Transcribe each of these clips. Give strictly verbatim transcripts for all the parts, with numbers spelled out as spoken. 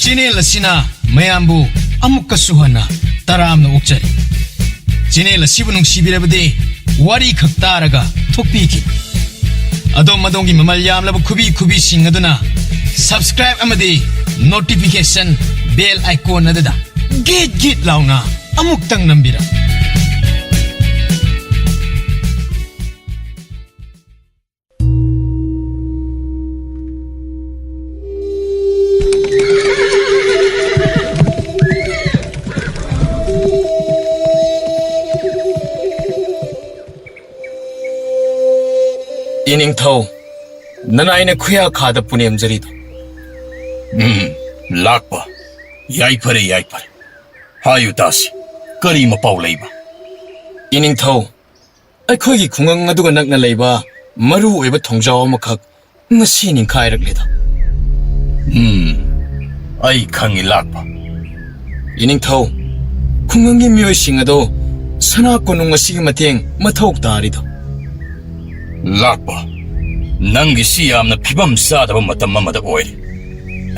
Channel ꯑꯁꯤꯅ ꯃꯌꯥꯝꯕꯨ ꯑꯃꯨꯛꯀꯁꯨ ꯍꯟꯅ ꯇꯔꯥꯝꯅ ꯑꯣꯛꯆꯔꯤ꯫ ꯆꯦꯅꯦꯜ ꯑꯁꯤꯕꯨ ꯅꯨꯡꯁꯤꯕꯤꯔꯕꯗꯤ ꯋꯥꯔꯤ ꯈꯛ ꯇꯥꯔꯒ ꯊꯣꯛꯄꯤꯈꯤ꯫ ꯑꯗꯣꯝ ꯑꯗꯣꯝꯒꯤ ꯃꯃꯜ ꯌꯥꯝꯂꯕ ꯈꯨꯕꯤ ꯈꯨꯕꯤꯁꯤꯡ ꯑꯗꯨꯅ subscribe ꯑꯃꯗꯤ notification bell icon ꯑꯗꯨꯗ ꯒꯤꯠ ꯒꯤꯠ ꯂꯥꯎꯅ ꯑꯃꯨꯛꯇꯪ ꯅꯝꯕꯤꯔꯝ꯫ ꯏꯅꯤꯡꯊꯧ, ꯅꯅꯥꯏꯅ ꯈꯨꯌꯥ ꯈꯥꯗ ꯄꯨꯅꯦꯝꯖꯔꯤꯗꯣ꯫ ꯎꯝ, ꯂꯥꯛꯄ꯫ ꯌꯥꯏꯐꯔꯦ, ꯌꯥꯏꯐꯔꯦ꯫ ꯍꯥꯏꯌꯨ ꯇꯥꯁꯤ, ꯀꯔꯤ ꯃꯄꯥꯎ ꯂꯩꯕ? ꯏꯅꯤꯡꯊꯧ, ꯑꯩꯈꯣꯏꯒꯤ ꯈꯨꯡꯒꯪ ꯑꯗꯨꯒ ꯅꯛꯅ ꯂꯩꯕ ꯃꯔꯨ ꯑꯣꯏꯕ ꯊꯣꯡꯖꯥꯎ ꯑꯃꯈꯛ ꯉꯁꯤ ꯅꯤꯡꯈꯥꯏꯔꯛꯂꯦꯗ꯫ ꯎꯝ, ꯑꯩ ꯈꯪꯏ, ꯂꯥꯛꯄ꯫ ꯏꯅꯤꯡꯊꯧ, ꯈꯨꯡꯒꯪꯒꯤ ꯃꯤꯑꯣꯏꯁꯤꯡ ꯑꯗꯣ ꯁꯅꯥ ꯀꯣꯅꯨꯡ ꯑꯁꯤꯒꯤ ꯃꯇꯦꯡ ꯃꯊꯧ ꯇꯥꯔꯤꯗꯣ꯫ ꯂꯥꯛꯄ, ꯅꯪꯒꯤꯁꯤ ꯌꯥꯝꯅ ꯐꯤꯕꯝ ꯆꯥꯗꯕ ꯃꯇꯝ ꯑꯃꯗ ꯑꯣꯏꯔꯦ꯫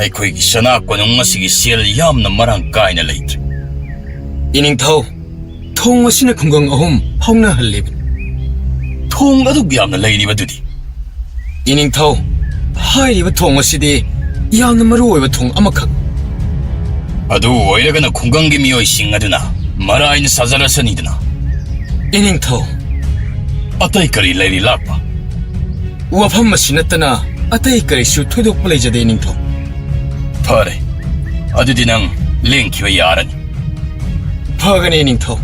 ꯑꯩꯈꯣꯏꯒꯤ ꯁꯅꯥ ꯀꯣꯅꯨꯡ ꯑꯁꯤꯒꯤ ꯁꯦꯜ ꯌꯥꯝꯅ ꯃꯔꯥꯡ ꯀꯥꯏꯅ ꯂꯩꯇ꯭ꯔꯦ꯫ ꯏꯅꯤꯡꯊꯧ, ꯊꯣꯡ ꯑꯁꯤꯅ ꯈꯨꯡꯒꯪ ꯑꯍꯨꯝ ꯐꯥꯎꯅꯍꯜꯂꯤꯕꯅꯤ꯫ ꯊꯣꯡ ꯑꯗꯨꯛ ꯌꯥꯝꯅ ꯂꯩꯔꯤꯕꯗꯨꯗꯤ? ꯏꯅꯤꯡꯊꯧ, ꯍꯥꯏꯔꯤꯕ ꯊꯣꯡ ꯑꯁꯤꯗꯤ ꯌꯥꯝꯅ ꯃꯔꯨ ꯑꯣꯏꯕ ꯊꯣꯡ ꯑꯃꯈꯛ꯫ ꯑꯗꯨ ꯑꯣꯏꯔꯒꯅ ꯈꯨꯡꯒꯪꯒꯤ ꯃꯤꯑꯣꯏꯁꯤꯡ ꯑꯗꯨꯅ ꯃꯔꯥꯏꯅ ꯁꯥꯖꯔꯁꯅꯤꯗꯅ꯫ ꯏꯅꯤꯡꯊꯧ꯫ ꯑꯇꯩ ꯀꯔꯤ ꯂꯩꯔꯤ, ꯂꯥꯛꯄ? ꯋꯥꯐꯝ ꯑꯁꯤ ꯅꯠꯇꯅ ꯑꯇꯩ ꯀꯔꯤꯁꯨ ꯊꯣꯏꯗꯣꯛꯄ ꯂꯩꯖꯗꯦ, ꯏꯅꯤꯡꯊꯧ꯫ ꯐꯔꯦ, ꯑꯗꯨꯗꯤ ꯅꯪ ꯂꯦꯡꯈꯤꯕ ꯌꯥꯔꯅꯤ꯫ ꯐꯒꯅꯤ, ꯏꯅꯤꯡꯊꯧ꯫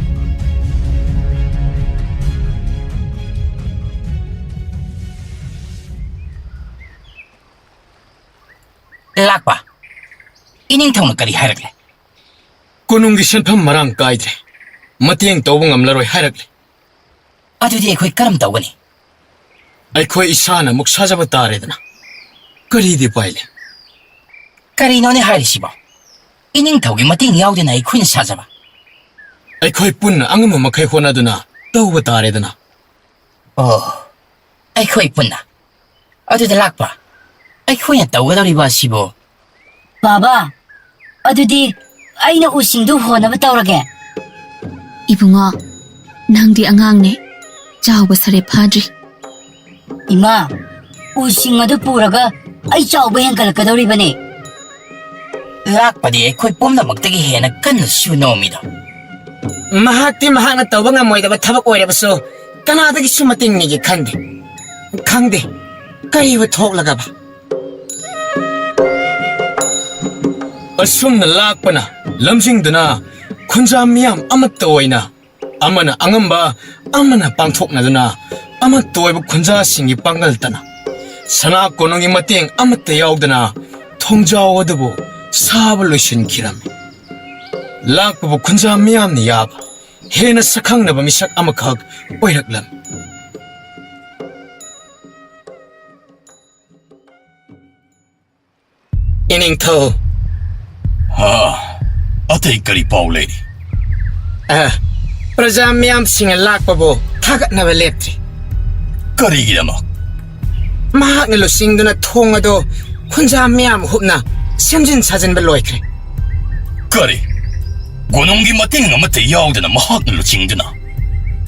ꯂꯥꯛꯄ, ꯏꯅꯤꯡꯊꯧꯅ ꯀꯔꯤ ꯍꯥꯏꯔꯛꯂꯦ? ꯀꯣꯅꯨꯡꯒꯤ ꯁꯦꯟꯐꯝ ꯃꯔꯥꯡ ꯀꯥꯏꯗ꯭ꯔꯦ, ꯃꯇꯦꯡ ꯇꯧꯕ ꯉꯝꯂꯔꯣꯏ ꯍꯥꯏꯔꯛꯂꯦ꯫ ꯑꯗꯨꯗꯤ ꯑꯩꯈꯣꯏ ꯀꯔꯝ ꯇꯧꯒꯅꯤ? ꯑꯩꯈꯣꯏ ꯏꯁꯥꯅ ꯑꯃꯨꯛ ꯁꯥꯖꯕ ꯇꯥꯔꯦꯗꯅ꯫ ꯀꯔꯤꯗꯤ ꯎꯄꯥꯏ ꯂꯩ? ꯀꯔꯤꯅꯣꯅꯦ ꯍꯥꯏꯔꯤꯁꯤꯕꯣ? ꯏꯅꯤꯡꯊꯧꯒꯤ ꯃꯇꯦꯡ ꯌꯥꯎꯗꯅ ꯑꯩꯈꯣꯏꯅ ꯁꯥꯖꯕ? ꯑꯩꯈꯣꯏ ꯄꯨꯟꯅ ꯑꯉꯝꯕ ꯃꯈꯩ ꯍꯣꯠꯅꯗꯨꯅ ꯇꯧꯕ ꯇꯥꯔꯦꯗꯅ꯫ ꯑꯣ, ꯑꯩꯈꯣꯏ ꯄꯨꯟꯅ꯫ ꯑꯗꯨꯗ ꯂꯥꯛꯄ, ꯑꯩꯈꯣꯏꯅ ꯇꯧꯒꯗꯧꯔꯤꯕ ꯑꯁꯤꯕꯨ? ꯕꯥꯕꯥ, ꯑꯗꯨꯗꯤ ꯑꯩꯅ ꯎꯁꯤꯡꯗꯨ ꯍꯣꯟꯅꯕ ꯇꯧꯔꯒꯦ꯫ ꯏꯕꯨꯡꯉꯣ, ꯅꯪꯗꯤ ꯑꯉꯥꯡꯅꯦ, ꯆꯥꯎꯕ ꯁꯔꯦ ꯐꯥꯗ꯭ꯔꯤ꯫ ꯏꯃꯥ, ꯎꯁꯤꯡ ꯑꯗꯨ ꯄꯨꯔꯒ ꯑꯩ ꯆꯥꯎꯕ ꯍꯦꯟꯒꯠꯂꯛꯀꯗꯧꯔꯤꯕꯅꯦ꯫ ꯂꯥꯛꯄꯗꯤ ꯑꯩꯈꯣꯏ ꯄꯨꯝꯅꯃꯛꯇꯒꯤ ꯍꯦꯟꯅ ꯀꯟꯅ ꯁꯨ ꯅꯣꯝꯃꯤꯗꯣ꯫ ꯃꯍꯥꯛꯇꯤ ꯃꯍꯥꯛꯅ ꯇꯧꯕ ꯉꯝꯃꯣꯏꯗꯕ ꯊꯕꯛ ꯑꯣꯏꯔꯕꯁꯨ ꯀꯅꯥꯗꯒꯤꯁꯨ ꯃꯇꯦꯡ ꯅꯤꯒꯦ ꯈꯟꯗꯦ꯫ ꯈꯪꯗꯦ, ꯀꯔꯤꯕꯨ ꯊꯣꯛꯂꯒꯕ? ꯑꯁꯨꯝꯅ ꯂꯥꯛꯄꯅ ꯂꯝꯖꯤꯡꯗꯨꯅ ꯈꯨꯟꯖꯥ ꯃꯤꯌꯥꯝ ꯑꯃꯠꯇ ꯑꯣꯏꯅ, ꯑꯃꯅ ꯑꯉꯝꯕ, ꯑꯃꯅ ꯄꯥꯡꯊꯣꯛꯅꯗꯨꯅ, ꯑꯃꯠꯇ ꯑꯣꯏꯕ ꯈꯨꯟꯖꯥꯁꯤꯡꯒꯤ ꯄꯥꯡꯒꯜꯇꯅ ꯁꯅꯥ ꯀꯣꯅꯨꯡꯒꯤ ꯃꯇꯦꯡ ꯑꯃꯠꯇ ꯌꯥꯎꯗꯅ ꯊꯣꯡꯖꯥꯎ ꯑꯗꯨꯕꯨ ꯁꯥꯕ ꯂꯣꯏꯁꯤꯟꯈꯤꯔꯝꯃꯤ꯫ ꯂꯥꯛꯄꯕꯨ ꯈꯨꯟꯖꯥ ꯃꯤꯌꯥꯝꯅ ꯌꯥꯕ, ꯍꯦꯟꯅ ꯁꯛꯈꯪꯅꯕ ꯃꯤꯁꯛ ꯑꯃꯈꯛ ꯑꯣꯏꯔꯛꯂꯝꯃꯤ꯫ ꯏꯅꯤꯡꯊꯧ꯫ ꯍꯥ, ꯑꯇꯩ ꯀꯔꯤ ꯄꯥꯎ ꯂꯩꯔꯤ? ꯑ, ꯄ꯭ꯔꯖꯥ ꯃꯤꯌꯥꯝꯁꯤꯡꯅ ꯂꯥꯛꯄꯕꯨ ꯊꯥꯒꯠꯅꯕ ꯂꯦꯞꯇ꯭ꯔꯤ꯫ ꯀꯔꯤꯒꯤꯗꯃꯛ? ꯃꯍꯥꯛꯅ ꯂꯨꯆꯤꯡꯗꯨꯅ ꯊꯣꯡ ꯑꯗꯨ ꯈꯨꯟꯖꯥ ꯃꯤꯌꯥꯝ ꯍꯨꯞꯅ ꯁꯦꯝꯖꯤꯟ ꯁꯥꯖꯤꯟꯕ ꯂꯣꯏꯈ꯭ꯔꯦ꯫ ꯀꯔꯤ? ꯀꯣꯅꯨꯡꯒꯤ ꯃꯇꯦꯡ ꯑꯃꯠꯇ ꯌꯥꯎꯗꯅ ꯃꯍꯥꯛꯅ ꯂꯨꯆꯤꯡꯗꯨꯅ?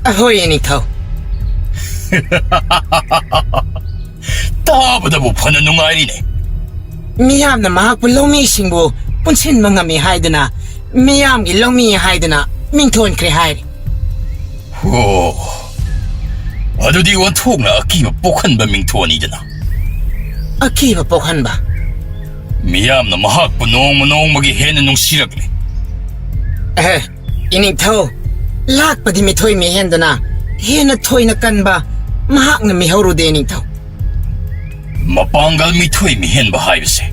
ꯑꯍꯣꯏ, ꯏꯅꯤꯡꯊꯧ꯫ ꯇꯥꯕꯗꯕꯨ ꯐꯅ ꯅꯨꯡꯉꯥꯏꯔꯤꯅꯦ꯫ ꯃꯤꯌꯥꯝꯅ ꯃꯍꯥꯛꯄꯨ ꯂꯧꯃꯤꯁꯤꯡꯕꯨ ꯄꯨꯟꯁꯤꯟꯕ ꯉꯝꯃꯤ ꯍꯥꯏꯗꯨꯅ, ꯃꯤꯌꯥꯝꯒꯤ ꯂꯧꯃꯤ ꯍꯥꯏꯗꯨꯅ ꯃꯤꯡꯊꯣꯟꯈ꯭ꯔꯦ ꯍꯥꯏꯔꯤ꯫ ꯑꯣ, ꯑꯗꯨꯗꯤ ꯑꯣꯟꯊꯣꯛꯅ ꯑꯀꯤꯕ ꯄꯣꯛꯍꯟꯕ ꯃꯤꯡꯊꯣꯟꯅꯤꯗꯅ꯫ ꯑꯀꯤꯕ ꯄꯣꯛꯍꯟꯕ? ꯃꯤꯌꯥꯝꯅ ꯃꯍꯥꯛꯄꯨ ꯅꯣꯡꯃ ꯅꯣꯡꯃꯒꯤ ꯍꯦꯟꯅ ꯅꯨꯡꯁꯤꯔꯛꯂꯦ꯫ ꯑꯦꯍꯦ, ꯏꯅꯤꯡꯊꯧ, ꯂꯥꯛꯄꯗꯤ ꯃꯤꯊꯣꯏ ꯃꯤꯍꯦꯟꯗꯅ ꯍꯦꯟꯅ ꯊꯣꯏꯅ ꯀꯟꯕ ꯃꯍꯥꯛꯅ ꯃꯤꯍꯧꯔꯨꯗꯦ, ꯏꯅꯤꯡꯊꯧ꯫ ꯃꯄꯥꯡꯒꯜ ꯃꯤꯊꯣꯏ ꯃꯤꯍꯦꯟꯕ ꯍꯥꯏꯕꯁꯦ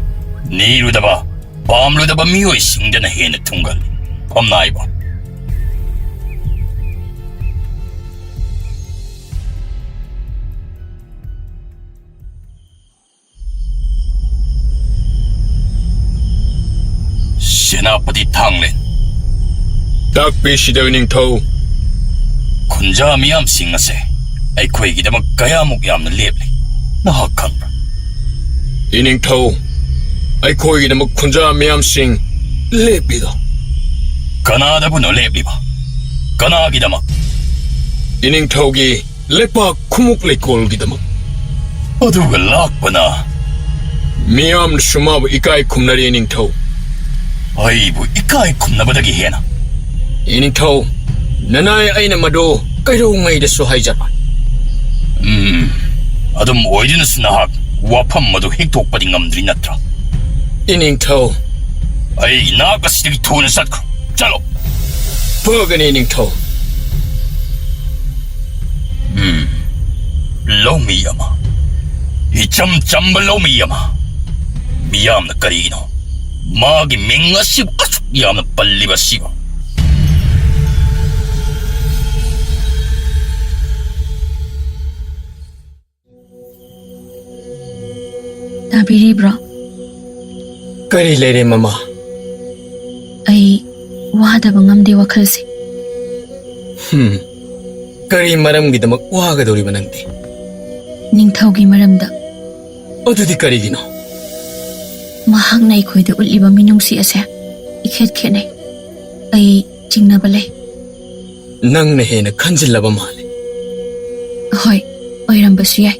ꯅꯤꯔꯨꯗꯕ, ꯄꯥꯝꯂꯨꯗꯕ ꯃꯤꯑꯣꯏꯁꯤꯡꯗꯅ ꯍꯦꯟꯅ ꯊꯨꯡꯒꯜꯂꯤ꯫ ꯐꯝꯅꯥꯏꯕ꯫ ꯁꯦꯅꯥꯄꯇꯤ ꯊꯥꯡꯂꯦꯟ꯫ ꯇꯥꯛꯄꯤꯁꯤꯗ ꯅꯤꯡꯊꯧ꯫ ꯈꯨꯟꯖꯥ ꯃꯤꯌꯥꯝꯁꯤꯡ ꯑꯁꯦ ꯑꯩꯈꯣꯏꯒꯤꯗꯃꯛ ꯀꯌꯥꯃꯨꯛ ꯌꯥꯝꯅ ꯂꯦꯞꯂꯤ, ꯅꯍꯥꯛ ꯈꯪꯕ꯭ꯔꯥ? ꯏꯅꯤꯡꯊꯧ, ꯑꯩꯈꯣꯏꯒꯤꯗꯃꯛ ꯈꯨꯟꯖꯥ ꯃꯤꯌꯥꯝꯁꯤꯡ ꯂꯦꯞꯄꯤꯗꯣ? ꯀꯅꯥꯗꯕꯨꯅꯣ ꯂꯦꯞꯂꯤꯕ? ꯀꯅꯥꯒꯤꯗꯃꯛ? ꯏꯅꯤꯡꯊꯧꯒꯤ ꯂꯩꯄꯥꯛ ꯈꯨꯃꯨꯛ ꯂꯩꯀꯣꯜꯒꯤꯗꯃꯛ꯫ ꯑꯗꯨꯒ ꯂꯥꯛꯄꯅ? ꯃꯤꯌꯥꯝꯅꯁꯨ ꯃꯥꯕꯨ ꯏꯀꯥꯏ ꯈꯨꯝꯅꯔꯤ, ꯏꯅꯤꯡꯊꯧ꯫ ꯑꯩꯕꯨ ꯏꯀꯥꯏ ꯈꯨꯝꯅꯕꯗꯒꯤ ꯍꯦꯟꯅ? ꯏꯅꯤꯡꯊꯧ, ꯅꯅꯥꯏ ꯑꯩꯅ ꯃꯗꯨ ꯀꯩꯗꯧꯉꯩꯗꯁꯨ ꯍꯥꯏꯖꯔꯣꯏ꯫ ꯎꯝ, ꯑꯗꯨꯝ ꯑꯣꯏꯗꯨꯅꯁꯨ ꯅꯍꯥꯛ ꯋꯥꯐꯝ ꯑꯗꯨ ꯍꯤꯛꯇꯣꯛꯄꯗꯤ ꯉꯝꯗ꯭ꯔꯤ ꯅꯠꯇ꯭ꯔꯥ? ꯏꯅꯤꯡꯊꯧ꯫ ꯑꯩꯒꯤ ꯅꯥꯛ ꯑꯁꯤꯗꯒꯤ ꯊꯨꯅ ꯆꯠꯈ꯭ꯔꯣ꯫ ꯆꯠꯂꯣ꯫ ꯐꯒꯅꯤ, ꯏꯅꯤꯡꯊꯧ꯫ ꯎꯝ, ꯂꯧꯃꯤ ꯑꯃ, ꯏꯆꯝ ꯆꯝꯕ ꯂꯧꯃꯤ ꯑꯃ꯫ ꯃꯤꯌꯥꯝꯅ ꯀꯔꯤꯒꯤꯅꯣ ꯃꯥꯒꯤ ꯃꯤꯡ ꯑꯁꯤꯕꯨ ꯑꯁꯨꯛ ꯌꯥꯝꯅ ꯄꯜꯂꯤꯕ ꯑꯁꯤꯕꯨ? ꯇꯥꯕꯤꯔꯤꯕ꯭ꯔꯣ? ꯀꯔꯤ ꯂꯩꯔꯦ, ꯃꯃꯥ? ꯑꯩ ꯋꯥꯗꯕ ꯉꯝꯗꯦ ꯋꯥꯈꯜꯁꯦ꯫ ꯍꯝ, ꯀꯔꯤ ꯃꯔꯝꯒꯤꯗꯃꯛ ꯋꯥꯒꯗꯧꯔꯤꯕ ꯅꯪꯗꯤ? ꯅꯤꯡꯊꯧꯒꯤ ꯃꯔꯝꯗ꯫ ꯑꯗꯨꯗꯤ ꯀꯔꯤꯒꯤꯅꯣ? ꯃꯍꯥꯛꯅ ꯑꯩꯈꯣꯏꯗ ꯎꯠꯂꯤꯕ ꯃꯤꯅꯨꯡꯁꯤ ꯑꯁꯦ ꯏꯈꯦꯠ ꯈꯦꯠꯅꯩ꯫ ꯑꯩ ꯆꯤꯡꯅꯕ ꯂꯩ꯫ ꯅꯪꯅ ꯍꯦꯟꯅ ꯈꯟꯖꯤꯜꯂꯕ ꯃꯥꯜꯂꯦ꯫ ꯍꯣꯏ, ꯑꯣꯏꯔꯝꯕꯁꯨ ꯌꯥꯏ꯫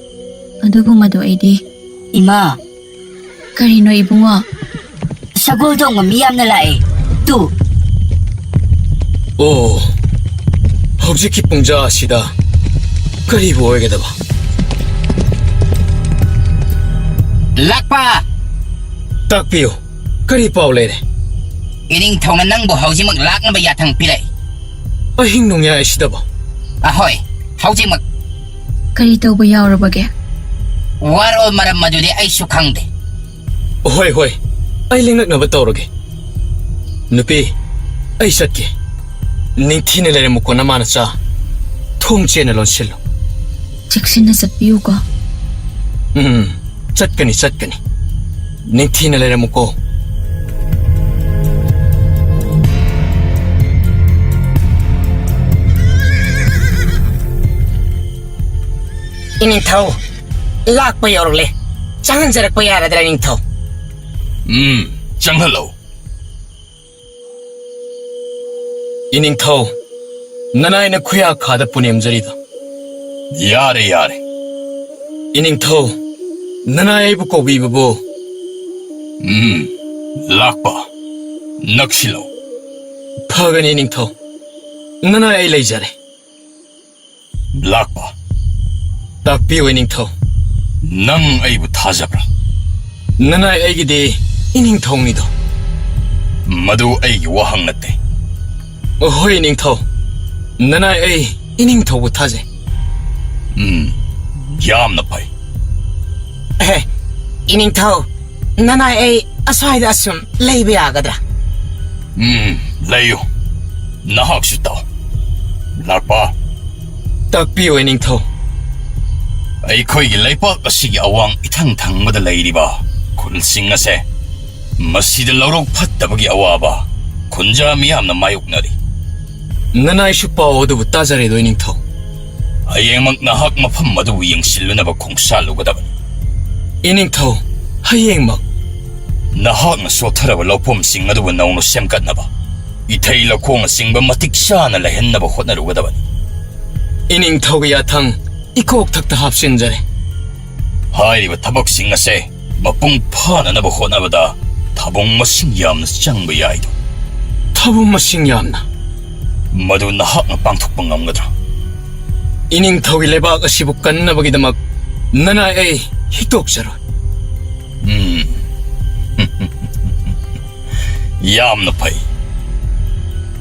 ꯑꯗꯨꯕꯨ ꯃꯗꯨ ꯑꯩꯗꯤ ꯏꯃꯥ! ꯀꯔꯤꯅꯣ ꯏꯕꯨꯡꯉꯣ? ꯁꯒꯣꯜ ꯇꯣꯡꯕ ꯃꯤ ꯌꯥꯝꯅ ꯂꯥꯛꯑꯦ꯫ ꯇꯨ꯫ ꯑꯣ, ꯍꯧꯖꯤꯛꯀꯤ ꯄꯨꯡꯖꯥ ꯑꯁꯤꯗ ꯀꯔꯤꯕꯨ ꯑꯣꯏꯒꯗꯕ? ꯂꯥꯛꯄ! ꯇꯥꯛꯄꯤꯌꯨ, ꯀꯔꯤ ꯄꯥꯎ ꯂꯩꯔꯦ? ꯏꯅꯤꯡꯊꯧꯅ ꯅꯪꯕꯨ ꯍꯧꯖꯤꯛꯃꯛ ꯂꯥꯛꯅꯕ ꯌꯥꯊꯪ ꯄꯤꯔꯛꯏ꯫ ꯑꯍꯤꯡ ꯅꯣꯡꯌꯥꯏ ꯑꯁꯤꯗꯕꯣ? ꯑꯍꯣꯏ, ꯍꯧꯖꯤꯛꯃꯛ꯫ ꯀꯔꯤ ꯇꯧꯕ ꯌꯥꯎꯔꯕꯒꯦ? ꯋꯥꯔꯣꯜ ꯃꯔꯝ ꯑꯗꯨꯗꯤ ꯑꯩꯁꯨ ꯈꯪꯗꯦ꯫ ꯍꯣꯏ, ꯍꯣꯏ, ꯑꯩ ꯂꯦꯡꯉꯛꯅꯕ ꯇꯧꯔꯒꯦ꯫ ꯅꯨꯄꯤ, ꯑꯩ ꯆꯠꯀꯦ꯫ ꯅꯤꯡꯊꯤꯅ ꯂꯩꯔꯝꯃꯨꯀꯣ, ꯅꯃꯥ ꯅꯆꯥ꯫ ꯊꯣꯡ ꯆꯦꯠꯅ ꯂꯣꯟꯁꯤꯜꯂꯨ꯫ ꯆꯦꯛꯁꯤꯟꯅ ꯆꯠꯄꯤꯌꯨꯀꯣ꯫ ꯎꯝ, ꯆꯠꯀꯅꯤ, ꯆꯠꯀꯅꯤ꯫ ꯅꯤꯡꯊꯤꯅ ꯂꯩꯔꯝꯃꯨꯀꯣ꯫ ꯏꯅꯤꯡꯊꯧ, ꯂꯥꯛꯄ ꯌꯧꯔꯛꯂꯦ꯫ ꯆꯪꯍꯟꯖꯔꯛꯄ ꯌꯥꯔꯗ꯭ꯔꯥ, ꯏꯅꯤꯡꯊꯧ? ꯎꯝ, ꯆꯪꯍꯜꯂꯣ꯫ ꯏꯅꯤꯡꯊꯧ, ꯅꯅꯥꯏꯅ ꯈꯨꯌꯥ ꯈꯥꯗ ꯄꯨꯅꯦꯝꯖꯔꯤꯗꯣ꯫ ꯌꯥꯔꯦ, ꯌꯥꯔꯦ꯫ ꯏꯅꯤꯡꯊꯧ, ꯅꯅꯥꯏ ꯑꯩꯕꯨ ꯀꯧꯕꯤꯕꯕꯨ꯫ ꯎꯝ, ꯂꯥꯛꯄ꯫ ꯅꯛꯁꯤꯜꯂꯣ꯫ ꯐꯒꯅꯤ, ꯏꯅꯤꯡꯊꯧ꯫ ꯅꯅꯥꯏ ꯑꯩ ꯂꯩꯖꯔꯦ꯫ ꯂꯥꯛꯄ꯫ ꯇꯥꯛꯄꯤꯌꯨ, ꯏꯅꯤꯡꯊꯧ꯫ ꯅꯪ ꯑꯩꯕꯨ ꯊꯥꯖꯕ꯭ꯔꯥ? ꯅꯅꯥꯏ ꯑꯩꯒꯤꯗꯤ ꯏꯅꯤꯡꯊꯧꯅꯤꯗꯣ꯫ ꯃꯗꯨ ꯑꯩꯒꯤ ꯋꯥꯍꯪ ꯅꯠꯇꯦ꯫ ꯍꯣꯏ, ꯏꯅꯤꯡꯊꯧ꯫ ꯅꯅꯥꯏ ꯑꯩ ꯏꯅꯤꯡꯊꯧꯕꯨ ꯊꯥꯖꯩ꯫ ꯎꯝ, ꯌꯥꯝꯅ ꯐꯩ꯫ ꯑꯦꯍꯦ, ꯏꯅꯤꯡꯊꯧ, ꯅꯅꯥꯏ ꯑꯩ ꯑꯁ꯭ꯋꯥꯏꯗ ꯑꯁꯨꯝ ꯂꯩꯕ ꯌꯥꯒꯗ꯭ꯔꯥ? ꯎꯝ, ꯂꯩꯌꯨ꯫ ꯅꯍꯥꯛꯁꯨ ꯇꯥꯎ꯫ ꯂꯥꯛꯄ꯫ ꯇꯥꯛꯄꯤꯌꯨ, ꯏꯅꯤꯡꯊꯧ꯫ ꯑꯩꯈꯣꯏꯒꯤ ꯂꯩꯄꯥꯛ ꯑꯁꯤꯒꯤ ꯑꯋꯥꯡ ꯏꯊꯪ ꯊꯪꯕꯗ ꯂꯩꯔꯤꯕ ꯈꯨꯜꯁꯤꯡ ꯑꯁꯦ ꯃꯁꯤꯗ ꯂꯧꯔꯣꯛ ꯐꯠꯇꯕꯒꯤ ꯑꯋꯥꯕ ꯈꯨꯟꯖꯥ ꯃꯤꯌꯥꯝꯅ ꯃꯥꯌꯣꯛꯅꯔꯤ꯫ ꯅꯅꯥꯏꯁꯨ ꯄꯥꯎ ꯑꯗꯨꯕꯨ ꯇꯥꯖꯔꯦꯗꯣ, ꯏꯅꯤꯡꯊꯧ꯫ ꯍꯌꯦꯡꯃꯛ ꯅꯍꯥꯛ ꯃꯐꯝ ꯑꯗꯨꯕꯨ ꯌꯦꯡꯁꯤꯜꯂꯨꯅꯕ ꯈꯣꯡꯁꯥꯜꯂꯨꯒꯗꯕꯅꯤ꯫ ꯏꯅꯤꯡꯊꯧ, ꯍꯌꯦꯡꯃꯛ? ꯅꯍꯥꯛꯅ ꯁꯣꯠꯊꯔꯕ ꯂꯧꯐꯝꯁꯤꯡ ꯑꯗꯨꯕꯨ ꯅꯧꯅ ꯁꯦꯝꯒꯠꯅꯕ, ꯏꯊꯩ ꯂꯧꯈꯣꯡꯅꯆꯤꯡꯕ ꯃꯇꯤꯛ ꯆꯥꯅ ꯂꯩꯍꯟꯅꯕ ꯍꯣꯠꯅꯔꯨꯒꯗꯕꯅꯤ꯫ ꯏꯅꯤꯡꯊꯧꯒꯤ ꯌꯥꯊꯪ ꯏꯀꯣꯛ ꯊꯛꯇ ꯍꯥꯞꯆꯤꯟꯖꯔꯦ꯫ ꯍꯥꯏꯔꯤꯕ ꯊꯕꯛꯁꯤꯡ ꯑꯁꯦ ꯃꯄꯨꯡ ꯐꯥꯅꯅꯕ ꯍꯣꯠꯅꯕꯗ ꯊꯥꯕꯨꯡ ꯃꯁꯤꯡ ꯌꯥꯝꯅ ꯆꯪꯕ ꯌꯥꯏꯗꯣ꯫ ꯊꯥꯕꯨꯡ ꯃꯁꯤꯡ ꯌꯥꯝꯅ? ꯃꯗꯨ ꯅꯍꯥꯛꯅ ꯄꯥꯡꯊꯣꯛꯄ ꯉꯝꯒꯗ꯭ꯔꯥ? ꯏꯅꯤꯡꯊꯧꯒꯤ ꯂꯩꯕꯥꯛ ꯑꯁꯤꯕꯨ ꯀꯟꯅꯕꯒꯤꯗꯃꯛ ꯅꯅꯥꯏ ꯑꯩ ꯍꯤꯛꯇꯣꯛꯆꯔꯣꯏ꯫ ꯎꯝ꯫ ꯌꯥꯝꯅ ꯐꯩ꯫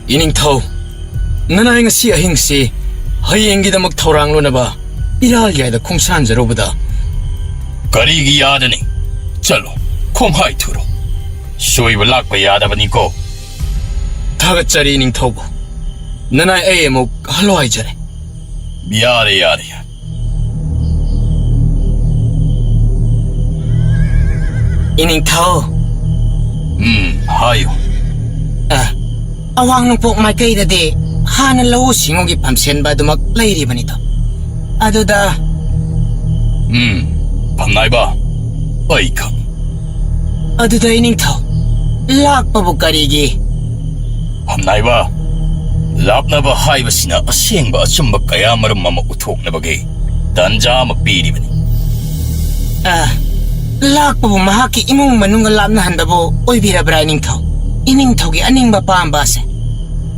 ꯏꯅꯤꯡꯊꯧ, ꯅꯅꯥꯏ ꯉꯁꯤ ꯑꯍꯤꯡꯁꯤ ꯍꯌꯦꯡꯒꯤꯗꯃꯛ ꯊꯧꯔꯥꯡ ꯂꯣꯅꯕ ꯏꯔꯥꯜ ꯌꯥꯏꯗ ꯈꯣꯡꯁꯥꯟꯖꯔꯨꯕꯗ꯫ ꯀꯔꯤꯒꯤ ꯌꯥꯗꯅꯤ? ꯆꯠꯂꯣ, ꯈꯣꯡꯍꯥꯏ ꯊꯨꯔꯣ꯫ ꯁꯣꯏꯕ ꯂꯥꯛꯄ ꯌꯥꯗꯕꯅꯤꯀꯣ꯫ ꯊꯥꯒꯠꯆꯔꯤ, ꯏꯅꯤꯡꯊꯧꯕꯨ꯫ ꯅꯅꯥꯏ ꯑꯩ ꯑꯃꯨꯛ ꯍꯜꯂꯣ ꯍꯥꯏꯖꯔꯦ꯫ ꯌꯥꯔꯦ, ꯌꯥꯔꯦ, ꯌꯥꯔꯦ꯫ ꯏꯅꯤꯡꯊꯧ꯫ ꯎꯝ, ꯍꯥꯏꯌꯨ꯫ ꯑ, ꯑꯋꯥꯡ ꯅꯣꯡꯄꯣꯛ ꯃꯥꯏꯀꯩꯗꯗꯤ ꯍꯥꯟꯅ ꯂꯧꯎ ꯁꯤꯡꯎꯒꯤ ꯐꯝꯁꯦꯟꯕ ꯑꯗꯨꯃꯛ ꯂꯩꯔꯤꯕꯅꯤꯗꯣ꯫ ꯑꯗꯨꯗ ꯎꯝ, ꯐꯝꯅꯥꯏꯕ, ꯑꯩ ꯈꯪ꯫ ꯑꯗꯨꯗ ꯏꯅꯤꯡꯊꯧ, ꯂꯥꯛꯄꯕꯨ ꯀꯔꯤꯒꯤ? ꯐꯝꯅꯥꯏꯕ, ꯂꯥꯛꯅꯕ ꯍꯥꯏꯕꯁꯤꯅ ꯑꯁꯦꯡꯕ ꯑꯆꯨꯝꯕ ꯀꯌꯥ ꯃꯔꯨꯝ ꯑꯃ ꯎꯠꯊꯣꯛꯅꯕꯒꯤ ꯇꯥꯟꯖꯥ ꯑꯃ ꯄꯤꯔꯤꯕꯅꯤ꯫ ꯑ, ꯂꯥꯛꯄꯕꯨ ꯃꯍꯥꯛꯀꯤ ꯏꯃꯨꯡ ꯃꯅꯨꯡꯒ ꯂꯥꯞꯅꯍꯟꯕꯕꯨ ꯑꯣꯏꯕꯤꯔꯕ꯭ꯔꯥ, ꯏꯅꯤꯡꯊꯧ? ꯏꯅꯤꯡꯊꯧꯒꯤ ꯑꯅꯤꯡꯕ ꯄꯥꯝꯕ ꯑꯁꯦ꯫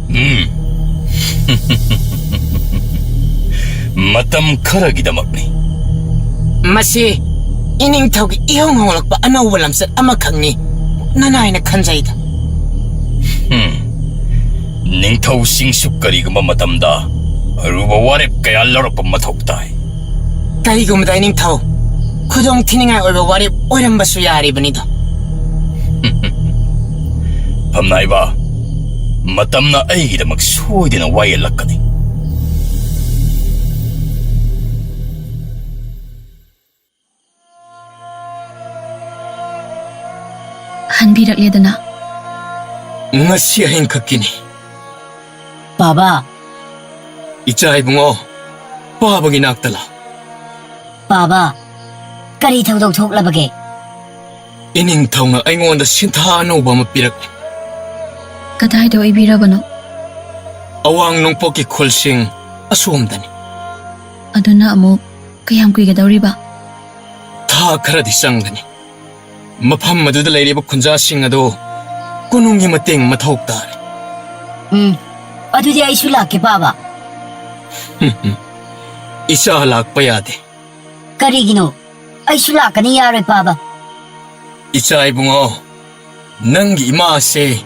ꯎꯝ꯫ ꯃꯇꯝ ꯈꯔꯒꯤꯗꯃꯛꯅꯤ꯫ ꯃꯁꯤ ꯏꯅꯤꯡꯊꯧꯒꯤ ꯏꯍꯣꯡ ꯍꯣꯡꯂꯛꯄ ꯑꯅꯧꯕ ꯂꯝꯆꯠ ꯑꯃꯈꯛꯅꯤ, ꯅꯅꯥꯏꯅ ꯈꯟꯖꯩꯗ꯫ ꯎꯝ꯫ ꯅꯤꯡꯊꯧꯁꯤꯡꯁꯨ ꯀꯔꯤꯒꯨꯝꯕ ꯃꯇꯝꯗ ꯑꯔꯨꯕ ꯋꯥꯔꯦꯞ ꯀꯌꯥ ꯂꯧꯔꯛꯄ ꯃꯊꯧ ꯇꯥꯏ꯫ ꯀꯔꯤꯒꯨꯝꯕꯗ ꯏꯅꯤꯡꯊꯧ ꯈꯨꯗꯣꯡ ꯊꯤꯅꯤꯡꯉꯥꯏ ꯑꯣꯏꯕ ꯋꯥꯔꯦꯞ ꯑꯣꯏꯔꯝꯕꯁꯨ ꯌꯥꯔꯤꯕꯅꯤꯗꯣ꯫ ꯐꯝꯅꯥꯏꯕ, ꯃꯇꯝꯅ ꯑꯩꯒꯤꯗꯃꯛ ꯁꯣꯏꯗꯅ ꯋꯥꯌꯦꯜꯂꯛꯀꯅꯤ꯫ ꯍꯟꯕꯤꯔꯛꯂꯦꯗꯅ꯫ ꯉꯁꯤ ꯑꯍꯤꯡꯈꯛꯀꯤꯅꯤ꯫ ꯄꯥꯕ꯫ ꯏꯆꯥ ꯏꯕꯨꯡꯉꯣ, ꯄꯥꯕꯒꯤ ꯅꯥꯛꯇ ꯂꯥꯛ꯫ ꯄꯥꯕ, ꯀꯔꯤ ꯊꯧꯗꯣꯛ ꯊꯣꯛꯂꯕꯒꯦ? ꯏꯅꯤꯡꯊꯧꯅ ꯑꯩꯉꯣꯟꯗ ꯁꯤꯟꯊꯥ ꯑꯅꯧꯕ ꯑꯃ ꯄꯤꯔꯛꯂꯦ꯫ ꯀꯗꯥꯏꯗ ꯑꯣꯏꯕꯤꯔꯕꯅꯣ? ꯑꯋꯥꯡ ꯅꯣꯡꯄꯣꯛꯀꯤ ꯈꯨꯜꯁꯤꯡ ꯑꯁꯣꯝꯗꯅꯤ꯫ ꯑꯗꯨꯅ ꯑꯃꯨꯛ ꯀꯌꯥꯝ ꯀꯨꯏꯒꯗꯧꯔꯤꯕ? ꯊꯥ ꯈꯔꯗꯤ ꯆꯪꯒꯅꯤ꯫ ꯃꯐꯝ ꯑꯗꯨꯗ ꯂꯩꯔꯤꯕ ꯈꯨꯟꯖꯥꯁꯤꯡ ꯑꯗꯨ ꯀꯣꯅꯨꯡꯒꯤ ꯃꯇꯦꯡ ꯃꯊꯧ ꯇꯥꯔꯦ꯫ ꯎꯝ, ꯑꯗꯨꯗꯤ ꯑꯩꯁꯨ ꯂꯥꯛꯀꯦ, ꯄꯥꯕ꯫ ꯏꯆꯥ ꯂꯥꯛꯄ ꯌꯥꯗꯦ꯫ ꯀꯔꯤꯒꯤꯅꯣ? ꯑꯩꯁꯨ ꯂꯥꯛꯀꯅꯤ, ꯌꯥꯔꯣꯏ, ꯄꯥꯕ꯫ ꯏꯆꯥ ꯏꯕꯨꯡꯉꯣ, ꯅꯪꯒꯤ ꯏꯃꯥꯁꯦ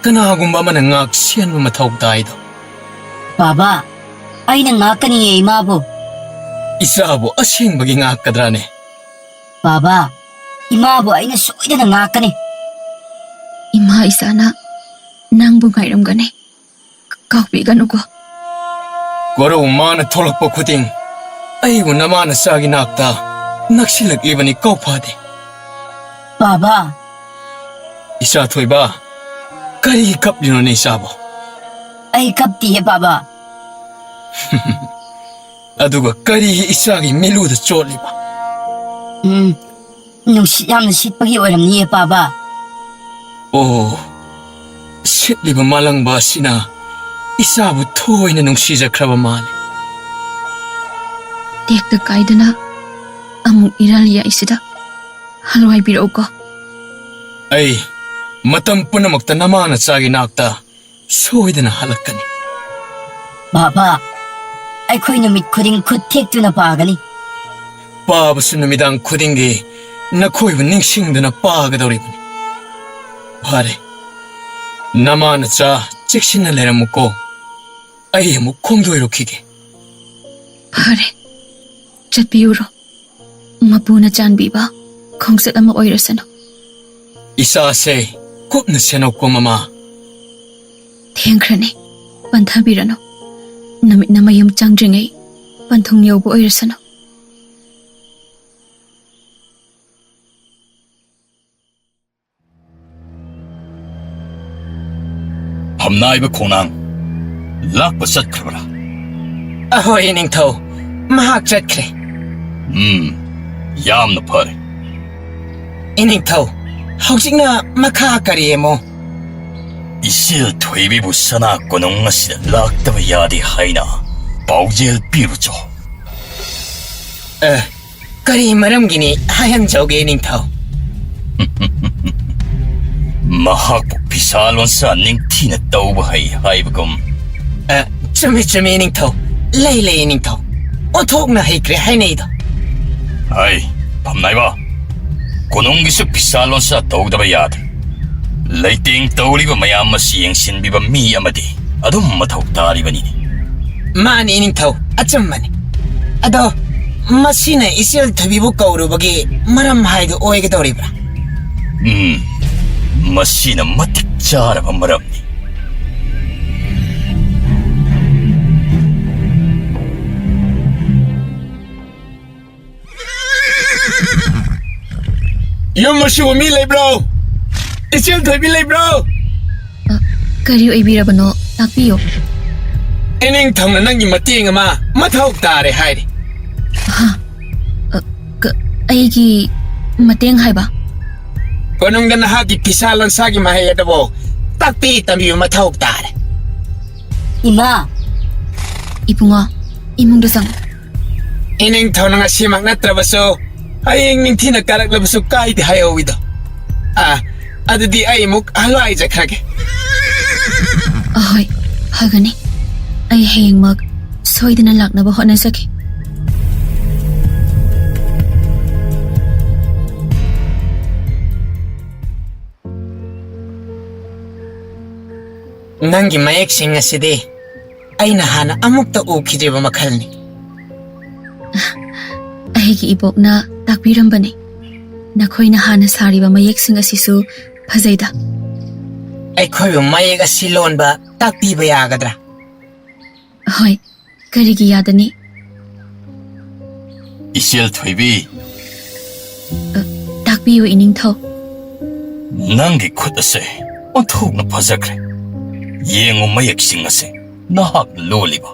ꯀꯅꯥꯒꯨꯝꯕ ꯑꯃꯅ ꯉꯥꯛ ꯁꯦꯟꯕ ꯃꯊꯧ ꯇꯥꯏꯗꯣ꯫ ꯄꯥꯕ, ꯑꯩꯅ ꯉꯥꯛꯀꯅꯤꯌꯦ ꯏꯃꯥꯕꯨ꯫ ꯏꯆꯥꯕꯨ ꯑꯁꯦꯡꯕꯒꯤ ꯉꯥꯛꯀꯗ꯭ꯔꯥꯅꯦ? ꯄꯥꯕ, ꯏꯃꯥꯕꯨ ꯑꯩꯅ ꯁꯣꯏꯗꯅ ꯉꯥꯛꯀꯅꯤ꯫ ꯏꯃꯥ ꯏꯆꯥꯅ ꯅꯪꯕꯨ ꯉꯥꯏꯔꯝꯒꯅꯤ꯫ ꯀꯥꯎꯕꯤꯒꯅꯨꯀꯣ꯫ ꯀꯣꯔꯧ ꯃꯥꯅ ꯊꯣꯛꯂꯛꯄ ꯈꯨꯗꯤꯡ ꯑꯩꯕꯨ ꯅꯃꯥ ꯅꯆꯥꯒꯤ ꯅꯥꯛꯇ ꯅꯛꯁꯤꯜꯂꯛꯂꯤꯕꯅꯤ, ꯀꯥꯎ ꯐꯥꯗꯦ꯫ ꯄꯥꯕ꯫ ꯏꯆꯥ ꯊꯣꯏꯕ, ꯀꯔꯤꯒꯤ ꯀꯞꯂꯤꯅꯣꯅꯦ ꯏꯆꯥꯕꯣ? ꯑꯩ ꯀꯞꯇꯤꯌꯦ, ꯄꯥꯕ꯫ ꯑꯗꯨꯒ ꯀꯔꯤꯒꯤ ꯏꯆꯥꯒꯤ ꯃꯤꯠꯂꯨꯗ ꯆꯣꯠꯂꯤꯕ? ꯎꯝ, ꯅꯨꯡꯁꯤꯠ ꯌꯥꯝꯅ ꯁꯤꯠꯄꯒꯤ ꯑꯣꯏꯔꯝꯅꯤꯌꯦ, ꯄꯥꯕ꯫ ꯑꯣ, ꯁꯤꯠꯂꯤꯕ ꯃꯥꯂꯪꯕ ꯑꯁꯤꯅ ꯏꯆꯥꯕꯨ ꯊꯣꯏꯅ ꯅꯨꯡꯁꯤꯖꯈ꯭ꯔꯕ ꯃꯥꯜꯂꯦ꯫ ꯇꯦꯛꯇ ꯀꯥꯏꯗꯅ ꯑꯃꯨꯛ ꯏꯔꯥꯜ ꯌꯥꯏꯁꯤꯗ ꯍꯜꯋꯥꯏꯕꯤꯔꯛꯎꯀꯣ꯫ ꯑꯩ ꯃꯇꯝ ꯄꯨꯝꯅꯃꯛꯇ ꯅꯃꯥ ꯅꯆꯥꯒꯤ ꯅꯥꯛꯇ ꯁꯣꯏꯗꯅ ꯍꯜꯂꯛꯀꯅꯤ꯫ ꯕꯥꯕꯥ, ꯑꯩꯈꯣꯏ ꯅꯨꯃꯤꯠ ꯈꯨꯗꯤꯡ ꯈꯨꯠ ꯊꯦꯛꯇꯨꯅ ꯄꯥꯒꯅꯤ꯫ ꯄꯥꯕꯁꯨ ꯅꯨꯃꯤꯗꯥꯡ ꯈꯨꯗꯤꯡꯒꯤ ꯅꯈꯣꯏꯕꯨ ꯅꯤꯡꯁꯤꯡꯗꯨꯅ ꯄꯥꯒꯗꯧꯔꯤꯕꯅꯤ꯫ ꯐꯔꯦ, ꯅꯃꯥ ꯅꯆꯥ ꯆꯦꯛꯁꯤꯟꯅ ꯂꯩꯔꯝꯃꯨꯀꯣ꯫ ꯑꯩ ꯑꯃꯨꯛ ꯈꯣꯡꯗꯣꯏꯔꯨꯈꯤꯒꯦ꯫ ꯐꯔꯦ, ꯆꯠꯄꯤꯌꯨꯔꯣ꯫ ꯃꯄꯨꯅ ꯆꯥꯟꯕꯤꯕ ꯈꯣꯡꯆꯠ ꯑꯃ ꯑꯣꯏꯔꯁꯅꯨ꯫ ꯏꯆꯥꯁꯦ ꯀꯨꯞꯅ ꯁꯦꯟꯅꯧꯀꯣ, ꯃꯃꯥ꯫ ꯊꯦꯡꯈ꯭ꯔꯅꯤ, ꯄꯟꯊꯕꯤꯔꯅꯨ꯫ ꯅꯨꯃꯤꯠꯅ ꯃꯌꯨꯝ ꯆꯪꯗ꯭ꯔꯤꯉꯩ ꯄꯟꯊꯨꯡ ꯌꯧꯕ ꯑꯣꯏꯔꯁꯅꯨ꯫ ꯐꯝꯅꯥꯏꯕ ꯈꯣꯡꯅꯥꯡ ꯂꯥꯛꯄ ꯆꯠꯈ꯭ꯔꯕ꯭ꯔꯥ? ꯑꯍꯣꯏ, ꯏꯅꯤꯡꯊꯧ, ꯃꯍꯥꯛ ꯆꯠꯈ꯭ꯔꯦ꯫ ꯎꯝ, ꯌꯥꯝꯅ ꯐꯔꯦ꯫ ꯏꯅꯤꯡꯊꯧ, ꯍꯧꯖꯤꯛꯅ ꯃꯈꯥ ꯀꯔꯤ ꯑꯃꯨꯛ? ꯏꯆꯦꯜ ꯊꯣꯏꯕꯤꯕꯨ ꯁꯅꯥ ꯀꯣꯅꯨꯡ ꯑꯁꯤꯗ ꯂꯥꯛꯇꯕ ꯌꯥꯗꯦ ꯍꯥꯏꯅ ꯄꯥꯎꯖꯦꯜ ꯄꯤꯔꯨꯆꯣ꯫ ꯑꯦ, ꯀꯔꯤ ꯃꯔꯝꯒꯤꯅꯤ ꯍꯥꯏꯍꯟꯖꯧꯒꯦ, ꯅꯤꯡꯊꯧ? ꯃꯍꯥꯛꯄꯨ ꯐꯤꯁꯥ ꯂꯣꯟꯁꯥ ꯅꯤꯡꯊꯤꯅ ꯇꯧꯕ ꯍꯩ ꯍꯥꯏꯕꯒꯨꯝ꯫ ꯑ, ꯆꯨꯝꯃꯤ, ꯆꯨꯝꯃꯤ, ꯅꯤꯡꯊꯧ꯫ ꯂꯩ, ꯂꯩ, ꯅꯤꯡꯊꯧ꯫ ꯑꯣꯟꯊꯣꯛꯅ ꯍꯩꯈ꯭ꯔꯦ ꯍꯥꯏꯅꯩꯗꯣ꯫ ꯍꯩ, ꯐꯝꯅꯥꯏꯕ, ꯀꯣꯅꯨꯡꯒꯤꯁꯨ ꯐꯤꯁꯥ ꯂꯣꯟꯁꯥ ꯇꯧꯗꯕ ꯌꯥꯗ꯭ꯔꯦ꯫ ꯂꯩꯇꯦꯡ ꯇꯧꯔꯤꯕ ꯃꯌꯥꯝ ꯑꯁꯤ ꯌꯦꯡꯁꯤꯟꯕꯤꯕ ꯃꯤ ꯑꯃꯗꯤ ꯑꯗꯨꯝ ꯃꯊꯧ ꯇꯥꯔꯤꯕꯅꯤꯅꯦ꯫ ꯃꯥꯅꯤ, ꯅꯤꯡꯊꯧ, ꯑꯆꯨꯝꯕꯅꯤ꯫ ꯑꯗꯣ ꯃꯁꯤꯅ ꯏꯆꯦꯜ ꯊꯣꯏꯕꯤꯕꯨ ꯀꯧꯔꯨꯕꯒꯤ ꯃꯔꯝ ꯍꯥꯏꯗꯨ ꯑꯣꯏꯒꯗꯧꯔꯤꯕ꯭ꯔꯥ? ꯎꯝ, ꯃꯁꯤꯅ ꯃꯇꯤꯛ ꯆꯥꯔꯕ ꯃꯔꯝꯅꯤ꯫ ꯌꯨꯝ ꯑꯁꯤꯕꯨ ꯃꯤ ꯂꯩꯕ꯭ꯔꯣ? ꯏꯆꯦꯜ ꯊꯣꯏꯕꯤ ꯂꯩꯕ꯭ꯔꯣ? ꯑ, ꯀꯔꯤ ꯑꯣꯏꯕꯤꯔꯕꯅꯣ? ꯇꯥꯛꯄꯤꯌꯨ꯫ ꯏꯅꯤꯡꯊꯧꯅ ꯅꯪꯒꯤ ꯃꯇꯦꯡ ꯑꯃ ꯃꯊꯧ ꯇꯥꯔꯦ ꯍꯥꯏꯔꯤ꯫ ꯍꯥ? ꯑ, ꯀ-, ꯑꯩꯒꯤ ꯃꯇꯦꯡ ꯍꯥꯏꯕ? ꯀꯣꯅꯨꯡꯗ ꯅꯍꯥꯛꯀꯤ ꯐꯤꯁꯥ ꯂꯣꯟꯁꯥꯒꯤ ꯃꯍꯩ ꯑꯗꯨꯕꯨ ꯇꯥꯛꯄꯤ ꯇꯝꯕꯤꯕ ꯃꯊꯧ ꯇꯥꯔꯦ꯫ ꯏꯃꯥ! ꯏꯕꯨꯡꯉꯣ, ꯏꯃꯨꯡꯗ ꯆꯪꯉꯣ꯫ ꯏꯅꯤꯡꯊꯧꯅ ꯉꯁꯤꯃꯛ ꯅꯠꯇ꯭ꯔꯕꯁꯨ ꯍꯌꯦꯡ ꯅꯤꯡꯊꯤꯅ ꯀꯥꯔꯛꯂꯕꯁꯨ ꯀꯥꯏꯗꯦ ꯍꯥꯏꯍꯧꯋꯤꯗꯣ꯫ ꯑꯥ, ꯑꯗꯨꯗꯤ ꯑꯩ ꯑꯃꯨꯛ ꯍꯜꯂꯥꯏꯖꯈ꯭ꯔꯒꯦ꯫ ꯑꯍꯣꯏ, ꯐꯒꯅꯤ꯫ ꯑꯩ ꯍꯌꯦꯡꯃꯛ ꯁꯣꯏꯗꯅ ꯂꯥꯛꯅꯕ ꯍꯣꯠꯅꯖꯒꯦ꯫ ꯅꯪꯒꯤ ꯃꯌꯦꯛꯁꯤꯡ ꯑꯁꯤꯗꯤ ꯑꯩꯅ ꯍꯥꯟꯅ ꯑꯃꯨꯛꯇ ꯎꯈꯤꯗ꯭ꯔꯤꯕ ꯃꯈꯜꯅꯤ꯫ ꯑꯩꯒꯤ ꯏꯕꯣꯛꯅ ꯇꯥꯛꯄꯤꯔꯝꯕꯅꯤ꯫ ꯅꯈꯣꯏꯅ ꯍꯥꯟꯅ ꯁꯥꯔꯤꯕ ꯃꯌꯦꯛꯁꯤꯡ ꯑꯁꯤꯁꯨ ꯐꯖꯩꯗ꯫ ꯑꯩꯈꯣꯏꯕꯨ ꯃꯌꯦꯛ ꯑꯁꯤ ꯂꯣꯟꯕ ꯇꯥꯛꯄꯤꯕ ꯌꯥꯒꯗ꯭ꯔꯥ? ꯍꯣꯏ, ꯀꯔꯤꯒꯤ ꯌꯥꯗꯅꯤ? ꯏꯆꯦꯜ ꯊꯣꯏꯕꯤ꯫ ꯑ, ꯇꯥꯛꯄꯤꯌꯨ, ꯏꯅꯤꯡꯊꯧ꯫ ꯅꯪꯒꯤ ꯈꯨꯠ ꯑꯁꯦ ꯑꯣꯟꯊꯣꯛꯅ ꯐꯖꯈ꯭ꯔꯦ꯫ ꯌꯦꯡꯉꯨ, ꯃꯌꯦꯛꯁꯤꯡ ꯑꯁꯦ ꯅꯍꯥꯛꯅ ꯂꯣꯜꯂꯤꯕ꯫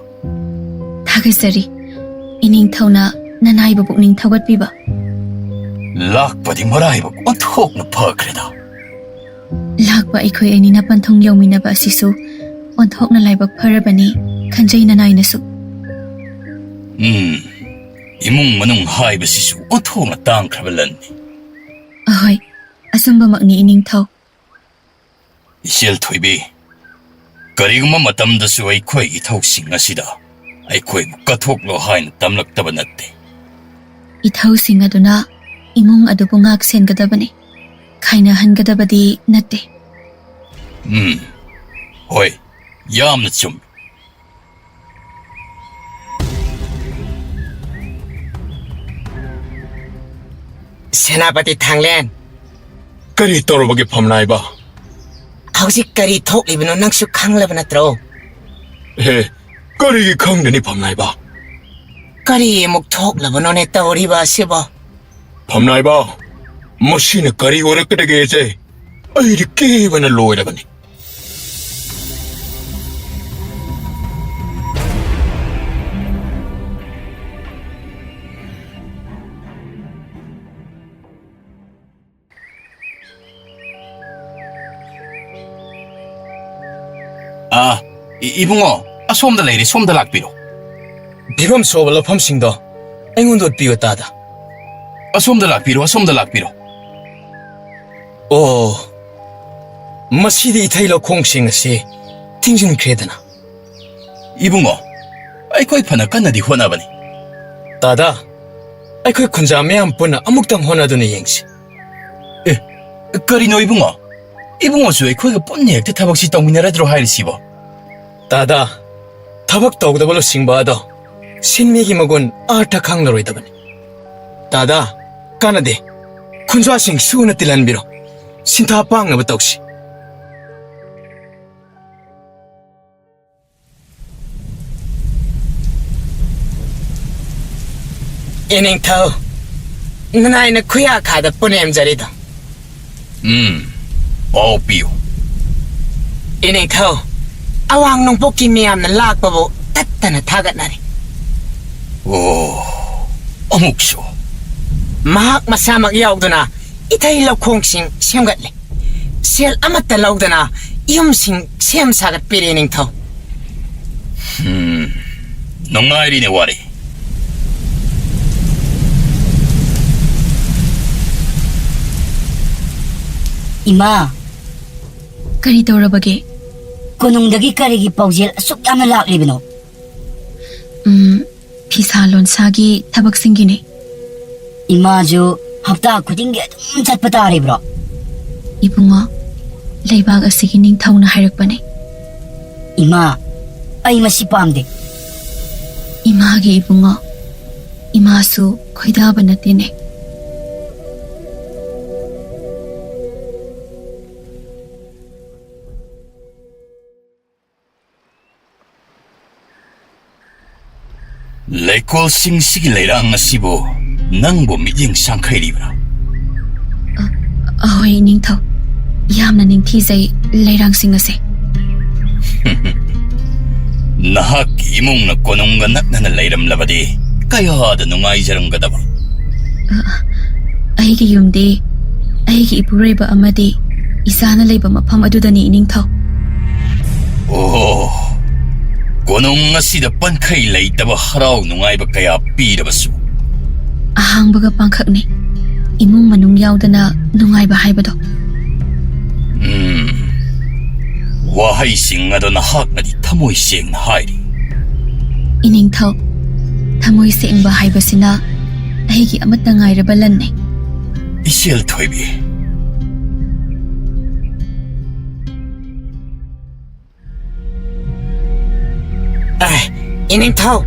ꯊꯥꯒꯠꯆꯔꯤ, ꯏꯅꯤꯡꯊꯧꯅ ꯅꯅꯥꯏꯕ ꯄꯨꯛꯅꯤꯡ ꯊꯧꯒꯠꯄꯤꯕ꯫ ꯂꯥꯛꯄꯗꯤ ꯃꯔꯥꯏꯕꯛ ꯑꯣꯟꯊꯣꯛꯅ ꯐꯈ꯭ꯔꯦꯗ꯫ ꯂꯥꯛꯄ ꯑꯩꯈꯣꯏ ꯑꯅꯤꯅ ꯄꯟꯊꯨꯡ ꯌꯧꯃꯤꯟꯅꯕ ꯑꯁꯤꯁꯨ ꯑꯣꯟꯊꯣꯛꯅ ꯂꯥꯏꯕꯛ ꯐꯔꯕꯅꯤ ꯈꯟꯖꯩ ꯅꯅꯥꯏꯅꯁꯨ꯫ ꯎꯝ, ꯏꯃꯨꯡ ꯃꯅꯨꯡ ꯍꯥꯏꯕꯁꯤꯁꯨ ꯑꯣꯟꯊꯣꯛꯅ ꯇꯥꯡꯈ꯭ꯔꯕ ꯂꯟꯅꯤ꯫ ꯑꯍꯣꯏ, ꯑꯆꯨꯝꯕꯃꯛꯅꯤ ꯏꯅꯤꯡꯊꯧ꯫ ꯏꯆꯦꯜ ꯊꯣꯏꯕꯤ, ꯀꯔꯤꯒꯨꯝꯕ ꯃꯇꯝꯗꯁꯨ ꯑꯩꯈꯣꯏꯒꯤ ꯏꯊꯧꯁꯤꯡ ꯑꯁꯤꯗ ꯑꯩꯈꯣꯏꯕꯨ ꯀꯠꯊꯣꯛꯂꯣ ꯍꯥꯏꯅ ꯇꯝꯂꯛꯇꯕ ꯅꯠꯇꯦ꯫ ꯏꯊꯧꯁꯤꯡ ꯑꯗꯨꯅ ꯏꯃꯨꯡ ꯑꯗꯨꯕꯨ ꯉꯥꯛ ꯁꯦꯟꯒꯗꯕꯅꯤ, ꯈꯥꯏꯅꯍꯟꯒꯗꯕꯗꯤ ꯅꯠꯇꯦ꯫ ꯎꯝ, ꯍꯣꯏ, ꯌꯥꯝꯅ ꯆꯨꯝꯃꯤ꯫ ꯁꯦꯅꯥꯄꯇꯤ ꯊꯥꯡꯂꯦꯟ꯫ ꯀꯔꯤ ꯇꯧꯔꯕꯒꯦ ꯐꯝꯅꯥꯏꯕ? ꯍꯧꯖꯤꯛ ꯀꯔꯤ ꯊꯣꯛꯂꯤꯕꯅꯣ ꯅꯪꯁꯨ ꯈꯪꯂꯕ ꯅꯠꯇ꯭ꯔꯣ? ꯍꯦ, ꯀꯔꯤꯒꯤ ꯈꯪꯗꯅꯤ ꯐꯝꯅꯥꯏꯕ? ꯀꯔꯤ ꯑꯃꯨꯛ ꯊꯣꯛꯂꯕꯅꯣꯅꯦ ꯇꯧꯔꯤꯕ ꯑꯁꯤꯕꯣ? ꯐꯝꯅꯥꯏꯕ, ꯃꯁꯤꯅ ꯀꯔꯤ ꯑꯣꯏꯔꯛꯀꯗꯒꯦꯁꯦ? ꯑꯩꯗꯤ ꯀꯤꯕꯅ ꯂꯣꯏꯔꯕꯅꯤ꯫ ꯑꯥ, ꯏ-, ꯏꯕꯨꯡꯉꯣ, ꯑꯁꯣꯝꯗ ꯂꯩꯔꯦ, ꯁꯣꯝꯗ ꯂꯥꯛꯄꯤꯔꯣ꯫ ꯐꯤꯕꯝ ꯁꯣꯛꯑꯕ ꯂꯧꯐꯝꯁꯤꯡꯗꯣ ꯑꯩꯉꯣꯟꯗ ꯎꯠꯄꯤꯌꯨ, ꯇꯥꯗ꯫ ꯑꯁꯣꯝꯗ ꯂꯥꯛꯄꯤꯔꯣ, ꯑꯁꯣꯝꯗ ꯂꯥꯛꯄꯤꯔꯣ꯫ ꯑꯣ, ꯃꯁꯤꯗꯤ ꯏꯊꯩ ꯂꯧꯈꯣꯡꯁꯤꯡ ꯑꯁꯤ ꯊꯤꯡꯖꯤꯟꯈ꯭ꯔꯦꯗꯅ꯫ ꯏꯕꯨꯡꯉꯣ, ꯑꯩꯈꯣꯏ ꯐꯅ ꯀꯟꯅꯗꯤ ꯍꯣꯠꯅꯕꯅꯤ꯫ ꯇꯥꯗ, ꯑꯩꯈꯣꯏ ꯈꯨꯟꯖꯥ ꯃꯌꯥꯝ ꯄꯨꯟꯅ ꯑꯃꯨꯛꯇꯪ ꯍꯣꯠꯅꯗꯨꯅ ꯌꯦꯡꯁꯤ꯫ ꯑꯦ, ꯀꯔꯤꯅꯣ ꯏꯕꯨꯡꯉꯣ? ꯏꯕꯨꯡꯉꯣꯁꯨ ꯑꯩꯈꯣꯏꯒ ꯄꯨꯟꯅ ꯍꯦꯛꯇ ꯊꯕꯛꯁꯤ ꯇꯧꯃꯤꯟꯅꯔꯗ꯭ꯔꯣ ꯍꯥꯏꯔꯤꯁꯤꯕꯣ? ꯇꯥꯗ, ꯊꯕꯛ ꯇꯧꯗꯕ ꯂꯨꯆꯤꯡꯕ ꯑꯗꯣ ꯁꯤꯟꯃꯤꯒꯤ ꯃꯒꯨꯟ ꯑꯥꯔꯊ ꯈꯪꯂꯔꯣꯏꯗꯕꯅꯤ꯫ ꯇꯥꯗ, ꯀꯥꯟꯅꯗꯦ꯫ ꯈꯨꯟꯖꯥꯁꯤꯡ ꯁꯨꯅ ꯇꯤꯜꯍꯟꯕꯤꯔꯣ꯫ ꯁꯤꯟꯊꯥ ꯄꯥꯡꯅꯕ ꯇꯧꯁꯤ꯫ ꯏꯅꯤꯡꯊꯧ, ꯅꯅꯥꯏꯅ ꯈꯨꯌꯥꯈꯥꯗ ꯄꯨꯅꯦꯝꯖꯔꯤꯗꯣ꯫ ꯎꯝ, ꯄꯥꯎ ꯄꯤꯌꯨ꯫ ꯏꯅꯤꯡꯊꯧ, ꯑꯋꯥꯡ ꯅꯣꯡꯄꯣꯛꯀꯤ ꯃꯤꯌꯥꯝꯅ ꯂꯥꯛꯄꯕꯨ ꯇꯠꯇꯅ ꯊꯥꯒꯠꯅꯔꯤ꯫ ꯑꯣ, ꯑꯃꯨꯛꯁꯨ꯫ ꯃꯍꯥꯛ ꯃꯁꯥꯃꯛ ꯌꯥꯎꯗꯨꯅ ꯏꯊꯩ ꯂꯧꯈꯣꯡꯁꯤꯡ ꯁꯦꯝꯒꯠꯂꯤ꯫ ꯁꯦꯜ ꯑꯃꯠꯇ ꯂꯧꯗꯅ ꯌꯨꯝꯁꯤꯡ ꯁꯦꯝ ꯁꯥꯒꯠꯄꯤꯔꯦ, ꯅꯤꯡꯊꯧ꯫ ꯍꯝ, ꯅꯨꯡꯉꯥꯏꯔꯤꯅꯦ ꯋꯥꯔꯤ꯫ ꯏꯃꯥ꯫ ꯀꯔꯤ ꯇꯧꯔꯕꯒꯦ? ꯀꯣꯅꯨꯡꯗꯒꯤ ꯀꯔꯤꯒꯤ ꯄꯥꯎꯖꯦꯜ ꯑꯁꯨꯛ ꯌꯥꯝꯅ ꯂꯥꯛꯂꯤꯕꯅꯣ? ꯎꯝ, ꯐꯤꯁꯥ ꯂꯣꯟꯁꯥꯒꯤ ꯊꯕꯛꯁꯤꯡꯒꯤꯅꯦ꯫ ꯏꯃꯥꯁꯨ ꯍꯞꯇꯥ ꯈꯨꯗꯤꯡꯒꯤ ꯑꯗꯨꯝ ꯆꯠꯄ ꯇꯥꯔꯤꯕ꯭ꯔꯣ? ꯏꯕꯨꯡꯉꯣ, ꯂꯩꯕꯥꯛ ꯑꯁꯤꯒꯤ ꯅꯤꯡꯊꯧꯅ ꯍꯥꯏꯔꯛꯄꯅꯦ꯫ ꯏꯃꯥ, ꯑꯩ ꯃꯁꯤ ꯄꯥꯝꯗꯦ꯫ ꯏꯃꯥꯒꯤ ꯏꯕꯨꯡꯉꯣ, ꯏꯃꯥꯁꯨ ꯈꯣꯏꯗꯥꯕ ꯅꯠꯇꯦꯅꯦ꯫ ꯂꯩꯀꯣꯜꯁꯤꯡꯁꯤꯒꯤ ꯂꯩꯔꯥꯡ ꯑꯁꯤꯕꯨ ꯅꯪꯕꯨ ꯃꯤꯠꯌꯦꯡ ꯁꯥꯡꯈꯩꯔꯤꯕ꯭ꯔꯥ? ꯑ, ꯑꯍꯣꯏ, ꯅꯤꯡꯊꯧ꯫ ꯌꯥꯝꯅ ꯅꯤꯡꯊꯤꯖꯩ ꯂꯩꯔꯥꯡꯁꯤꯡ ꯑꯁꯦ꯫ ꯅꯍꯥꯛꯀꯤ ꯏꯃꯨꯡꯅ ꯀꯣꯅꯨꯡꯒ ꯅꯛꯅꯅ ꯂꯩꯔꯝꯂꯕꯗꯤ ꯀꯌꯥꯗ ꯅꯨꯡꯉꯥꯏꯖꯔꯝꯒꯗꯕ꯫ ꯑ, ꯑꯩꯒꯤ ꯌꯨꯝꯗꯤ ꯑꯩꯒꯤ ꯏꯄꯨꯔꯣꯏꯕ ꯑꯃꯗꯤ ꯏꯆꯥꯅ ꯂꯩꯕ ꯃꯐꯝ ꯑꯗꯨꯗꯅꯤ, ꯏꯅꯤꯡꯊꯧ꯫ ꯑꯣ, ꯀꯣꯅꯨꯡ ꯑꯁꯤꯗ ꯄꯟꯈꯩ ꯂꯩꯇꯕ ꯍꯔꯥꯎ ꯅꯨꯡꯉꯥꯏꯕ ꯀꯌꯥ ꯄꯤꯔꯕꯁꯨ, ꯑꯍꯥꯡꯕꯒ ꯄꯥꯡꯈꯛꯅꯤ꯫ ꯏꯃꯨꯡ ꯃꯅꯨꯡ ꯌꯥꯎꯗꯅ ꯅꯨꯡꯉꯥꯏꯕ ꯍꯥꯏꯕꯗꯣ꯫ ꯎꯝ, ꯋꯥꯍꯩꯁꯤꯡ ꯑꯗꯣ ꯅꯍꯥꯛꯅꯗꯤ ꯊꯃꯣꯏ ꯁꯦꯡꯅ ꯍꯥꯏꯔꯤ꯫ ꯏꯅꯤꯡꯊꯧ, ꯊꯃꯣꯏ ꯁꯦꯡꯕ ꯍꯥꯏꯕꯁꯤꯅ ꯑꯩꯒꯤ ꯑꯃꯠꯇ ꯉꯥꯏꯔꯕ ꯂꯟꯅꯤ꯫ ꯏꯆꯦꯜ ꯊꯣꯏꯕꯤ꯫ ꯑꯦ, ꯏꯅꯤꯡꯊꯧ,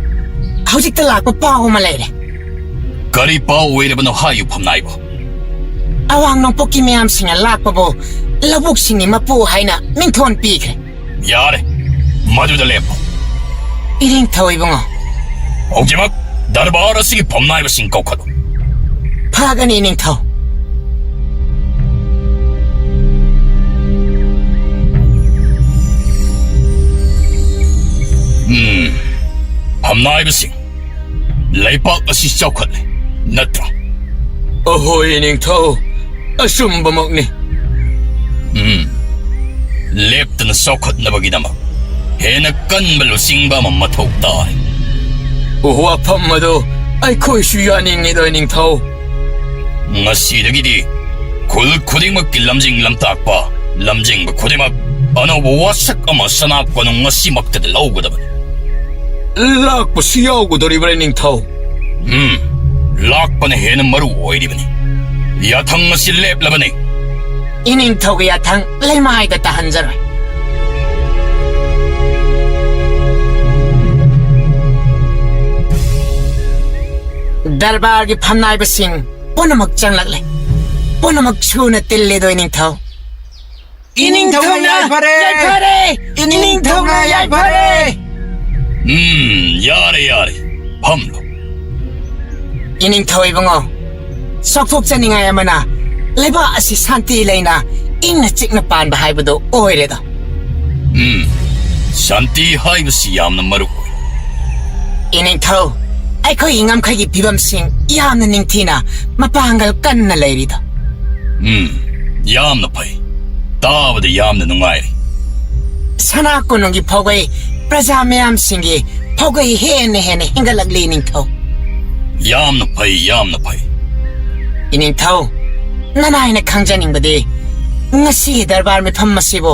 ꯍꯧꯖꯤꯛꯇ ꯂꯥꯛꯄ ꯄꯥꯎ ꯑꯃ ꯂꯩꯔꯦ꯫ ꯀꯔꯤ ꯄꯥꯎ ꯑꯣꯏꯔꯕꯅꯣ ꯍꯥꯏꯌꯨ, ꯐꯝꯅꯥꯏꯕ? ꯑꯋꯥꯡ ꯅꯣꯡꯄꯣꯛꯀꯤ ꯃꯤꯌꯥꯝꯁꯤꯡꯅ ꯂꯥꯛꯄꯕꯨ ꯂꯧꯕꯨꯛꯁꯤꯡꯒꯤ ꯃꯄꯨ ꯍꯥꯏꯅ ꯃꯤꯡꯊꯣꯟ ꯄꯤꯈ꯭ꯔꯦ꯫ ꯌꯥꯔꯦ, ꯃꯗꯨꯗ ꯂꯦꯞꯄꯨ꯫ ꯏꯅꯤꯡꯊꯧ ꯏꯕꯨꯡꯉꯣ꯫ ꯍꯧꯖꯤꯛꯃꯛ ꯗꯔꯕꯥꯔ ꯑꯁꯤꯒꯤ ꯐꯝꯅꯥꯏꯕꯁꯤꯡ ꯀꯧꯈꯠꯂꯨ꯫ ꯐꯒꯅꯤ, ꯏꯅꯤꯡꯊꯧ꯫ ꯎꯝ, ꯐꯝꯅꯥꯏꯕꯁꯤꯡ, ꯂꯩꯄꯥꯛ ꯑꯁꯤ ꯆꯥꯎꯈꯠꯂꯦ, ꯅꯠꯇ꯭ꯔꯥ? ꯑꯍꯣꯏ, ꯏꯅꯤꯡꯊꯧ, ꯑꯆꯨꯝꯕꯃꯛꯅꯤ꯫ ꯎꯝ, ꯂꯦꯞꯇꯅ ꯆꯥꯎꯈꯠꯅꯕꯒꯤꯗꯃꯛ ꯍꯦꯟꯅ ꯀꯟꯕ ꯂꯨꯆꯤꯡꯕ ꯑꯃ ꯃꯊꯧ ꯇꯥꯏ꯫ ꯋꯥꯐꯝ ꯑꯗꯨ ꯑꯩꯈꯣꯏꯁꯨ ꯌꯥꯅꯤꯡꯉꯤꯗꯣ, ꯏꯅꯤꯡꯊꯧ꯫ ꯉꯁꯤꯗꯒꯤꯗꯤ ꯈꯨꯜ ꯈꯨꯗꯤꯡꯃꯛꯀꯤ ꯂꯝꯖꯤꯡ ꯂꯝꯇꯥꯛꯄ, ꯂꯝꯖꯤꯡꯕ ꯈꯨꯗꯤꯡꯃꯛ ꯑꯅꯧꯕ ꯋꯥꯁꯛ ꯑꯃ ꯁꯅꯥ ꯀꯣꯅꯨꯡ ꯑꯁꯤꯃꯛꯇꯗ ꯂꯧꯒꯗꯕꯅꯤ꯫ ꯂꯥꯛꯄꯁꯨ ꯌꯥꯎꯒꯗꯧꯔꯤꯕ꯭ꯔꯥ, ꯏꯅꯤꯡꯊꯧ? ꯎꯝ, ꯂꯥꯛꯄꯅ ꯍꯦꯟꯅ ꯃꯔꯨ ꯑꯣꯏꯔꯤꯕꯅꯤ꯫ ꯌꯥꯊꯪ ꯑꯁꯤ ꯂꯦꯞꯂꯕꯅꯤ꯫ ꯏꯅꯤꯡꯊꯧꯒꯤ ꯌꯥꯊꯪ ꯂꯩꯃꯥꯏꯗ ꯇꯥꯍꯟꯖꯔꯣꯏ꯫ ꯗꯔꯕꯥꯔꯒꯤ ꯐꯝꯅꯥꯏꯕꯁꯤꯡ ꯄꯨꯝꯅꯃꯛ ꯆꯪꯂꯛꯂꯦ꯫ ꯄꯨꯝꯅꯃꯛ ꯁꯨꯅ ꯇꯤꯜꯂꯦꯗꯣ, ꯏꯅꯤꯡꯊꯧ꯫ ꯏꯅꯤꯡꯊꯧꯅ ꯏꯅꯤꯡꯊꯧꯅ ꯌꯥꯏꯐꯔꯦ! ꯌꯥꯏꯐꯔꯦ! ꯏꯅꯤꯡꯊꯧꯅ ꯏꯅꯤꯡꯊꯧꯅ ꯌꯥꯏꯐꯔꯦ! ꯌꯥꯏꯐꯔꯦ! ꯎꯝ, ꯌꯥꯔꯦ, ꯌꯥꯔꯦ꯫ ꯐꯝꯂꯣ꯫ ꯏꯅꯤꯡꯊꯧ ꯏꯕꯨꯡꯉꯣ, ꯆꯥꯎꯊꯣꯛꯆꯅꯤꯡꯉꯥꯏ ꯑꯃꯅ ꯂꯩꯕꯥꯛ ꯑꯁꯤ ꯁꯥꯟꯇꯤ ꯂꯩꯅ ꯏꯪꯅ ꯆꯤꯛꯅ ꯄꯥꯟꯕ ꯍꯥꯏꯕꯗꯨ ꯑꯣꯏꯔꯦꯗꯣ꯫ ꯎꯝ, ꯁꯥꯟꯇꯤ ꯍꯥꯏꯕꯁꯤ ꯌꯥꯝꯅ ꯃꯔꯨ ꯑꯣꯏ꯫ ꯏꯅꯤꯡꯊꯧ, ꯑꯩꯈꯣꯏꯒꯤ ꯉꯝꯈꯩꯒꯤ ꯐꯤꯕꯝꯁꯤꯡ ꯌꯥꯝꯅ ꯅꯤꯡꯊꯤꯅ ꯃꯄꯥꯡꯒꯜ ꯀꯟꯅ ꯂꯩꯔꯤꯗꯣ꯫ ꯎꯝ, ꯌꯥꯝꯅ ꯐꯩ꯫ ꯇꯥꯕꯗ ꯌꯥꯝꯅ ꯅꯨꯡꯉꯥꯏꯔꯦ꯫ ꯁꯅꯥ ꯀꯣꯅꯨꯡꯒꯤ ꯐꯥꯎꯒꯩ, ꯄ꯭ꯔꯖꯥ ꯃꯌꯥꯝꯁꯤꯡꯒꯤ ꯐꯥꯎꯒꯩ ꯍꯦꯟꯅ ꯍꯦꯟꯅ ꯍꯦꯟꯒꯠꯂꯛꯂꯤ, ꯏꯅꯤꯡꯊꯧ꯫ ꯌꯥꯝꯅ ꯐꯩ, ꯌꯥꯝꯅ ꯐꯩ꯫ ꯏꯅꯤꯡꯊꯧ, ꯅꯅꯥꯏꯅ ꯈꯪꯖꯅꯤꯡꯕꯗꯤ ꯉꯁꯤꯒꯤ ꯗꯔꯕꯥꯔ ꯃꯤꯐꯝ ꯑꯁꯤꯕꯨ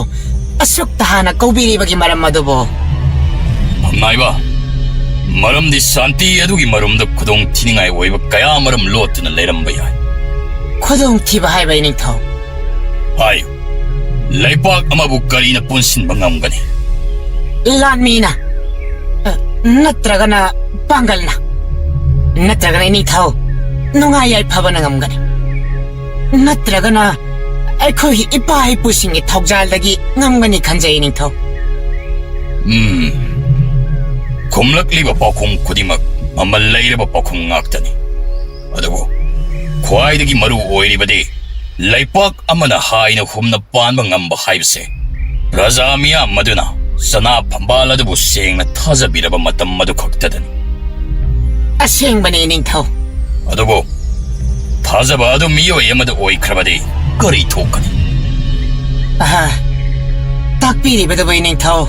ꯑꯁꯨꯛ ꯇꯍꯥꯅ ꯀꯧꯕꯤꯔꯤꯕꯒꯤ ꯃꯔꯝ ꯑꯗꯨꯕꯨ? ꯐꯝꯅꯥꯏꯕ, ꯃꯔꯝꯗꯤ ꯁꯥꯟꯇꯤ ꯑꯗꯨꯒꯤ ꯃꯔꯨꯝꯗ ꯈꯨꯗꯣꯡ ꯊꯤꯅꯤꯡꯉꯥꯏ ꯑꯣꯏꯕ ꯀꯌꯥ ꯃꯔꯨꯝ ꯂꯣꯠꯇꯨꯅ ꯂꯩꯔꯝꯕ ꯌꯥꯏ꯫ ꯈꯨꯗꯣꯡꯊꯤꯕ ꯍꯥꯏꯕ, ꯏꯅꯤꯡꯊꯧ? ꯍꯥꯏꯌꯨ, ꯂꯩꯄꯥꯛ ꯑꯃꯕꯨ ꯀꯔꯤꯅ ꯄꯨꯟꯁꯤꯟꯕ ꯉꯝꯒꯅꯤ? ꯂꯥꯟꯃꯤꯅ, ꯑ, ꯅꯠꯇ꯭ꯔꯒꯅ ꯄꯥꯡꯒꯜꯅ, ꯅꯠꯇ꯭ꯔꯒꯅ, ꯏꯅꯤꯡꯊꯧ, ꯅꯨꯡꯉꯥꯏ ꯌꯥꯏꯐꯕꯅ ꯉꯝꯒꯅꯤ, ꯅꯠꯇ꯭ꯔꯒꯅ ꯑꯩꯈꯣꯏꯒꯤ ꯏꯄꯥ ꯏꯄꯨꯁꯤꯡꯒꯤ ꯊꯧꯖꯥꯜꯗꯒꯤ ꯉꯝꯒꯅꯤ ꯈꯟꯖꯩ, ꯏꯅꯤꯡꯊꯧ꯫ ꯎꯝ, ꯈꯨꯝꯂꯛꯂꯤꯕ ꯄꯥꯎꯈꯨꯝ ꯈꯨꯗꯤꯡꯃꯛ ꯃꯃꯜ ꯂꯩꯔꯕ ꯄꯥꯎꯈꯨꯝ ꯉꯥꯛꯇꯅꯤ꯫ ꯑꯗꯨꯕꯨ ꯈ꯭ꯋꯥꯏꯗꯒꯤ ꯃꯔꯨ ꯑꯣꯏꯔꯤꯕꯗꯤ ꯂꯩꯄꯥꯛ ꯑꯃꯅ ꯍꯥꯏꯅ ꯍꯨꯝꯅ ꯄꯥꯟꯕ ꯉꯝꯕ ꯍꯥꯏꯕꯁꯦ ꯄ꯭ꯔꯖꯥ ꯃꯤꯌꯥꯝ ꯑꯗꯨꯅ ꯆꯅꯥ ꯐꯝꯕꯥꯜ ꯑꯗꯨꯕꯨ ꯁꯦꯡꯅ ꯊꯥꯖꯕꯤꯔꯕ ꯃꯇꯝ ꯑꯗꯨ ꯈꯛꯇꯗꯅꯤ꯫ ꯑꯁꯦꯡꯕꯅꯤ, ꯏꯅꯤꯡꯊꯧ꯫ ꯑꯗꯨꯕꯨ ꯊꯥꯖꯕ ꯑꯗꯨ ꯃꯤꯑꯣꯏ ꯑꯃꯗ ꯑꯣꯏꯈ꯭ꯔꯕꯗꯤ ꯀꯔꯤ ꯊꯣꯛꯀꯅꯤ? ꯑꯍ, ꯇꯥꯛꯄꯤꯔꯤꯕꯗꯨꯕꯨ, ꯏꯅꯤꯡꯊꯧ?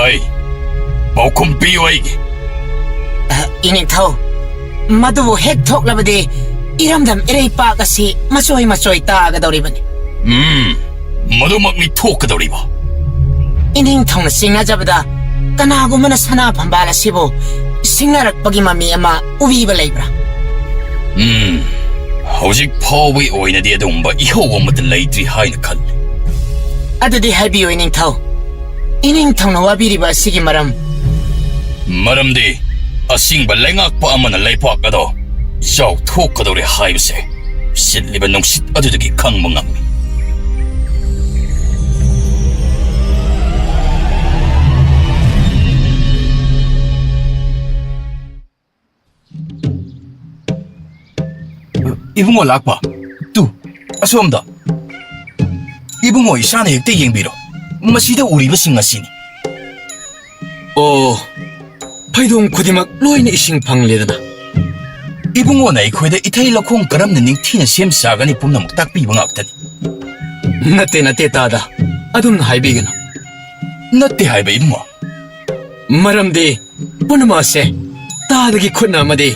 ꯑꯩ ꯄꯥꯎꯈꯨꯝ ꯄꯤꯌꯨ ꯑꯩꯒꯤ꯫ ꯑꯍ, ꯏꯅꯤꯡꯊꯧ, ꯃꯗꯨꯕꯨ ꯍꯦꯛ ꯊꯣꯛꯂꯕꯗꯤ ꯏꯔꯝꯗꯝ ꯏꯔꯩꯄꯥꯛ ꯑꯁꯤ ꯃꯆꯣꯏ ꯃꯆꯣꯏ ꯇꯥꯒꯗꯧꯔꯤꯕꯅꯤ꯫ ꯎꯝ, ꯃꯗꯨꯃꯛꯅꯤ ꯊꯣꯛꯀꯗꯧꯔꯤꯕ꯫ ꯏꯅꯤꯡꯊꯧꯅ ꯆꯤꯡꯅꯖꯕꯗ ꯀꯅꯥꯒꯨꯝꯕꯅ ꯁꯅꯥ ꯐꯝꯕꯥꯜ ꯑꯁꯤꯕꯨ ꯁꯤꯡꯅꯔꯛꯄꯒꯤ ꯃꯃꯤ ꯑꯃ ꯎꯕꯤꯕ ꯂꯩꯕ꯭ꯔꯥ? ꯎꯝ, ꯍꯧꯖꯤꯛ ꯐꯥꯎꯕꯒꯤ ꯑꯣꯏꯅꯗꯤ ꯑꯗꯨꯒꯨꯝꯕ ꯏꯍꯧ ꯑꯃꯠꯇ ꯂꯩꯇ꯭ꯔꯤ ꯍꯥꯏꯅ ꯈꯜꯂꯤ꯫ ꯑꯗꯨꯗꯤ ꯍꯥꯏꯕꯤꯌꯨ, ꯏꯅꯤꯡꯊꯧ, ꯏꯅꯤꯡꯊꯧꯅ ꯋꯥꯕꯤꯔꯤꯕ ꯑꯁꯤꯒꯤ ꯃꯔꯝ? ꯃꯔꯝꯗꯤ ꯑꯁꯤꯡꯕ ꯂꯩꯉꯥꯛꯄ ꯑꯃꯅ ꯂꯩꯄꯥꯛ ꯑꯗꯣ ꯆꯥꯎꯊꯣꯛꯀꯗꯧꯔꯦ ꯍꯥꯏꯕꯁꯦ ꯁꯤꯠꯂꯤꯕ ꯅꯨꯡꯁꯤꯠ ꯑꯗꯨꯗꯒꯤ ꯈꯪꯕ ꯉꯝꯃꯤ꯫ ꯏꯕꯨꯡꯉꯣ ꯂꯥꯛꯄ, ꯇꯨ, ꯑꯁꯣꯝꯗ꯫ ꯏꯕꯨꯡꯉꯣ, ꯏꯆꯥꯅ ꯍꯦꯛꯇ ꯌꯦꯡꯕꯤꯔꯣ, ꯃꯁꯤꯗ ꯎꯔꯤꯕꯁꯤꯡ ꯑꯁꯤꯅꯤ꯫ ꯑꯣ, ꯐꯩꯗꯣꯝ ꯈꯨꯗꯤꯡꯃꯛ ꯂꯣꯏꯅ ꯏꯁꯤꯡ ꯐꯪꯂꯦꯗꯅ꯫ ꯏꯕꯨꯡꯉꯣꯅ ꯑꯩꯈꯣꯏꯗ ꯏꯊꯩ ꯂꯧꯈꯣꯡ ꯀꯔꯝꯅ ꯅꯤꯡꯊꯤꯅ ꯁꯦꯝ ꯁꯥꯒꯅꯤ ꯄꯨꯝꯅꯃꯛ ꯇꯥꯛꯄꯤꯕ ꯉꯥꯛꯇꯅꯤ꯫ ꯅꯠꯇꯦ, ꯅꯠꯇꯦ, ꯇꯥꯗ, ꯑꯗꯨꯝꯅ ꯍꯥꯏꯕꯤꯒꯅꯨ꯫ ꯅꯠꯇꯦ ꯍꯥꯏꯕ, ꯏꯕꯨꯡꯉꯣ꯫ ꯃꯔꯝꯗꯤ ꯄꯨꯝꯅꯃꯛ ꯑꯁꯦ ꯇꯥꯗꯒꯤ ꯈꯨꯠꯅ ꯑꯃꯗꯤ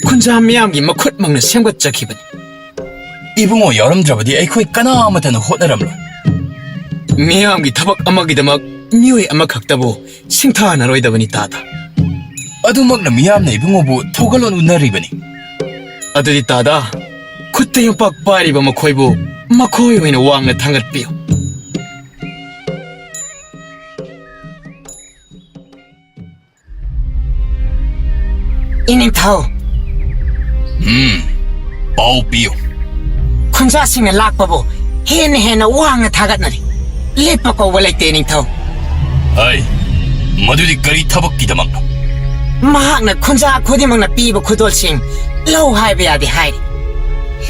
ꯈꯨꯟꯖꯥ ꯃꯤꯌꯥꯝꯒꯤ ꯃꯈꯨꯠꯃꯛꯅ ꯁꯦꯝꯒꯠꯆꯈꯤꯕꯅꯤ꯫ ꯏꯕꯨꯡꯉꯣ ꯌꯥꯎꯔꯝꯗ꯭ꯔꯕꯗꯤ ꯑꯩꯈꯣꯏ ꯀꯅꯥ ꯑꯃꯠꯇꯅ ꯍꯣꯠꯅꯔꯝꯂꯣꯏ꯫ ꯃꯤꯌꯥꯝꯒꯤ ꯊꯕꯛ ꯑꯃꯒꯤꯗꯃꯛ ꯃꯤꯑꯣꯏ ꯑꯃꯈꯛꯇꯕꯨ ꯁꯤꯡꯊꯥꯅꯔꯣꯏꯗꯕꯅꯤ, ꯇꯥꯗ꯫ ꯑꯗꯨꯃꯛꯅ ꯃꯤꯌꯥꯝꯅ ꯏꯕꯨꯡꯉꯣꯕꯨ ꯊꯧꯒꯜꯂꯣꯟ ꯎꯠꯅꯔꯤꯕꯅꯤ꯫ ꯑꯗꯨꯗꯤ, ꯇꯥꯗ, ꯈꯨꯠꯇ ꯌꯣꯝꯄꯥꯛ ꯄꯥꯏꯔꯤꯕ ꯃꯈꯣꯏꯕꯨ ꯃꯈꯣꯏ ꯑꯣꯏꯅ ꯋꯥꯡꯅ ꯊꯥꯡꯒꯠꯄꯤꯌꯨ꯫ ꯏꯅꯤꯡꯊꯧ꯫ ꯎꯝ, ꯄꯥꯎ ꯄꯤꯌꯨ꯫ ꯈꯨꯟꯖꯥꯁꯤꯡꯅ ꯂꯥꯛꯄꯕꯨ ꯍꯦꯟꯅ ꯍꯦꯟꯅ ꯋꯥꯡꯅ ꯊꯥꯒꯠꯅꯔꯤ꯫ ꯂꯦꯞꯄ ꯀꯧꯕ ꯂꯩꯇꯦ, ꯏꯅꯤꯡꯊꯧ꯫ ꯍꯩ, ꯃꯗꯨꯗꯤ ꯀꯔꯤ ꯊꯕꯛꯀꯤꯗꯃꯛꯅꯣ? ꯃꯍꯥꯛꯅ ꯈꯨꯟꯖꯥ ꯈꯨꯗꯤꯡꯃꯛꯅ ꯄꯤꯕ ꯈꯨꯗꯣꯜꯁꯤꯡ ꯂꯧ ꯍꯥꯏꯕ ꯌꯥꯗꯦ ꯍꯥꯏꯔꯤ꯫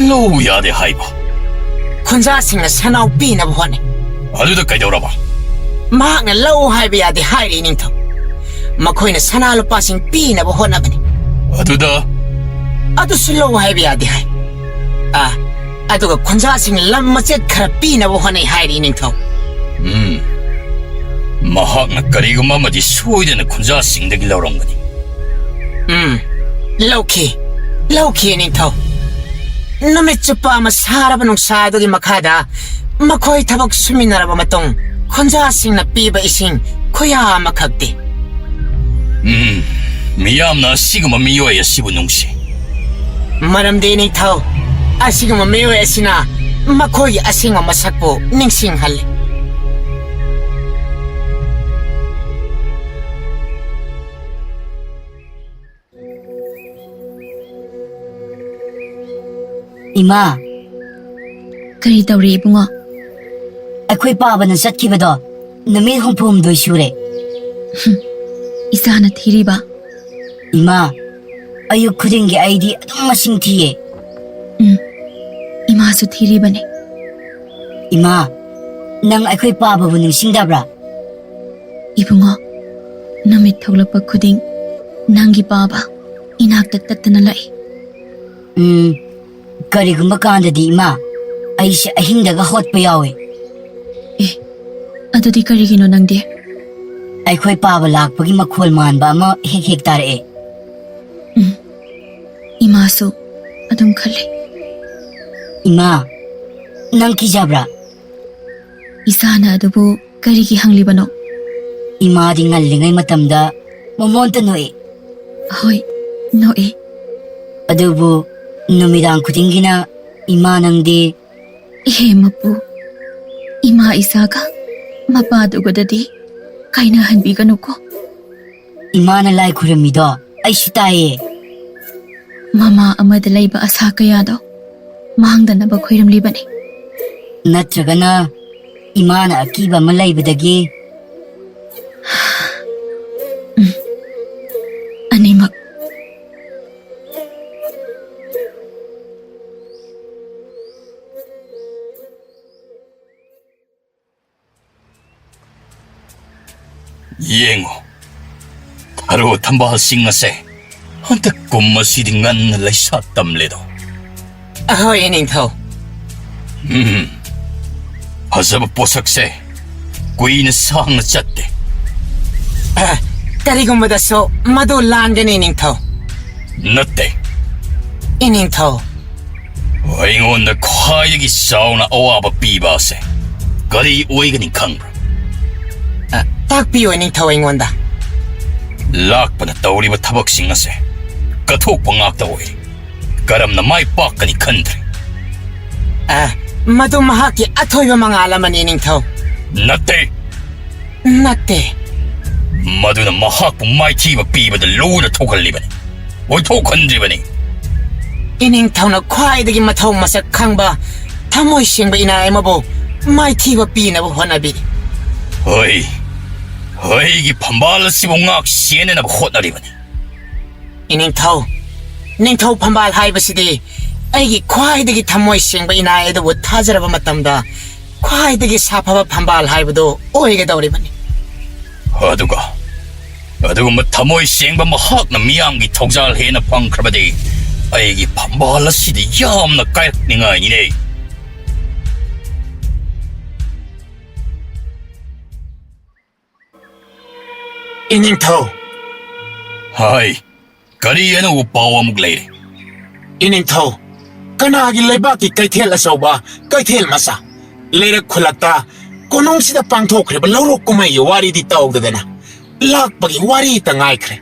ꯂꯧ ꯌꯥꯗꯦ ꯍꯥꯏꯕ? ꯈꯨꯟꯖꯥꯁꯤꯡꯅ ꯁꯅꯥꯎ ꯄꯤꯅꯕ ꯍꯣꯠꯅꯩ꯫ ꯑꯗꯨꯗ ꯀꯩꯗꯧꯔꯕ? ꯃꯍꯥꯛꯅ ꯂꯧ ꯍꯥꯏꯕ ꯌꯥꯗꯦ ꯍꯥꯏꯔꯤ, ꯏꯅꯤꯡꯊꯧ꯫ ꯃꯈꯣꯏꯅ ꯁꯅꯥ ꯂꯨꯄꯥꯁꯤꯡ ꯄꯤꯅꯕ ꯍꯣꯠꯅꯕꯅꯤ꯫ ꯑꯗꯨꯗ? ꯑꯗꯨꯁꯨ ꯂꯧ ꯍꯥꯏꯕ ꯌꯥꯗꯦ ꯍꯥꯏ꯫ ꯑꯥ, ꯑꯗꯨꯒ ꯈꯨꯟꯖꯥꯁꯤꯡ ꯂꯝ ꯃꯆꯦꯠ ꯈꯔ ꯄꯤꯅꯕ ꯍꯣꯠꯅꯩ ꯍꯥꯏꯔꯤ, ꯏꯅꯤꯡꯊꯧ꯫ ꯎꯝ, ꯃꯍꯥꯛꯅ ꯀꯔꯤꯒꯨꯝꯕ ꯑꯃꯗꯤ ꯁꯣꯏꯗꯅ ꯈꯨꯟꯖꯥꯁꯤꯡꯗꯒꯤ ꯂꯧꯔꯝꯒꯅꯤ꯫ ꯎꯝ, ꯂꯧꯈꯤ, ꯂꯧꯈꯤ, ꯏꯅꯤꯡꯊꯧ꯫ ꯅꯨꯃꯤꯠ ꯆꯨꯞꯄ ꯑꯃ ꯁꯥꯔꯕ ꯅꯨꯡꯁꯥ ꯑꯗꯨꯒꯤ ꯃꯈꯥꯗ ꯃꯈꯣꯏ ꯊꯕꯛ ꯁꯨꯃꯤꯟꯅꯔꯕ ꯃꯇꯨꯡ, ꯈꯨꯟꯖꯥꯁꯤꯡꯅ ꯄꯤꯕ ꯏꯁꯤꯡ ꯈꯨꯌꯥ ꯑꯃꯈꯛꯇꯤ꯫ ꯎꯝ, ꯃꯤꯌꯥꯝꯅ ꯑꯁꯤꯒꯨꯝꯕ ꯃꯤꯑꯣꯏ ꯑꯁꯤꯕꯨ ꯅꯨꯡꯁꯤ꯫ ꯃꯔꯝꯗꯤ, ꯏꯅꯤꯡꯊꯧ, ꯑꯁꯤꯒꯨꯝꯕ ꯃꯤꯑꯣꯏ ꯑꯁꯤꯅ ꯃꯈꯣꯏꯒꯤ ꯑꯁꯦꯡꯕ ꯃꯁꯛꯄꯨ ꯅꯤꯡꯁꯤꯡꯍꯜꯂꯤ꯫ ꯏꯃꯥ꯫ ꯀꯔꯤ ꯇꯧꯔꯤ, ꯏꯕꯨꯡꯉꯣ? ꯑꯩꯈꯣꯏ ꯄꯥꯕꯅ ꯆꯠꯈꯤꯕꯗꯣ ꯅꯨꯃꯤꯠ ꯍꯨꯝꯐꯨ ꯍꯨꯝꯗꯣꯏ ꯁꯨꯔꯦ꯫ ꯍꯨꯝ, ꯏꯆꯥꯅ ꯊꯤꯔꯤꯕ? ꯏꯃꯥ, ꯑꯌꯨꯛ ꯈꯨꯗꯤꯡꯒꯤ ꯑꯩꯗꯤ ꯑꯗꯨꯝ ꯃꯁꯤꯡ ꯊꯤꯌꯦ꯫ ꯎꯝ, ꯏꯃꯥꯁꯨ ꯊꯤꯔꯤꯕꯅꯤ꯫ ꯏꯃꯥ, ꯅꯪ ꯑꯩꯈꯣꯏ ꯄꯥꯕꯕꯨ ꯅꯤꯡꯁꯤꯡꯗꯕ꯭ꯔꯥ? ꯏꯕꯨꯡꯉꯣ, ꯅꯨꯃꯤꯠ ꯊꯣꯛꯂꯛꯄ ꯈꯨꯗꯤꯡ ꯅꯪꯒꯤ ꯄꯥꯕ ꯏꯅꯥꯛꯇ ꯇꯠꯇꯅ ꯂꯥꯛꯏ꯫ ꯎꯝ, ꯀꯔꯤꯒꯨꯝꯕ ꯀꯥꯟꯗꯗꯤ, ꯏꯃꯥ, ꯑꯩꯁꯦ ꯑꯍꯤꯡꯗꯒ ꯍꯧꯒꯠꯄ ꯌꯥꯎꯋꯦ꯫ ꯑꯦ, ꯑꯗꯨꯗꯤ ꯀꯔꯤꯒꯤꯅꯣ ꯅꯪꯗꯤ? ꯑꯩꯈꯣꯏ ꯄꯥꯕ ꯂꯥꯛꯄꯒꯤ ꯃꯈꯣꯜ ꯃꯥꯟꯕ ꯑꯃ ꯍꯦꯛ ꯍꯦꯛ ꯇꯥꯔꯛꯑꯦ꯫ ꯎꯝ, ꯏꯃꯥꯁꯨ ꯑꯗꯨꯝ ꯈꯜꯂꯤ꯫ ꯏꯃꯥ, ꯅꯪ ꯀꯤꯖꯕ꯭ꯔꯥ? ꯏꯆꯥꯅ ꯑꯗꯨꯕꯨ ꯀꯔꯤꯒꯤ ꯍꯪꯂꯤꯕꯅꯣ? ꯏꯃꯥꯗꯤ ꯉꯜꯂꯤꯉꯩ ꯃꯇꯝꯗ ꯃꯃꯣꯟꯇ ꯅꯣꯛꯏ꯫ ꯍꯣꯏ, ꯅꯣꯛꯏ꯫ ꯑꯗꯨꯕꯨ ꯅꯨꯃꯤꯗꯥꯡ ꯈꯨꯗꯤꯡꯒꯤꯅ ꯏꯃꯥ ꯅꯪꯗꯤ ꯏꯍꯦ ꯃꯄꯨ, ꯏꯃꯥ ꯏꯆꯥꯒ ꯃꯄꯥꯗꯨꯒꯗꯗꯤ ꯀꯥꯏꯅꯍꯟꯕꯤꯒꯅꯨꯀꯣ꯫ ꯏꯃꯥꯅ ꯂꯥꯏ ꯈꯨꯔꯨꯝꯃꯤꯗꯣ ꯑꯩꯁꯨ ꯇꯥꯏꯌꯦ꯫ ꯃꯃꯥ ꯑꯃꯗ ꯂꯩꯕ ꯑꯁꯥ ꯀꯌꯥꯗꯣ ꯃꯥꯡꯗꯅꯕ ꯈꯨꯔꯨꯝꯂꯤꯕꯅꯤ꯫ ꯅꯠꯇ꯭ꯔꯒꯅ ꯏꯃꯥꯅ ꯑꯀꯤꯕ ꯑꯃ ꯂꯩꯕꯗꯒꯤ? ꯎꯝ, ꯑꯅꯤꯃꯛ꯫ ꯌꯦꯡꯉꯨ, ꯊꯔꯣ ꯊꯝꯕꯥꯜꯁꯤꯡ ꯑꯁꯦ ꯍꯟꯗꯛ ꯀꯨꯝ ꯑꯁꯤꯗꯤ ꯉꯟꯅ ꯂꯩꯁꯥ ꯇꯝꯂꯦꯗꯣ꯫ ꯑꯍꯣꯏ, ꯏꯅꯤꯡꯊꯧ꯫ ꯎꯝ, ꯐꯖꯕ ꯄꯣꯠꯁꯛꯁꯦ ꯀꯨꯏꯅ ꯁꯥꯡꯅ ꯆꯠꯇꯦ꯫ ꯑ, ꯀꯔꯤꯒꯨꯝꯕꯗꯁꯨ ꯃꯗꯨ ꯂꯥꯟꯒꯅꯤ, ꯏꯅꯤꯡꯊꯧ꯫ ꯅꯠꯇꯦ꯫ ꯏꯅꯤꯡꯊꯧ꯫ ꯑꯩꯉꯣꯟꯗ ꯈ꯭ꯋꯥꯏꯗꯒꯤ ꯆꯥꯎꯅ ꯑꯋꯥꯕ ꯄꯤꯕ ꯑꯁꯦ ꯀꯔꯤ ꯑꯣꯏꯒꯅꯤ ꯈꯪꯕ꯭ꯔꯥ? ꯑ, ꯇꯥꯛꯄꯤꯌꯨ, ꯏꯅꯤꯡꯊꯧ, ꯑꯩꯉꯣꯟꯗ꯫ ꯂꯥꯛꯄꯅ ꯇꯧꯔꯤꯕ ꯊꯕꯛꯁꯤꯡ ꯑꯁꯦ ꯀꯠꯊꯣꯛꯄ ꯉꯥꯛꯇ ꯑꯣꯏꯔꯤ꯫ ꯀꯔꯝꯅ ꯃꯥꯏ ꯄꯥꯛꯀꯅꯤ ꯈꯟꯗ꯭ꯔꯦ꯫ ꯑ, ꯃꯗꯨ ꯃꯍꯥꯛꯀꯤ ꯑꯊꯣꯏꯕ ꯃꯉꯥꯜ ꯑꯃꯅꯤ, ꯏꯅꯤꯡꯊꯧ꯫ ꯅꯠꯇꯦ꯫ ꯅꯠꯇꯦ꯫ ꯃꯗꯨꯅ ꯃꯍꯥꯛꯄꯨ ꯃꯥꯏꯊꯤꯕ ꯄꯤꯕꯗ ꯂꯨꯅ ꯊꯣꯛꯍꯜꯂꯤꯕꯅꯤ, ꯑꯣꯏꯊꯣꯛꯍꯟꯗ꯭ꯔꯤꯕꯅꯤ꯫ ꯏꯅꯤꯡꯊꯧꯅ ꯈ꯭ꯋꯥꯏꯗꯒꯤ ꯃꯊꯧ ꯃꯁꯛ ꯈꯪꯕ ꯊꯃꯣꯏ ꯁꯦꯡꯕ ꯏꯅꯥꯏ ꯑꯃꯕꯨ ꯃꯥꯏꯊꯤꯕ ꯄꯤꯅꯕ ꯍꯣꯠꯅꯕꯤꯔꯤ꯫ ꯍꯣꯏ, ꯑꯩꯒꯤ ꯐꯝꯕꯥꯜ ꯑꯁꯤꯕꯨ ꯉꯥꯛ ꯁꯦꯟꯅꯅꯕ ꯍꯣꯠꯅꯔꯤꯕꯅꯤ꯫ ꯏꯅꯤꯡꯊꯧ, ꯅꯤꯡꯊꯧ ꯐꯝꯕꯥꯜ ꯍꯥꯏꯕꯁꯤꯗꯤ ꯑꯩꯒꯤ ꯈ꯭ꯋꯥꯏꯗꯒꯤ ꯊꯃꯣꯏ ꯁꯦꯡꯕ ꯏꯅꯥꯏ ꯑꯗꯨꯕꯨ ꯊꯥꯖꯔꯕ ꯃꯇꯝꯗ ꯈ꯭ꯋꯥꯏꯗꯒꯤ ꯁꯥꯐꯕ ꯐꯝꯕꯥꯜ ꯍꯥꯏꯕꯗꯨ ꯑꯣꯏꯒꯗꯧꯔꯤꯕꯅꯤ꯫ ꯑꯗꯨꯒ ꯑꯗꯨꯒꯨꯝꯕ ꯊꯃꯣꯏ ꯁꯦꯡꯕ ꯃꯍꯥꯛꯅ ꯃꯤꯌꯥꯝꯒꯤ ꯊꯧꯖꯥꯜ ꯍꯦꯟꯅ ꯐꯪꯈ꯭ꯔꯕꯗꯤ ꯑꯩꯒꯤ ꯐꯝꯕꯥꯜ ꯑꯁꯤꯗꯤ ꯌꯥꯝꯅ ꯀꯥꯏꯔꯛꯅꯤꯡꯉꯥꯏꯅꯤꯅꯦ꯫ ꯏꯅꯤꯡꯊꯧ꯫ ꯍꯥꯏ, ꯀꯔꯤ ꯑꯅꯧꯕ ꯄꯥꯎ ꯑꯃꯨꯛ ꯂꯩꯔꯦ? ꯏꯅꯤꯡꯊꯧ, ꯀꯅꯥꯒꯤ ꯂꯩꯕꯥꯛꯀꯤ ꯀꯩꯊꯦꯜ ꯑꯆꯧꯕ, ꯀꯩꯊꯦꯜ ꯃꯆꯥ, ꯂꯩꯔꯛ ꯈꯨꯜꯂꯛꯇ ꯀꯣꯅꯨꯡꯁꯤꯗ ꯄꯥꯡꯊꯣꯛꯈ꯭ꯔꯤꯕ ꯂꯧꯔꯣꯛ ꯀꯨꯝꯍꯩꯒꯤ ꯋꯥꯔꯤꯗꯤ ꯇꯧꯗꯗꯅ ꯂꯥꯛꯄꯒꯤ ꯋꯥꯔꯤꯇ ꯉꯥꯏꯈ꯭ꯔꯦ꯫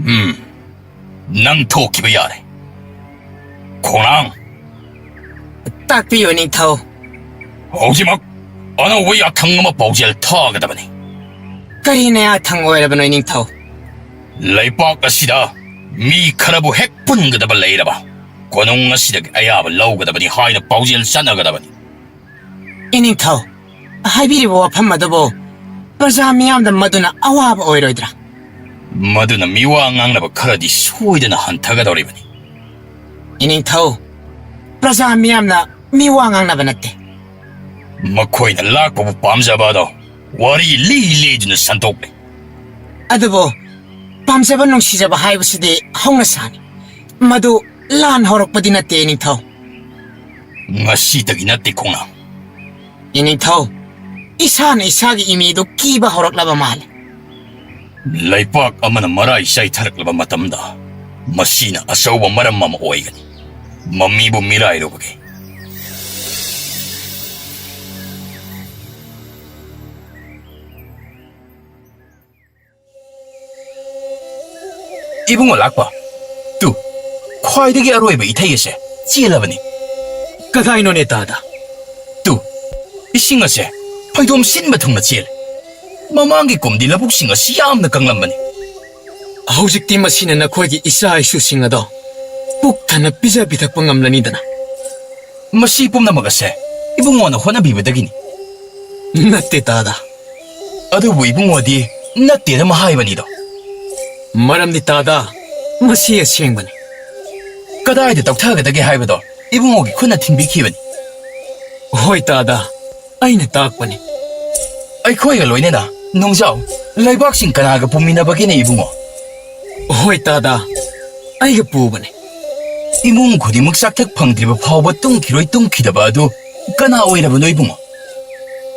ꯎꯝ, ꯅꯪ ꯊꯣꯛꯈꯤꯕ ꯌꯥꯔꯦ꯫ ꯈꯣꯡꯅꯥꯡ꯫ ꯇꯥꯛꯄꯤꯌꯨ, ꯅꯤꯡꯊꯧ꯫ ꯍꯧꯖꯤꯛꯃꯛ ꯑꯅꯧꯕ ꯌꯥꯊꯪ ꯑꯃ ꯄꯥꯎꯖꯦꯜ ꯊꯥꯒꯗꯕꯅꯤ꯫ ꯀꯔꯤꯅ ꯌꯥꯊꯪ ꯑꯣꯏꯔꯕꯅꯣ, ꯅꯤꯡꯊꯧ? ꯂꯩꯄꯥꯛ ꯑꯁꯤꯗ ꯃꯤ ꯈꯔꯕꯨ ꯍꯦꯛ ꯄꯨꯟꯒꯗꯕ ꯂꯩꯔꯕ, ꯀꯣꯅꯨꯡ ꯑꯁꯤꯗꯒꯤ ꯑꯌꯥꯕ ꯂꯧꯒꯗꯕꯅꯤ ꯍꯥꯏꯅ ꯄꯥꯎꯖꯦꯜ ꯆꯠꯅꯒꯗꯕꯅꯤ꯫ ꯏꯅꯤꯡꯊꯧ, ꯍꯥꯏꯕꯤꯔꯤꯕ ꯋꯥꯐꯝ ꯑꯗꯨꯕꯨ ꯄ꯭ꯔꯖꯥ ꯃꯤꯌꯥꯝꯗ ꯃꯗꯨꯅ ꯑꯋꯥꯕ ꯑꯣꯏꯔꯣꯏꯗ꯭ꯔꯥ? ꯃꯗꯨꯅ ꯃꯤꯋꯥ ꯉꯥꯡꯅꯕ ꯈꯔꯗꯤ ꯁꯣꯏꯗꯅ ꯍꯟꯊꯒꯗꯧꯔꯤꯕꯅꯤ꯫ ꯏꯅꯤꯡꯊꯧ, ꯄ꯭ꯔꯖꯥ ꯃꯤꯌꯥꯝꯅ ꯃꯤꯋꯥ ꯉꯥꯡꯅꯕ ꯅꯠꯇꯦ꯫ ꯃꯈꯣꯏꯅ ꯂꯥꯛꯄꯕꯨ ꯄꯥꯝꯖꯕ ꯑꯗꯣ ꯋꯥꯔꯤ ꯂꯤ ꯂꯤꯗꯨꯅ ꯁꯟꯗꯣꯛꯂꯤ꯫ ꯑꯗꯨꯕꯨ ꯄꯥꯝꯖꯕ ꯅꯨꯡꯁꯤꯖꯕ ꯍꯥꯏꯕꯁꯤꯗꯤ ꯍꯧꯅꯁꯥꯅꯤ꯫ ꯃꯗꯨ ꯂꯥꯟ ꯍꯧꯔꯛꯄꯗꯤ ꯅꯠꯇꯦ, ꯏꯅꯤꯡꯊꯧ꯫ ꯉꯁꯤꯗꯒꯤ ꯅꯠꯇꯦ, ꯈꯣꯡꯅꯥꯡ꯫ ꯏꯅꯤꯡꯊꯧ, ꯏꯁꯥꯅ ꯏꯁꯥꯒꯤ ꯏꯃꯤꯗꯨ ꯀꯤꯕ ꯍꯧꯔꯛꯂꯕ ꯃꯥꯜꯂꯦ꯫ ꯂꯩꯄꯥꯛ ꯑꯃꯅ ꯃꯔꯥꯏ ꯆꯥꯏꯊꯔꯛꯂꯕ ꯃꯇꯝꯗ, ꯃꯁꯤꯅ ꯑꯆꯧꯕ ꯃꯔꯝ ꯑꯃ ꯑꯣꯏꯒꯅꯤ꯫ ꯃꯃꯤꯕꯨ ꯃꯤꯔꯥꯏꯔꯨꯕꯒꯦ꯫ ꯏꯕꯨꯡꯉꯣ ꯂꯥꯛꯄ, ꯇꯨ, ꯈ꯭ꯋꯥꯏꯗꯒꯤ ꯑꯔꯣꯏꯕ ꯏꯊꯩ ꯑꯁꯦ ꯆꯦꯜꯂꯕꯅꯤ꯫ ꯀꯗꯥꯏꯅꯣꯅꯦ ꯇꯥꯗ? ꯇꯨ, ꯏꯁꯤꯡ ꯑꯁꯦ ꯐꯩꯗꯣꯝ ꯁꯤꯟꯕ ꯊꯨꯡꯅ ꯆꯦꯜꯂꯦ꯫ ꯃꯃꯥꯡꯒꯤ ꯀꯨꯝꯗꯤ ꯂꯧꯕꯨꯛꯁꯤꯡ ꯑꯁꯤ ꯌꯥꯝꯅ ꯀꯪꯂꯝꯕꯅꯤ꯫ ꯍꯧꯖꯤꯛꯇꯤ ꯃꯁꯤꯅ ꯅꯈꯣꯏꯒꯤ ꯏꯆꯥ ꯏꯁꯨꯁꯤꯡ ꯑꯗꯣ ꯄꯨꯛ ꯊꯟꯅ ꯄꯤꯖ ꯄꯤꯊꯛꯄ ꯉꯝꯂꯅꯤꯗꯅ꯫ ꯃꯁꯤ ꯄꯨꯝꯅꯃꯛ ꯑꯁꯦ ꯏꯕꯨꯡꯉꯣꯅ ꯍꯣꯠꯅꯕꯤꯕꯗꯒꯤꯅꯤ꯫ ꯅꯠꯇꯦ ꯇꯥꯗ꯫ ꯑꯗꯨꯕꯨ ꯏꯕꯨꯡꯉꯣꯗꯤ ꯅꯠꯇꯦꯅ ꯑꯃ ꯍꯥꯏꯕꯅꯤꯗꯣ꯫ ꯃꯔꯝꯗꯤ ꯇꯥꯗ, ꯃꯁꯤ ꯑꯁꯦꯡꯕꯅꯤ꯫ ꯀꯗꯥꯏꯗ ꯇꯧꯊꯒꯗꯒꯦ ꯍꯥꯏꯕꯗꯣ ꯏꯕꯨꯡꯉꯣꯒꯤ ꯈꯨꯠꯅ ꯊꯤꯟꯕꯤꯈꯤꯕꯅꯤ꯫ ꯍꯣꯏ ꯇꯥꯗ, ꯑꯩꯅ ꯇꯥꯛꯄꯅꯤ꯫ ꯑꯩꯈꯣꯏꯒ ꯂꯣꯏꯅꯅ ꯅꯨꯡꯖꯥꯎ ꯂꯩꯕꯥꯛꯁꯤꯡ ꯀꯅꯥꯒ ꯄꯨꯃꯤꯟꯅꯕꯒꯦꯅꯦ ꯏꯕꯨꯡꯉꯣ? ꯍꯣꯏ ꯇꯥꯗ, ꯑꯩꯒ ꯄꯨꯕꯅꯤ꯫ ꯏꯃꯨꯡ ꯈꯨꯗꯤꯡꯃꯛ ꯆꯥꯛꯊꯛ ꯐꯪꯗ꯭ꯔꯤꯕ ꯐꯥꯎꯕ ꯇꯨꯝꯈꯤꯔꯣꯏ ꯇꯨꯝꯈꯤꯗꯕ ꯑꯗꯨ ꯀꯅꯥ ꯑꯣꯏꯔꯕꯅꯣ ꯏꯕꯨꯡꯉꯣ?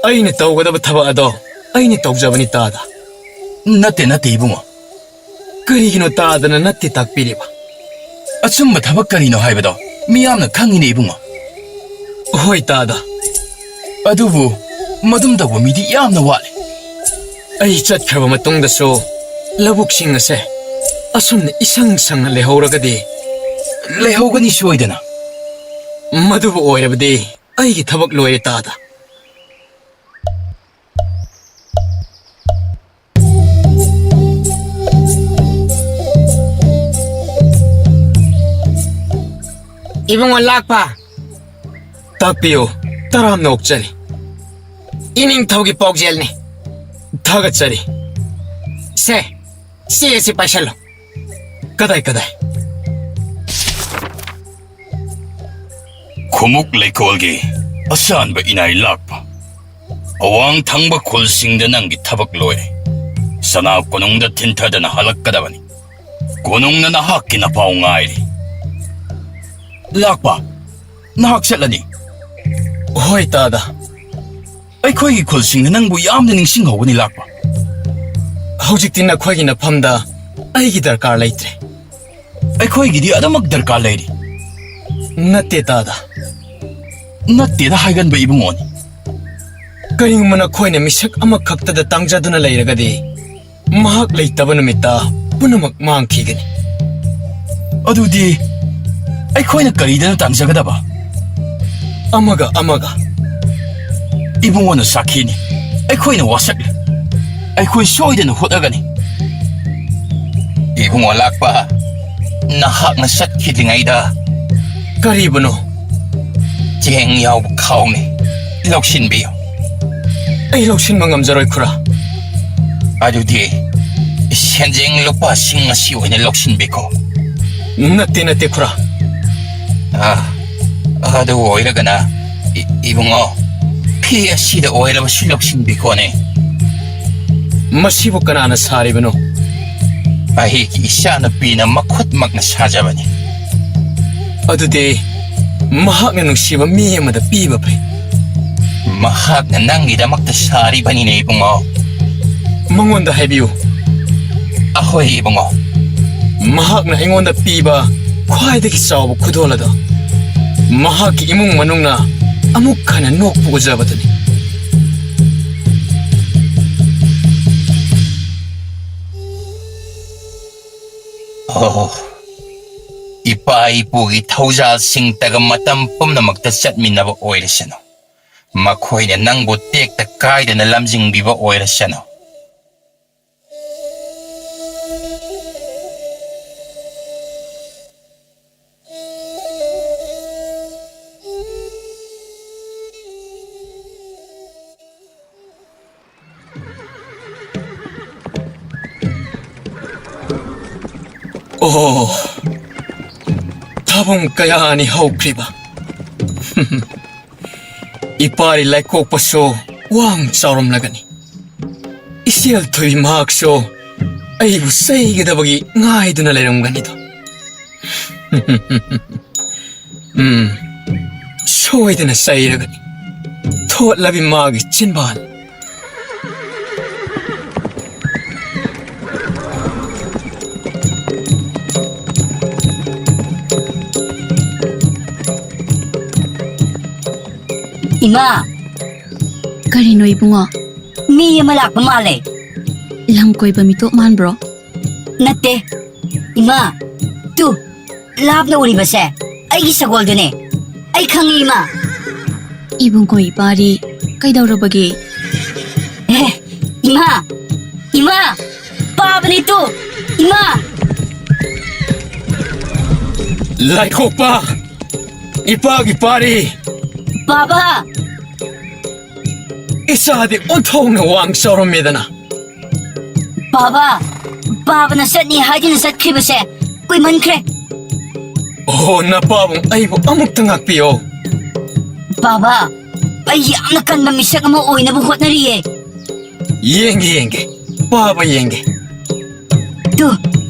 ꯑꯩꯅ ꯇꯧꯒꯗꯕ ꯊꯕꯛ ꯑꯗꯣ ꯑꯩꯅ ꯇꯧꯖꯕꯅꯤ ꯇꯥꯗ꯫ ꯅꯠꯇꯦ, ꯅꯠꯇꯦ, ꯏꯕꯨꯡꯉꯣ꯫ ꯀꯔꯤꯒꯤꯅꯣ ꯇꯥꯗꯅ ꯅꯠꯇꯦ ꯇꯥꯛꯄꯤꯔꯤꯕ? ꯑꯆꯨꯝꯕ ꯊꯕꯛ ꯀꯔꯤꯅꯣ ꯍꯥꯏꯕꯗꯣ ꯃꯤꯌꯥꯝꯅ ꯈꯪꯉꯤꯅꯦ, ꯏꯕꯨꯡꯉꯣ꯫ ꯍꯣꯏ, ꯇꯥꯗ꯫ ꯑꯗꯨꯕꯨ ꯃꯗꯨꯝ ꯇꯧꯕ ꯃꯤꯗꯤ ꯌꯥꯝꯅ ꯋꯥꯠꯂꯤ꯫ ꯑꯩ ꯆꯠꯈ꯭ꯔꯕ ꯃꯇꯨꯡꯗꯁꯨ ꯂꯧꯕꯨꯛꯁꯤꯡ ꯑꯁꯦ ꯑꯁꯨꯝꯅ ꯏꯁꯪ ꯁꯪꯅ ꯂꯩꯍꯧꯔꯒꯗꯤ, ꯂꯩꯍꯧꯒꯅꯤ ꯁꯣꯏꯗꯅ꯫ ꯃꯗꯨꯕꯨ ꯑꯣꯏꯔꯕꯗꯤ ꯑꯩꯒꯤ ꯊꯕꯛ ꯂꯣꯏꯔꯦ, ꯇꯥꯗ꯫ ꯏꯕꯨꯡꯉꯣ ꯂꯥꯛꯄ꯫ ꯇꯥꯛꯄꯤꯌꯨ, ꯇꯔꯥꯝꯅ ꯑꯣꯛꯆꯔꯤ꯫ ꯏꯅꯤꯡꯊꯧꯒꯤ ꯄꯥꯎꯖꯦꯜꯅꯤ꯫ ꯊꯥꯒꯠꯆꯔꯤ꯫ ꯁꯦ, ꯆꯦ ꯑꯁꯤ ꯄꯥꯏꯁꯜꯂꯨ꯫ ꯀꯗꯥꯏ, ꯀꯗꯥꯏ? ꯈꯨꯃꯨꯛ ꯂꯩꯀꯣꯜꯒꯤ ꯑꯁꯥꯟꯕ ꯏꯅꯥꯏ ꯂꯥꯛꯄ꯫ ꯑꯋꯥꯡ ꯊꯪꯕ ꯈꯨꯜꯁꯤꯡꯗ ꯅꯪꯒꯤ ꯊꯕꯛ ꯂꯣꯏꯔꯦ꯫ ꯁꯅꯥ ꯀꯣꯅꯨꯡꯗ ꯊꯤꯟꯊꯗꯅ ꯍꯜꯂꯛꯀꯗꯕꯅꯤ꯫ ꯀꯣꯅꯨꯡꯅ ꯅꯍꯥꯛꯀꯤ ꯅꯄꯥꯎ ꯉꯥꯏꯔꯤ꯫ ꯂꯥꯛꯄ, ꯅꯍꯥꯛ ꯆꯠꯂꯅꯤ? ꯍꯣꯏ, ꯇꯥꯗ꯫ ꯑꯩꯈꯣꯏꯒꯤ ꯈꯨꯜꯁꯤꯡꯅ ꯅꯪꯕꯨ ꯌꯥꯝꯅ ꯅꯤꯡꯁꯤꯡꯍꯧꯒꯅꯤ, ꯂꯥꯛꯄ꯫ ꯍꯧꯖꯤꯛꯇꯤ ꯅꯈꯣꯏꯒꯤ ꯅꯐꯝꯗ ꯑꯩꯒꯤ ꯗꯔꯀꯥꯔ ꯂꯩꯇ꯭ꯔꯦ꯫ ꯑꯩꯈꯣꯏꯒꯤꯗꯤ ꯑꯗꯨꯃꯛ ꯗꯔꯀꯥꯔ ꯂꯩꯔꯤ꯫ ꯅꯠꯇꯦ, ꯇꯥꯗ꯫ ꯅꯠꯇꯦꯗ ꯍꯥꯏꯒꯟꯕ ꯏꯕꯨꯡꯉꯣꯅꯤ꯫ ꯀꯔꯤꯒꯨꯝꯕ ꯅꯈꯣꯏꯅ ꯃꯤꯁꯛ ꯑꯃꯈꯛꯇꯗ ꯇꯥꯡꯖꯗꯨꯅ ꯂꯩꯔꯒꯗꯤ, ꯃꯍꯥꯛ ꯂꯩꯇꯕ ꯅꯨꯃꯤꯠꯇ ꯄꯨꯝꯅꯃꯛ ꯃꯥꯡꯈꯤꯒꯅꯤ꯫ ꯑꯗꯨꯗꯤ ꯑꯩꯈꯣꯏꯅ ꯀꯔꯤꯗꯅ ꯇꯥꯡꯖꯒꯗꯕ? ꯑꯃꯒ ꯑꯃꯒ꯫ ꯏꯕꯨꯡꯉꯣꯅ ꯁꯥꯈꯤꯅꯤ꯫ ꯑꯩꯈꯣꯏꯅ ꯋꯥꯁꯛꯂꯤ꯫ ꯑꯩꯈꯣꯏ ꯁꯣꯏꯗꯅ ꯍꯣꯠꯅꯒꯅꯤ꯫ ꯏꯕꯨꯡꯉꯣ ꯂꯥꯛꯄ, ꯅꯍꯥꯛꯅ ꯆꯠꯈꯤꯗ꯭ꯔꯤꯉꯩꯗ ꯀꯔꯤꯕꯨꯅꯣ? ꯆꯦꯡ ꯌꯥꯎꯕ ꯈꯥꯎꯅꯤ꯫ ꯂꯧꯁꯤꯟꯕꯤꯌꯨ꯫ ꯑꯩ ꯂꯧꯁꯤꯟꯕ ꯉꯝꯖꯔꯣꯏ, ꯈꯨꯔꯥ꯫ ꯑꯗꯨꯗꯤ ꯁꯦꯟꯖꯦꯡ ꯂꯨꯄꯥꯁꯤꯡ ꯑꯁꯤ ꯑꯣꯏꯅ ꯂꯧꯁꯤꯟꯕꯤꯈꯣ꯫ ꯅꯠꯇꯦ, ꯅꯠꯇꯦ, ꯈꯨꯔꯥ꯫ ꯑꯥ, ꯑꯗꯨ ꯑꯣꯏꯔꯒꯅ, ꯏ-, ꯏꯕꯨꯡꯉꯣ, ꯐꯤ ꯑꯁꯤꯗ ꯑꯣꯏꯔꯕꯁꯨ ꯂꯧꯁꯤꯟꯕꯤꯈꯣꯅꯦ꯫ ꯃꯁꯤꯕꯨ ꯀꯅꯥꯅ ꯁꯥꯔꯤꯕꯅꯣ? ꯑꯩꯒꯤ ꯏꯆꯥꯅꯨꯄꯤꯅ ꯃꯈꯨꯠꯃꯛꯅ ꯁꯥꯖꯕꯅꯤ꯫ ꯑꯗꯨꯗꯤ ꯃꯍꯥꯛꯅ ꯅꯨꯡꯁꯤꯕ ꯃꯤ ꯑꯃꯗ ꯄꯤꯕ ꯐꯩ꯫ ꯃꯍꯥꯛꯅ ꯅꯪꯒꯤꯗꯃꯛꯇ ꯁꯥꯔꯤꯕꯅꯤꯅꯦ, ꯏꯕꯨꯡꯉꯣ꯫ ꯃꯉꯣꯟꯗ ꯍꯥꯏꯕꯤꯌꯨ꯫ ꯑꯍꯣꯏ, ꯏꯕꯨꯡꯉꯣ꯫ ꯃꯍꯥꯛꯅ ꯑꯩꯉꯣꯟꯗ ꯄꯤꯕ ꯈ꯭ꯋꯥꯏꯗꯒꯤ ꯆꯥꯎꯕ ꯈꯨꯗꯣꯜ ꯑꯗꯣ ꯃꯍꯥꯛꯀꯤ ꯏꯃꯨꯡ ꯃꯅꯨꯡꯅ ꯑꯃꯨꯛ ꯍꯟꯅ ꯅꯣꯛꯄ ꯎꯖꯕꯗꯨꯅꯤ꯫ ꯑꯣ, ꯏꯄꯥ ꯏꯄꯨꯒꯤ ꯊꯧꯖꯥꯜꯁꯤꯡꯇꯒ ꯃꯇꯝ ꯄꯨꯝꯅꯃꯛꯇ ꯆꯠꯃꯤꯟꯅꯕ ꯑꯣꯏꯔꯁꯅꯨ꯫ ꯃꯈꯣꯏꯅ ꯅꯪꯕꯨ ꯇꯦꯛꯇ ꯀꯥꯏꯗꯅ ꯂꯝꯖꯤꯡꯕꯤꯕ ꯑꯣꯏꯔꯁꯅꯨ꯫ ꯑꯣ, ꯊꯥꯕꯨꯡ ꯀꯌꯥꯅꯤ ꯍꯧꯈ꯭ꯔꯤꯕ꯫ ꯏꯄꯥꯔꯤ ꯂꯥꯏꯀꯣꯛꯄꯁꯨ ꯋꯥꯡ ꯆꯥꯎꯔꯝꯂꯒꯅꯤ꯫ ꯏꯆꯦꯜ ꯊꯣꯏꯕꯤ ꯃꯍꯥꯛꯁꯨ ꯑꯩꯕꯨ ꯆꯩꯒꯗꯕꯒꯤ ꯉꯥꯏꯗꯨꯅ ꯂꯩꯔꯝꯒꯅꯤꯗꯣ꯫ ꯎꯝ, ꯁꯣꯏꯗꯅ ꯆꯩꯔꯒꯅꯤ꯫ ꯊꯣꯠꯂꯕꯤ ꯃꯥꯒꯤ ꯆꯤꯟꯕꯥꯜ꯫ ꯏꯃꯥ! ꯀꯔꯤꯅꯣ ꯏꯕꯨꯡꯉꯣ? ꯃꯤ ꯑꯃ ꯂꯥꯛꯄ ꯃꯥꯜꯂꯦ꯫ ꯂꯝ ꯀꯣꯏꯕ ꯃꯤꯇꯣꯞ ꯃꯥꯟꯕ꯭ꯔꯣ? ꯅꯠꯇꯦ꯫ ꯏꯃꯥ, ꯇꯨ, ꯂꯥꯞꯅ ꯎꯔꯤꯕꯁꯦ ꯑꯩꯒꯤ ꯁꯒꯣꯜꯗꯨꯅꯦ꯫ ꯑꯩ ꯈꯪꯉꯤ, ꯏꯃꯥ꯫ ꯏꯕꯨꯡꯉꯣ ꯏꯄꯥꯔꯤ, ꯀꯩꯗꯧꯔꯕꯒꯦ? ꯑꯦ, ꯏꯃꯥ! ꯏꯃꯥ! ꯄꯥꯕꯅꯤ ꯇꯨ! ꯏꯃꯥ! ꯂꯥꯏꯈꯣꯛꯄ! ꯏꯄꯥꯒꯤ ꯄꯥꯔꯤ! ꯕꯥꯕꯥ! ꯏꯆꯥꯗꯤ ꯑꯣꯟꯊꯣꯛꯅ ꯋꯥꯡ ꯆꯥꯎꯔꯝꯃꯦꯗꯅ꯫ ꯕꯥꯕꯥ, ꯕꯥꯕꯥꯅ ꯆꯠꯅꯤ ꯍꯥꯏꯗꯨꯅ ꯆꯠꯈ꯭ꯔꯤꯕꯁꯦ ꯀꯨꯏꯃꯟꯈ꯭ꯔꯦ꯫ ꯑꯣ, ꯅꯄꯥꯕꯨꯡ ꯑꯩꯕꯨ ꯑꯃꯨꯛꯇ ꯉꯥꯛꯄꯤꯌꯣ꯫ ꯕꯥꯕꯥ, ꯑꯩ ꯌꯥꯝꯅ ꯀꯟꯕ ꯃꯤꯁꯛ ꯑꯃ ꯑꯣꯏꯅꯕ ꯍꯣꯠꯅꯔꯤꯌꯦ꯫ ꯌꯦꯡꯒꯦ, ꯌꯦꯡꯒꯦ꯫ ꯄꯥꯕ ꯌꯦꯡꯒꯦ꯫ ꯇꯨ,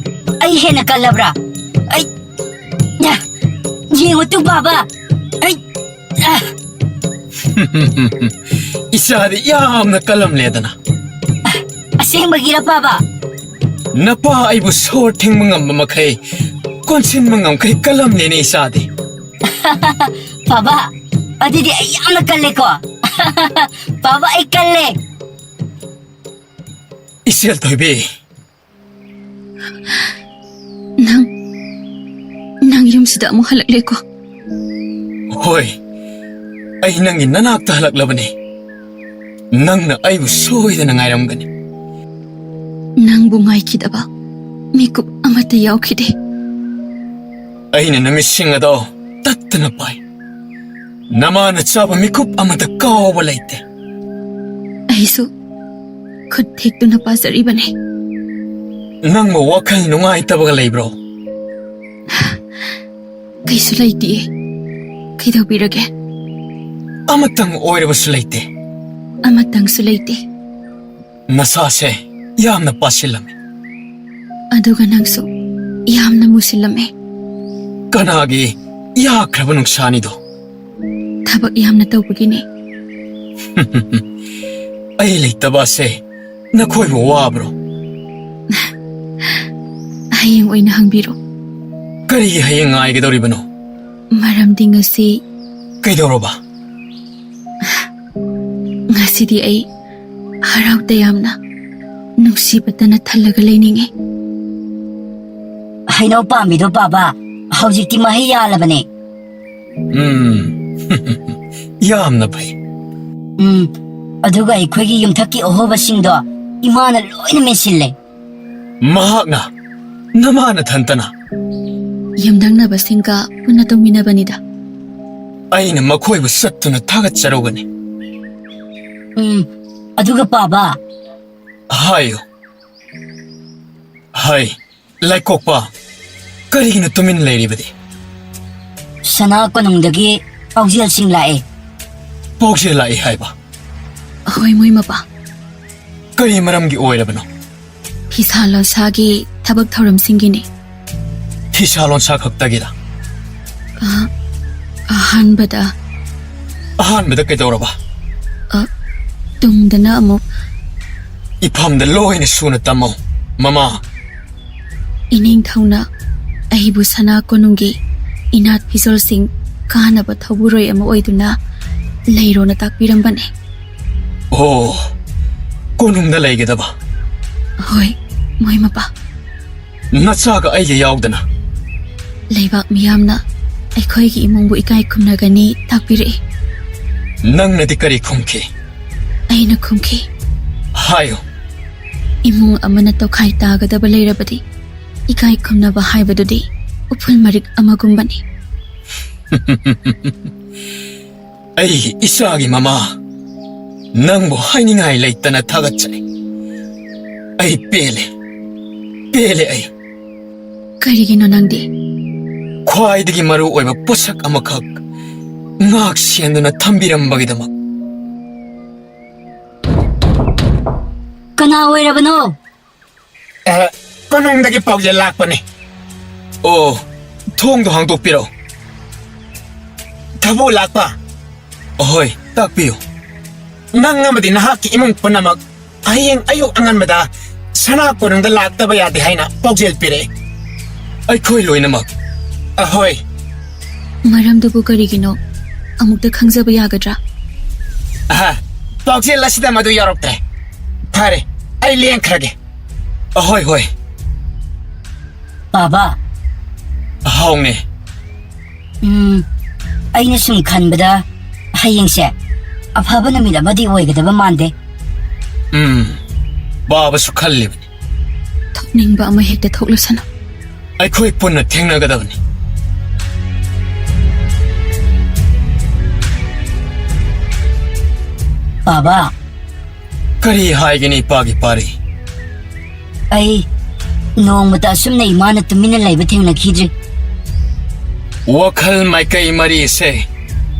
ꯑꯩ ꯍꯦꯟꯅ ꯀꯜꯂꯕ꯭ꯔꯥ? ꯑꯩ, ꯌꯦꯡꯉꯨ ꯇꯨ, ꯕꯥꯕꯥ꯫ ꯑꯩ, ꯏꯆꯥꯗꯤ ꯌꯥꯝꯅ ꯀꯜꯂꯝꯂꯦꯗꯅ꯫ ꯑ, ꯑꯁꯦꯡꯕꯒꯤꯔ, ꯄꯥꯕ? ꯅꯄꯥ ꯑꯩꯕꯨ ꯁꯣꯔ ꯊꯤꯡꯕ ꯉꯝꯕ ꯃꯈꯩ, ꯀꯣꯟꯁꯤꯟꯕ ꯉꯝꯈꯩ ꯀꯜꯂꯝꯅꯦꯅꯦ, ꯏꯆꯥꯗꯤ꯫ ꯄꯥꯕ, ꯑꯗꯨꯗꯤ ꯑꯩ ꯌꯥꯝꯅ ꯀꯜꯂꯦꯀꯣ꯫ ꯄꯥꯕ, ꯑꯩ ꯀꯜꯂꯦ꯫ ꯏꯆꯦꯜ ꯊꯣꯏꯕꯤ꯫ ꯅꯪ, ꯅꯪ ꯌꯨꯝꯁꯤꯗ ꯑꯃꯨꯛ ꯍꯜꯂꯛꯂꯦꯀꯣ? ꯍꯣꯏ, ꯑꯩ ꯅꯪꯒꯤ ꯅꯅꯥꯛꯇ ꯍꯜꯂꯛꯂꯕꯅꯤ꯫ ꯅꯪꯅ ꯑꯩꯕꯨ ꯁꯣꯏꯗꯅ ꯉꯥꯏꯔꯝꯒꯅꯤ꯫ ꯅꯪꯕꯨ ꯉꯥꯏꯈꯤꯗꯕ ꯃꯤꯀꯨꯞ ꯑꯃꯠꯇ ꯌꯥꯎꯈꯤꯗꯦ꯫ ꯑꯩꯅ ꯅꯨꯃꯤꯠꯁꯤꯡ ꯑꯗꯣ ꯇꯠꯇꯅ ꯄꯥꯏ꯫ ꯅꯃꯥꯅ ꯆꯥꯕ ꯃꯤꯀꯨꯞ ꯑꯃꯗ ꯀꯥꯎꯕ ꯂꯩꯇꯦ꯫ ꯑꯩꯁꯨ ꯈꯨꯠ ꯊꯦꯛꯇꯨꯅ ꯄꯥꯖꯔꯤꯕꯅꯤ꯫ ꯅꯪꯕꯨ ꯋꯥꯈꯜ ꯅꯨꯡꯉꯥꯏꯇꯕꯒ ꯂꯩꯕ꯭ꯔꯣ? ꯀꯩꯁꯨ ꯂꯩꯇꯤꯌꯦ꯫ ꯀꯩꯗꯧꯕꯤꯔꯒꯦ? ꯑꯃꯇꯪ ꯑꯣꯏꯔꯕꯁꯨ ꯂꯩꯇꯦ꯫ ꯑꯃꯇꯪꯁꯨ ꯂꯩꯇꯦ꯫ ꯅꯁꯥꯁꯦ ꯌꯥꯝꯅ ꯄꯥꯁꯤꯜꯂꯝꯃꯤ꯫ ꯑꯗꯨꯒ ꯅꯪꯁꯨ ꯌꯥꯝꯅ ꯃꯨꯁꯤꯜꯂꯝꯃꯦ꯫ ꯀꯅꯥꯒꯤ ꯌꯥꯈ꯭ꯔꯕ ꯅꯨꯡꯁꯥꯅꯤꯗꯣ? ꯊꯕꯛ ꯌꯥꯝꯅ ꯇꯧꯕꯒꯤꯅꯦ꯫ ꯑꯩ ꯂꯩꯇꯕ ꯑꯁꯦ ꯅꯈꯣꯏꯕꯨ ꯋꯥꯕ꯭ꯔꯣ? ꯍꯌꯦꯡ ꯑꯣꯏꯅ ꯍꯪꯕꯤꯔꯣ꯫ ꯀꯔꯤꯒꯤ ꯍꯌꯦꯡ ꯉꯥꯏꯒꯗꯧꯔꯤꯕꯅꯣ? ꯃꯔꯝꯗꯤ ꯉꯁꯤ ꯀꯩꯗꯧꯔꯕ? ꯉꯁꯤꯗꯤ ꯑꯩ ꯍꯔꯥꯎ ꯇꯌꯥꯝꯅ, ꯅꯨꯡꯁꯤꯕꯇꯅ ꯊꯜꯂꯒ ꯂꯩꯅꯤꯡꯉꯤ꯫ ꯍꯩꯅꯧ ꯄꯥꯝꯕꯤꯗꯣ, ꯄꯥꯕ, ꯍꯧꯖꯤꯛꯇꯤ ꯃꯍꯩ ꯌꯥꯜꯂꯕꯅꯦ꯫ ꯎꯝ, ꯌꯥꯝꯅ ꯐꯩ꯫ ꯎꯝ, ꯑꯗꯨꯒ ꯑꯩꯈꯣꯏꯒꯤ ꯌꯨꯝꯊꯛꯀꯤ ꯑꯍꯣꯕꯁꯤꯡꯗꯣ ꯏꯃꯥꯅ ꯂꯣꯏꯅ ꯃꯦꯟꯁꯤꯜꯂꯦ꯫ ꯃꯍꯥꯛꯅ? ꯅꯃꯥ ꯅꯊꯟꯇꯅ? ꯌꯨꯝꯊꯪꯅꯕꯁꯤꯡꯒ ꯄꯨꯟꯅ ꯇꯧꯃꯤꯟꯅꯕꯅꯤꯗ꯫ ꯑꯩꯅ ꯃꯈꯣꯏꯕꯨ ꯆꯠꯇꯨꯅ ꯊꯥꯒꯠꯆꯔꯨꯒꯅꯤ꯫ ꯎꯝ, ꯑꯗꯨꯒ ꯄꯥꯕ꯫ ꯍꯥꯏꯌꯨ꯫ ꯍꯥꯏ, ꯂꯩꯀꯣꯛꯄ, ꯀꯔꯤꯒꯤꯅꯣ ꯇꯨꯃꯤꯟ ꯂꯩꯔꯤꯕꯗꯤ? ꯁꯅꯥ ꯀꯣꯅꯨꯡꯗꯒꯤ ꯄꯥꯎꯖꯦꯜꯁꯤꯡ ꯂꯥꯛꯑꯦ꯫ ꯄꯥꯎꯖꯦꯜ ꯂꯥꯛꯑꯦ ꯍꯥꯏꯕ? ꯍꯣꯏ, ꯃꯣꯏ ꯃꯄꯥ꯫ ꯀꯔꯤ ꯃꯔꯝꯒꯤ ꯑꯣꯏꯔꯕꯅꯣ? ꯐꯤꯁꯥ ꯂꯣꯟꯁꯥꯒꯤ ꯊꯕꯛ ꯊꯧꯔꯝꯁꯤꯡꯒꯤꯅꯤ꯫ ꯐꯤꯁꯥ ꯂꯣꯟꯁꯥ ꯈꯛꯇꯒꯤꯔ? ꯑ, ꯑꯍꯥꯟꯕꯗ꯫ ꯑꯍꯥꯟꯕꯗ ꯀꯩꯗꯧꯔꯕ? ꯑ, ꯇꯨꯡꯗꯅ ꯑꯃꯨꯛ ꯏꯐꯝꯗ ꯂꯣꯏꯅ ꯁꯨꯅ ꯇꯝꯃꯣ, ꯃꯃꯥ꯫ ꯏꯅꯤꯡꯊꯧꯅ ꯑꯩꯕꯨ ꯁꯅꯥ ꯀꯣꯅꯨꯡꯒꯤ ꯏꯅꯥꯠ ꯐꯤꯖꯣꯜꯁꯤꯡ ꯀꯥꯅꯕ ꯊꯧꯕꯨꯔꯣꯏ ꯑꯃ ꯑꯣꯏꯗꯨꯅ ꯂꯩꯔꯣꯅ ꯇꯥꯛꯄꯤꯔꯝꯕꯅꯦ꯫ ꯑꯣ, ꯀꯣꯅꯨꯡꯗ ꯂꯩꯒꯗꯕ? ꯍꯣꯏ, ꯃꯣꯏ ꯃꯄꯥ꯫ ꯅꯆꯥꯒ ꯑꯩꯒ ꯌꯥꯎꯗꯅ? ꯂꯩꯕꯥꯛ ꯃꯤꯌꯥꯝꯅ ꯑꯩꯈꯣꯏꯒꯤ ꯏꯃꯨꯡꯕꯨ ꯏꯀꯥꯏ ꯈꯨꯝꯅꯒꯅꯤ ꯇꯥꯛꯄꯤꯔꯛꯏ꯫ ꯅꯪꯅꯗꯤ ꯀꯔꯤ ꯈꯨꯝꯈꯤ? ꯑꯩꯅ ꯈꯨꯝꯈꯤ, ꯍꯥꯏꯌꯨ꯫ ꯏꯃꯨꯡ ꯑꯃꯅ ꯇꯣꯈꯥꯏ ꯇꯥꯒꯗꯕ ꯂꯩꯔꯕꯗꯤ, ꯏꯀꯥꯏ ꯈꯨꯝꯅꯕ ꯍꯥꯏꯕꯗꯨꯗꯤ ꯎꯐꯨꯜ ꯃꯔꯤꯛ ꯑꯃꯒꯨꯝꯕꯅꯤ꯫ ꯑꯩꯒꯤ ꯏꯆꯥꯒꯤ ꯃꯃꯥ, ꯅꯪꯕꯨ ꯍꯥꯏꯅꯤꯡꯉꯥꯏ ꯂꯩꯇꯅ ꯊꯥꯒꯠꯆꯔꯤ꯫ ꯑꯩ ꯄꯦꯜꯂꯦ, ꯄꯦꯜꯂꯦ ꯑꯩ꯫ ꯀꯔꯤꯒꯤꯅꯣ ꯅꯪꯗꯤ? ꯈ꯭ꯋꯥꯏꯗꯒꯤ ꯃꯔꯨ ꯑꯣꯏꯕ ꯄꯣꯠꯁꯛ ꯑꯃꯈꯛ ꯉꯥꯛ ꯁꯦꯟꯗꯨꯅ ꯊꯝꯕꯤꯔꯝꯕꯒꯤꯗꯃꯛ꯫ ꯀꯅꯥ ꯑꯣꯏꯔꯕꯅꯣ? ꯑꯦ, ꯀꯣꯅꯨꯡꯗꯒꯤ ꯄꯥꯎꯖꯦꯜ ꯂꯥꯛꯄꯅꯦ꯫ ꯑꯣ, ꯊꯣꯡꯗꯣ ꯍꯥꯡꯗꯣꯛꯄꯤꯔꯣ꯫ ꯊꯕꯨ ꯂꯥꯛꯄ꯫ ꯑꯍꯣꯏ, ꯇꯥꯛꯄꯤꯌꯨ꯫ ꯅꯪ ꯑꯃꯗꯤ ꯅꯍꯥꯛꯀꯤ ꯏꯃꯨꯡ ꯄꯨꯝꯅꯃꯛ ꯍꯌꯦꯡ ꯑꯌꯨꯛ ꯑꯉꯟꯕꯗ ꯁꯅꯥ ꯀꯣꯅꯨꯡꯗ ꯂꯥꯛꯇꯕ ꯌꯥꯗꯦ ꯍꯥꯏꯅ ꯄꯥꯎꯖꯦꯜ ꯄꯤꯔꯛꯏ꯫ ꯑꯩꯈꯣꯏ ꯂꯣꯏꯅꯃꯛ꯫ ꯑꯍꯣꯏ꯫ ꯃꯔꯝꯗꯨꯕꯨ ꯀꯔꯤꯒꯤꯅꯣ? ꯑꯃꯨꯛꯇ ꯈꯪꯖꯕ ꯌꯥꯒꯗ꯭ꯔꯥ? ꯑꯍꯥ, ꯄꯥꯎꯖꯦꯜ ꯑꯁꯤꯗ ꯃꯗꯨ ꯌꯥꯎꯔꯛꯇ꯭ꯔꯦ꯫ ꯐꯔꯦ, ꯑꯩ ꯂꯦꯡꯈ꯭ꯔꯒꯦ꯫ ꯑꯍꯣꯏ, ꯍꯣꯏ꯫ ꯕꯥꯕꯥ꯫ ꯍꯥꯎꯅꯦ꯫ ꯎꯝ, ꯑꯩꯅ ꯁꯨꯝ ꯈꯟꯕꯗ ꯍꯌꯦꯡꯁꯦ ꯑꯐꯕ ꯅꯨꯃꯤꯠ ꯑꯃꯗꯤ ꯑꯣꯏꯒꯗꯕ ꯃꯥꯟꯗꯦ꯫ ꯎꯝ, ꯕꯥꯕꯥꯁꯨ ꯈꯜꯂꯤꯕꯅꯤ꯫ ꯊꯣꯛꯅꯤꯡꯕ ꯑꯃ ꯍꯦꯛꯇ ꯊꯣꯛꯂꯁꯅꯨ꯫ ꯑꯩꯈꯣꯏ ꯄꯨꯟꯅ ꯊꯦꯡꯅꯒꯗꯕꯅꯤ꯫ ꯕꯥꯕꯥ꯫ ꯀꯔꯤ ꯍꯥꯏꯒꯅꯤ, ꯏꯄꯥꯒꯤ ꯄꯥꯔꯤ? ꯑꯩ ꯅꯣꯡꯃꯇ ꯑꯁꯨꯝꯅ ꯏꯃꯥꯅ ꯇꯨꯃꯤꯟꯅ ꯂꯩꯕ ꯊꯦꯡꯅꯈꯤꯗ꯭ꯔꯤ꯫ ꯋꯥꯈꯜ ꯃꯥꯏꯀꯩ ꯃꯔꯤꯁꯦ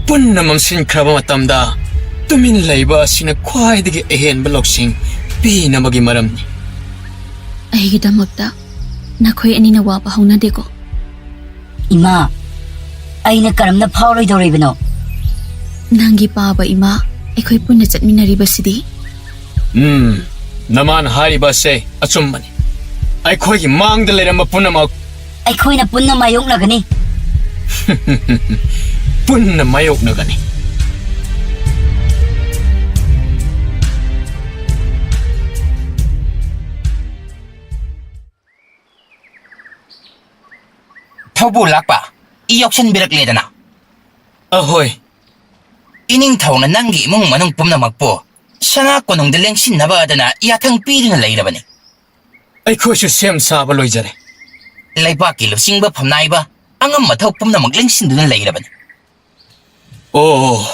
ꯄꯨꯟꯅ ꯃꯝꯁꯤꯟꯈ꯭ꯔꯕ ꯃꯇꯝꯗ ꯇꯨꯃꯤꯟ ꯂꯩꯕ ꯑꯁꯤꯅ ꯈ꯭ꯋꯥꯏꯗꯒꯤ ꯑꯍꯦꯟꯕ ꯂꯧꯁꯤꯡ ꯄꯤꯅꯕꯒꯤ ꯃꯔꯝꯅꯤ꯫ ꯑꯩꯒꯤꯗꯃꯛꯇ ꯅꯈꯣꯏ ꯑꯅꯤꯅ ꯋꯥꯕ ꯍꯧꯅꯗꯦꯀꯣ? ꯏꯃꯥ, ꯑꯩꯅ ꯀꯔꯝꯅ ꯐꯥꯎꯔꯣꯏꯗꯧꯔꯤꯕꯅꯣ? ꯅꯪꯒꯤ ꯄꯥꯕ ꯏꯃꯥ, ꯑꯩꯈꯣꯏ ꯄꯨꯟꯅ ꯆꯠꯃꯤꯟꯅꯔꯤꯕꯁꯤꯗꯤ꯫ ꯎꯝ, ꯅꯃꯥꯅ ꯍꯥꯏꯔꯤꯕ ꯑꯁꯦ ꯑꯆꯨꯝꯕꯅꯤ꯫ ꯑꯩꯈꯣꯏꯒꯤ ꯃꯥꯡꯗ ꯂꯩꯔꯝꯕ ꯄꯨꯝꯅꯃꯛ ꯑꯩꯈꯣꯏꯅ ꯄꯨꯟꯅ ꯃꯥꯌꯣꯛꯅꯒꯅꯤ꯫ ꯄꯨꯟꯅ ꯃꯥꯌꯣꯛꯅꯒꯅꯤ꯫ ꯊꯧꯕꯨ ꯂꯥꯛꯄ, ꯏ ꯌꯥꯎꯁꯟꯕꯤꯔꯛꯂꯦꯗꯅ꯫ ꯑꯍꯣꯏ꯫ ꯏꯅꯤꯡꯊꯧꯅ ꯅꯪꯒꯤ ꯏꯃꯨꯡ ꯃꯅꯨꯡ ꯄꯨꯝꯅꯃꯛꯄꯨ ꯁꯅꯥ ꯀꯣꯅꯨꯡꯗ ꯂꯦꯡꯁꯤꯟꯅꯕ ꯑꯗꯨꯅ ꯌꯥꯊꯪ ꯄꯤꯗꯨꯅ ꯂꯩꯔꯕꯅꯤ꯫ ꯑꯩꯈꯣꯏꯁꯨ ꯁꯦꯝ ꯁꯥꯕ ꯂꯣꯏꯖꯔꯦ꯫ ꯂꯩꯕꯥꯛꯀꯤ ꯂꯨꯆꯤꯡꯕ ꯐꯝꯅꯥꯏꯕ ꯑꯉꯝ ꯑꯊꯧ ꯄꯨꯝꯅꯃꯛ ꯂꯦꯡꯁꯤꯟꯗꯨꯅ ꯂꯩꯔꯕꯅꯤ꯫ ꯑꯣ,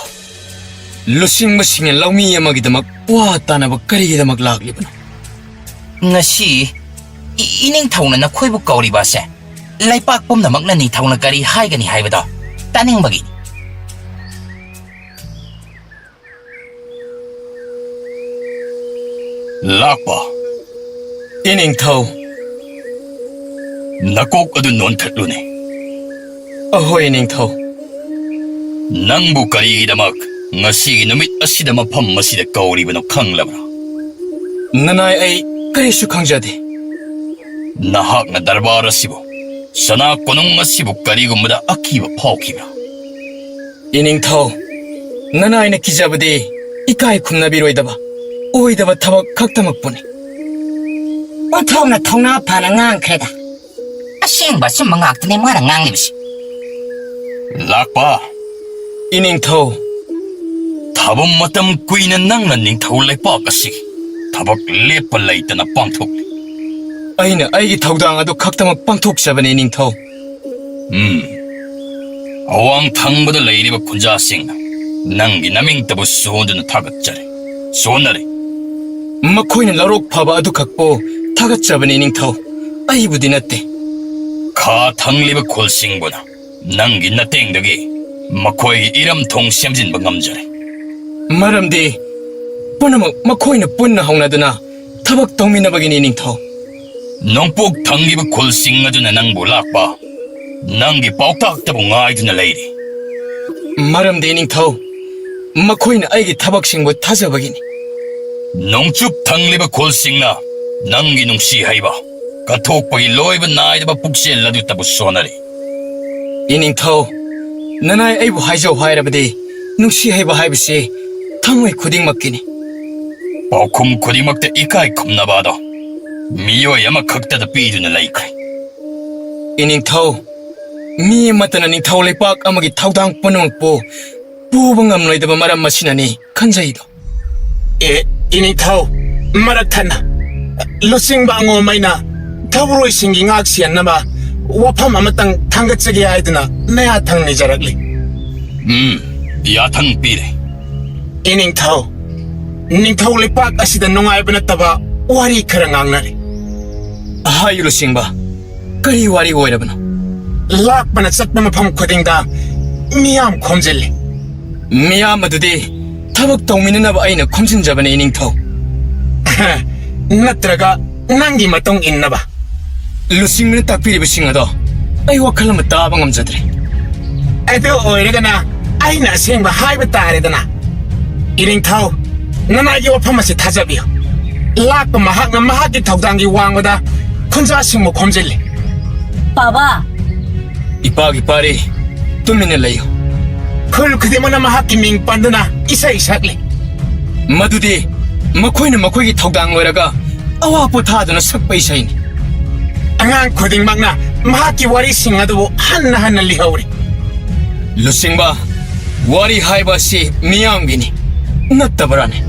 ꯂꯨꯆꯤꯡꯕꯁꯤꯡꯅ ꯂꯧꯃꯤ ꯑꯃꯒꯤꯗꯃꯛ ꯋꯥ ꯇꯥꯅꯕ ꯀꯔꯤꯒꯤꯗꯃꯛ ꯂꯥꯛꯂꯤꯕꯅꯣ? ꯉꯁꯤ ꯏ-, ꯏꯅꯤꯡꯊꯧꯅ ꯅꯈꯣꯏꯕꯨ ꯀꯧꯔꯤꯕ ꯑꯁꯦ ꯂꯩꯄꯥꯛ ꯄꯨꯝꯅꯃꯛꯅ ꯅꯤꯡꯊꯧꯅ ꯀꯔꯤ ꯍꯥꯏꯒꯅꯤ ꯍꯥꯏꯕꯗꯣ ꯇꯥꯅꯤꯡꯕꯒꯤꯅꯤ꯫ ꯂꯥꯛꯄ꯫ ꯏꯅꯤꯡꯊꯧ꯫ ꯅꯀꯣꯛ ꯑꯗꯨ ꯅꯣꯟꯊꯠꯂꯨꯅꯦ꯫ ꯑꯍꯣꯏ, ꯏꯅꯤꯡꯊꯧ꯫ ꯅꯪꯕꯨ ꯀꯔꯤꯒꯤꯗꯃꯛ ꯉꯁꯤꯒꯤ ꯅꯨꯃꯤꯠ ꯑꯁꯤꯗ ꯃꯐꯝ ꯑꯁꯤꯗ ꯀꯧꯔꯤꯕꯅꯣ ꯈꯪꯂꯕ꯭ꯔꯥ? ꯅꯅꯥꯏ, ꯑꯩ ꯀꯔꯤꯁꯨ ꯈꯪꯖꯗꯦ꯫ ꯅꯍꯥꯛꯅ ꯗꯔꯕꯥꯔ ꯑꯁꯤꯕꯨ ꯁꯅꯥ ꯀꯣꯅꯨꯡ ꯑꯁꯤꯕꯨ ꯀꯔꯤꯒꯨꯝꯕꯗ ꯑꯀꯤꯕ ꯐꯥꯎꯈꯤꯕ꯭ꯔꯥ? ꯏꯅꯤꯡꯊꯧ, ꯅꯅꯥꯏꯅ ꯀꯤꯖꯕꯗꯤ ꯏꯀꯥꯏ ꯈꯨꯝꯅꯕꯤꯔꯣꯏꯗꯕ, ꯑꯣꯏꯗꯕ ꯊꯕꯛ ꯈꯛꯇꯃꯛꯄꯨꯅꯤ꯫ ꯑꯣꯟꯊꯣꯛꯅ ꯊꯧꯅꯥ ꯐꯅ ꯉꯥꯡꯈ꯭ꯔꯦꯗ꯫ ꯑꯁꯦꯡꯕ ꯑꯆꯨꯝꯕ ꯉꯥꯛꯇꯅꯦ ꯃꯥꯅ ꯉꯥꯡꯂꯤꯕꯁꯤ꯫ ꯂꯥꯛꯄ꯫ ꯏꯅꯤꯡꯊꯧ꯫ ꯊꯥꯕꯨꯝ ꯃꯇꯝ ꯀꯨꯏꯅ ꯅꯪꯅ ꯅꯤꯡꯊꯧ ꯂꯩꯄꯥꯛ ꯑꯁꯤꯒꯤ ꯊꯕꯛ ꯂꯦꯞꯄ ꯂꯩꯇꯅ ꯄꯥꯡꯊꯣꯛꯂꯤ꯫ ꯑꯩꯅ ꯑꯩꯒꯤ ꯊꯧꯗꯥꯡ ꯑꯗꯨ ꯈꯛꯇꯃꯛ ꯄꯥꯡꯊꯣꯛꯆꯕꯅꯤ, ꯅꯤꯡꯊꯧ꯫ ꯎꯝ꯫ ꯑꯋꯥꯡ ꯊꯪꯕꯗ ꯂꯩꯔꯤꯕ ꯈꯨꯟꯖꯥꯁꯤꯡꯅ ꯅꯪꯒꯤ ꯅꯃꯤꯡꯇꯕꯨ ꯁꯣꯟꯗꯨꯅ ꯊꯥꯒꯠꯆꯔꯤ꯫ ꯁꯣꯟꯅꯔꯤ꯫ ꯃꯈꯣꯏꯅ ꯂꯧꯔꯣꯛ ꯐꯕ ꯑꯗꯨꯈꯛꯄꯨ ꯊꯥꯒꯠꯆꯕꯅꯤ, ꯅꯤꯡꯊꯧ꯫ ꯑꯩꯕꯨꯗꯤ ꯅꯠꯇꯦ꯫ ꯈꯥ ꯊꯪꯂꯤꯕ ꯈꯨꯜꯁꯤꯡꯕꯨꯅ ꯅꯪꯒꯤ ꯅꯇꯦꯡꯗꯒꯤ ꯃꯈꯣꯏꯒꯤ ꯏꯔꯝ ꯊꯣꯡ ꯁꯦꯝꯖꯤꯟꯕ ꯉꯝꯖꯔꯦ꯫ ꯃꯔꯝꯗꯤ ꯄꯨꯝꯅꯃꯛ ꯃꯈꯣꯏꯅ ꯄꯨꯟꯅ ꯍꯧꯅꯗꯨꯅ ꯊꯕꯛ ꯇꯧꯃꯤꯟꯅꯕꯒꯤꯅꯤ, ꯅꯤꯡꯊꯧ꯫ ꯅꯣꯡꯄꯣꯛ ꯊꯪꯒꯤꯕ ꯈꯨꯜꯁꯤꯡ ꯑꯗꯨꯅ ꯅꯪꯕꯨ ꯂꯥꯛꯄ ꯅꯪꯒꯤ ꯄꯥꯎꯇꯥꯛꯇꯕꯨ ꯉꯥꯏꯗꯨꯅ ꯂꯩꯔꯤ꯫ ꯃꯔꯝꯗꯤ, ꯅꯤꯡꯊꯧ, ꯃꯈꯣꯏꯅ ꯑꯩꯒꯤ ꯊꯕꯛꯁꯤꯡꯕꯨ ꯊꯥꯖꯕꯒꯤꯅꯤ꯫ ꯅꯣꯡꯆꯨꯞ ꯊꯪꯂꯤꯕ ꯈꯨꯜꯁꯤꯡꯅ ꯅꯪꯒꯤ ꯅꯨꯡꯁꯤ ꯍꯩꯕ ꯀꯠꯊꯣꯛꯄꯒꯤ ꯂꯣꯏꯕ ꯅꯥꯏꯗꯕ ꯄꯨꯛꯆꯦꯜ ꯑꯗꯨꯇꯕꯨ ꯁꯣꯟꯅꯔꯤ꯫ ꯏꯅꯤꯡꯊꯧ, ꯅꯅꯥꯏ ꯑꯩꯕꯨ ꯍꯥꯏꯖꯧ ꯍꯥꯏꯔꯕꯗꯤ, ꯅꯨꯡꯁꯤ ꯍꯩꯕ ꯍꯥꯏꯕꯁꯤ ꯊꯃꯣꯏ ꯈꯨꯗꯤꯡꯃꯛꯀꯤꯅꯤ꯫ ꯄꯥꯎꯈꯨꯝ ꯈꯨꯗꯤꯡꯃꯛꯇ ꯏꯀꯥꯏ ꯈꯨꯝꯅꯕ ꯑꯗꯣ ꯃꯤꯑꯣꯏ ꯑꯃꯈꯛꯇꯗ ꯄꯤꯗꯨꯅ ꯂꯩꯈ꯭ꯔꯦ꯫ ꯏꯅꯤꯡꯊꯧ, ꯃꯤ ꯑꯃꯠꯇꯅ ꯅꯤꯡꯊꯧ ꯂꯩꯄꯥꯛ ꯑꯃꯒꯤ ꯊꯧꯗꯥꯡ ꯄꯨꯝꯅꯃꯛꯄꯨ ꯄꯨꯕ ꯉꯝꯂꯣꯏꯗꯕ ꯃꯔꯝ ꯑꯁꯤꯅꯅꯤ ꯈꯟꯖꯩꯗꯣ꯫ ꯑꯦ, ꯏꯅꯤꯡꯊꯧ, ꯃꯔꯛ ꯊꯠꯅ ꯂꯨꯆꯤꯡꯕ ꯑꯉꯣꯝ ꯑꯩꯅ ꯊꯧꯔꯣꯏꯁꯤꯡꯒꯤ ꯉꯥꯛ ꯁꯦꯟꯅꯕ ꯋꯥꯐꯝ ꯑꯃꯇꯪ ꯊꯥꯡꯒꯠꯆꯒꯦ ꯍꯥꯏꯗꯨꯅ ꯅꯌꯥ ꯊꯪ ꯅꯤꯖꯔꯛꯂꯤ꯫ ꯎꯝ, ꯌꯥꯊꯪ ꯄꯤꯔꯦ꯫ ꯏꯅꯤꯡꯊꯧ, ꯅꯤꯡꯊꯧ ꯂꯩꯄꯥꯛ ꯑꯁꯤꯗ ꯅꯨꯡꯉꯥꯏꯕ ꯅꯠꯇꯕ ꯋꯥꯔꯤ ꯈꯔ ꯉꯥꯡꯅꯔꯤ꯫ ꯍꯥꯏꯌꯨ ꯂꯨꯆꯤꯡꯕ, ꯀꯔꯤ ꯋꯥꯔꯤ ꯑꯣꯏꯔꯕꯅꯣ? ꯂꯥꯛꯄꯅ ꯆꯠꯄ ꯃꯐꯝ ꯈꯨꯗꯤꯡꯗ ꯃꯤꯌꯥꯝ ꯈꯣꯝꯖꯤꯜꯂꯤ꯫ ꯃꯤꯌꯥꯝ ꯑꯗꯨꯗꯤ ꯊꯕꯛ ꯇꯧꯃꯤꯟꯅꯅꯕ ꯑꯩꯅ ꯈꯣꯝꯖꯤꯟꯖꯕꯅꯤ, ꯏꯅꯤꯡꯊꯧ꯫ ꯅꯠꯇ꯭ꯔꯒ ꯅꯪꯒꯤ ꯃꯇꯨꯡ ꯏꯟꯅꯕ? ꯂꯨꯆꯤꯡꯕꯅ ꯇꯥꯛꯄꯤꯔꯤꯕꯁꯤꯡ ꯑꯗꯣ ꯑꯩ ꯋꯥꯈꯜ ꯑꯃ ꯇꯥꯕ ꯉꯝꯖꯗ꯭ꯔꯦ꯫ ꯑꯗꯨ ꯑꯣꯏꯔꯒꯅ ꯑꯩꯅ ꯑꯁꯦꯡꯕ ꯍꯥꯏꯕ ꯇꯥꯔꯦꯗꯅ꯫ ꯏꯅꯤꯡꯊꯧ, ꯅꯅꯥꯏꯒꯤ ꯋꯥꯐꯝ ꯑꯁꯤ ꯊꯥꯖꯕꯤꯌꯨ꯫ ꯂꯥꯛꯄ ꯃꯍꯥꯛꯅ ꯃꯍꯥꯛꯀꯤ ꯊꯧꯗꯥꯡꯒꯤ ꯋꯥꯡꯃꯗ ꯈꯨꯟꯖꯥꯁꯤꯡꯕꯨ ꯈꯣꯝꯖꯤꯜꯂꯤ꯫ ꯄꯥꯕꯥ! ꯏꯄꯥꯒꯤ ꯄꯥꯔꯤ, ꯇꯨꯃꯤꯟꯅ ꯂꯩꯌꯨ꯫ ꯈꯨꯜ ꯈꯨꯗꯤꯡꯃꯛꯅ ꯃꯍꯥꯛꯀꯤ ꯃꯤꯡ ꯄꯟꯗꯨꯅ ꯏꯁꯩ ꯁꯛꯂꯤ꯫ ꯃꯗꯨꯗꯤ ꯃꯈꯣꯏꯅ ꯃꯈꯣꯏꯒꯤ ꯊꯧꯗꯥꯡ ꯂꯣꯏꯔꯒ ꯑꯋꯥ ꯄꯣꯊꯥꯗꯨꯅ ꯁꯛꯄ ꯏꯁꯩꯅꯤ꯫ ꯑꯉꯥꯡ ꯈꯨꯗꯤꯡꯃꯛꯅ ꯃꯍꯥꯛꯀꯤ ꯋꯥꯔꯤꯁꯤꯡ ꯑꯗꯨꯕꯨ ꯍꯟꯅ ꯍꯟꯅ ꯂꯤꯍꯧꯔꯤ꯫ ꯂꯨꯆꯤꯡꯕ, ꯋꯥꯔꯤ ꯍꯥꯏꯕ ꯑꯁꯤ ꯃꯤꯌꯥꯝꯒꯤꯅꯤ, ꯅꯠꯇꯕ꯭ꯔꯥꯅꯦ?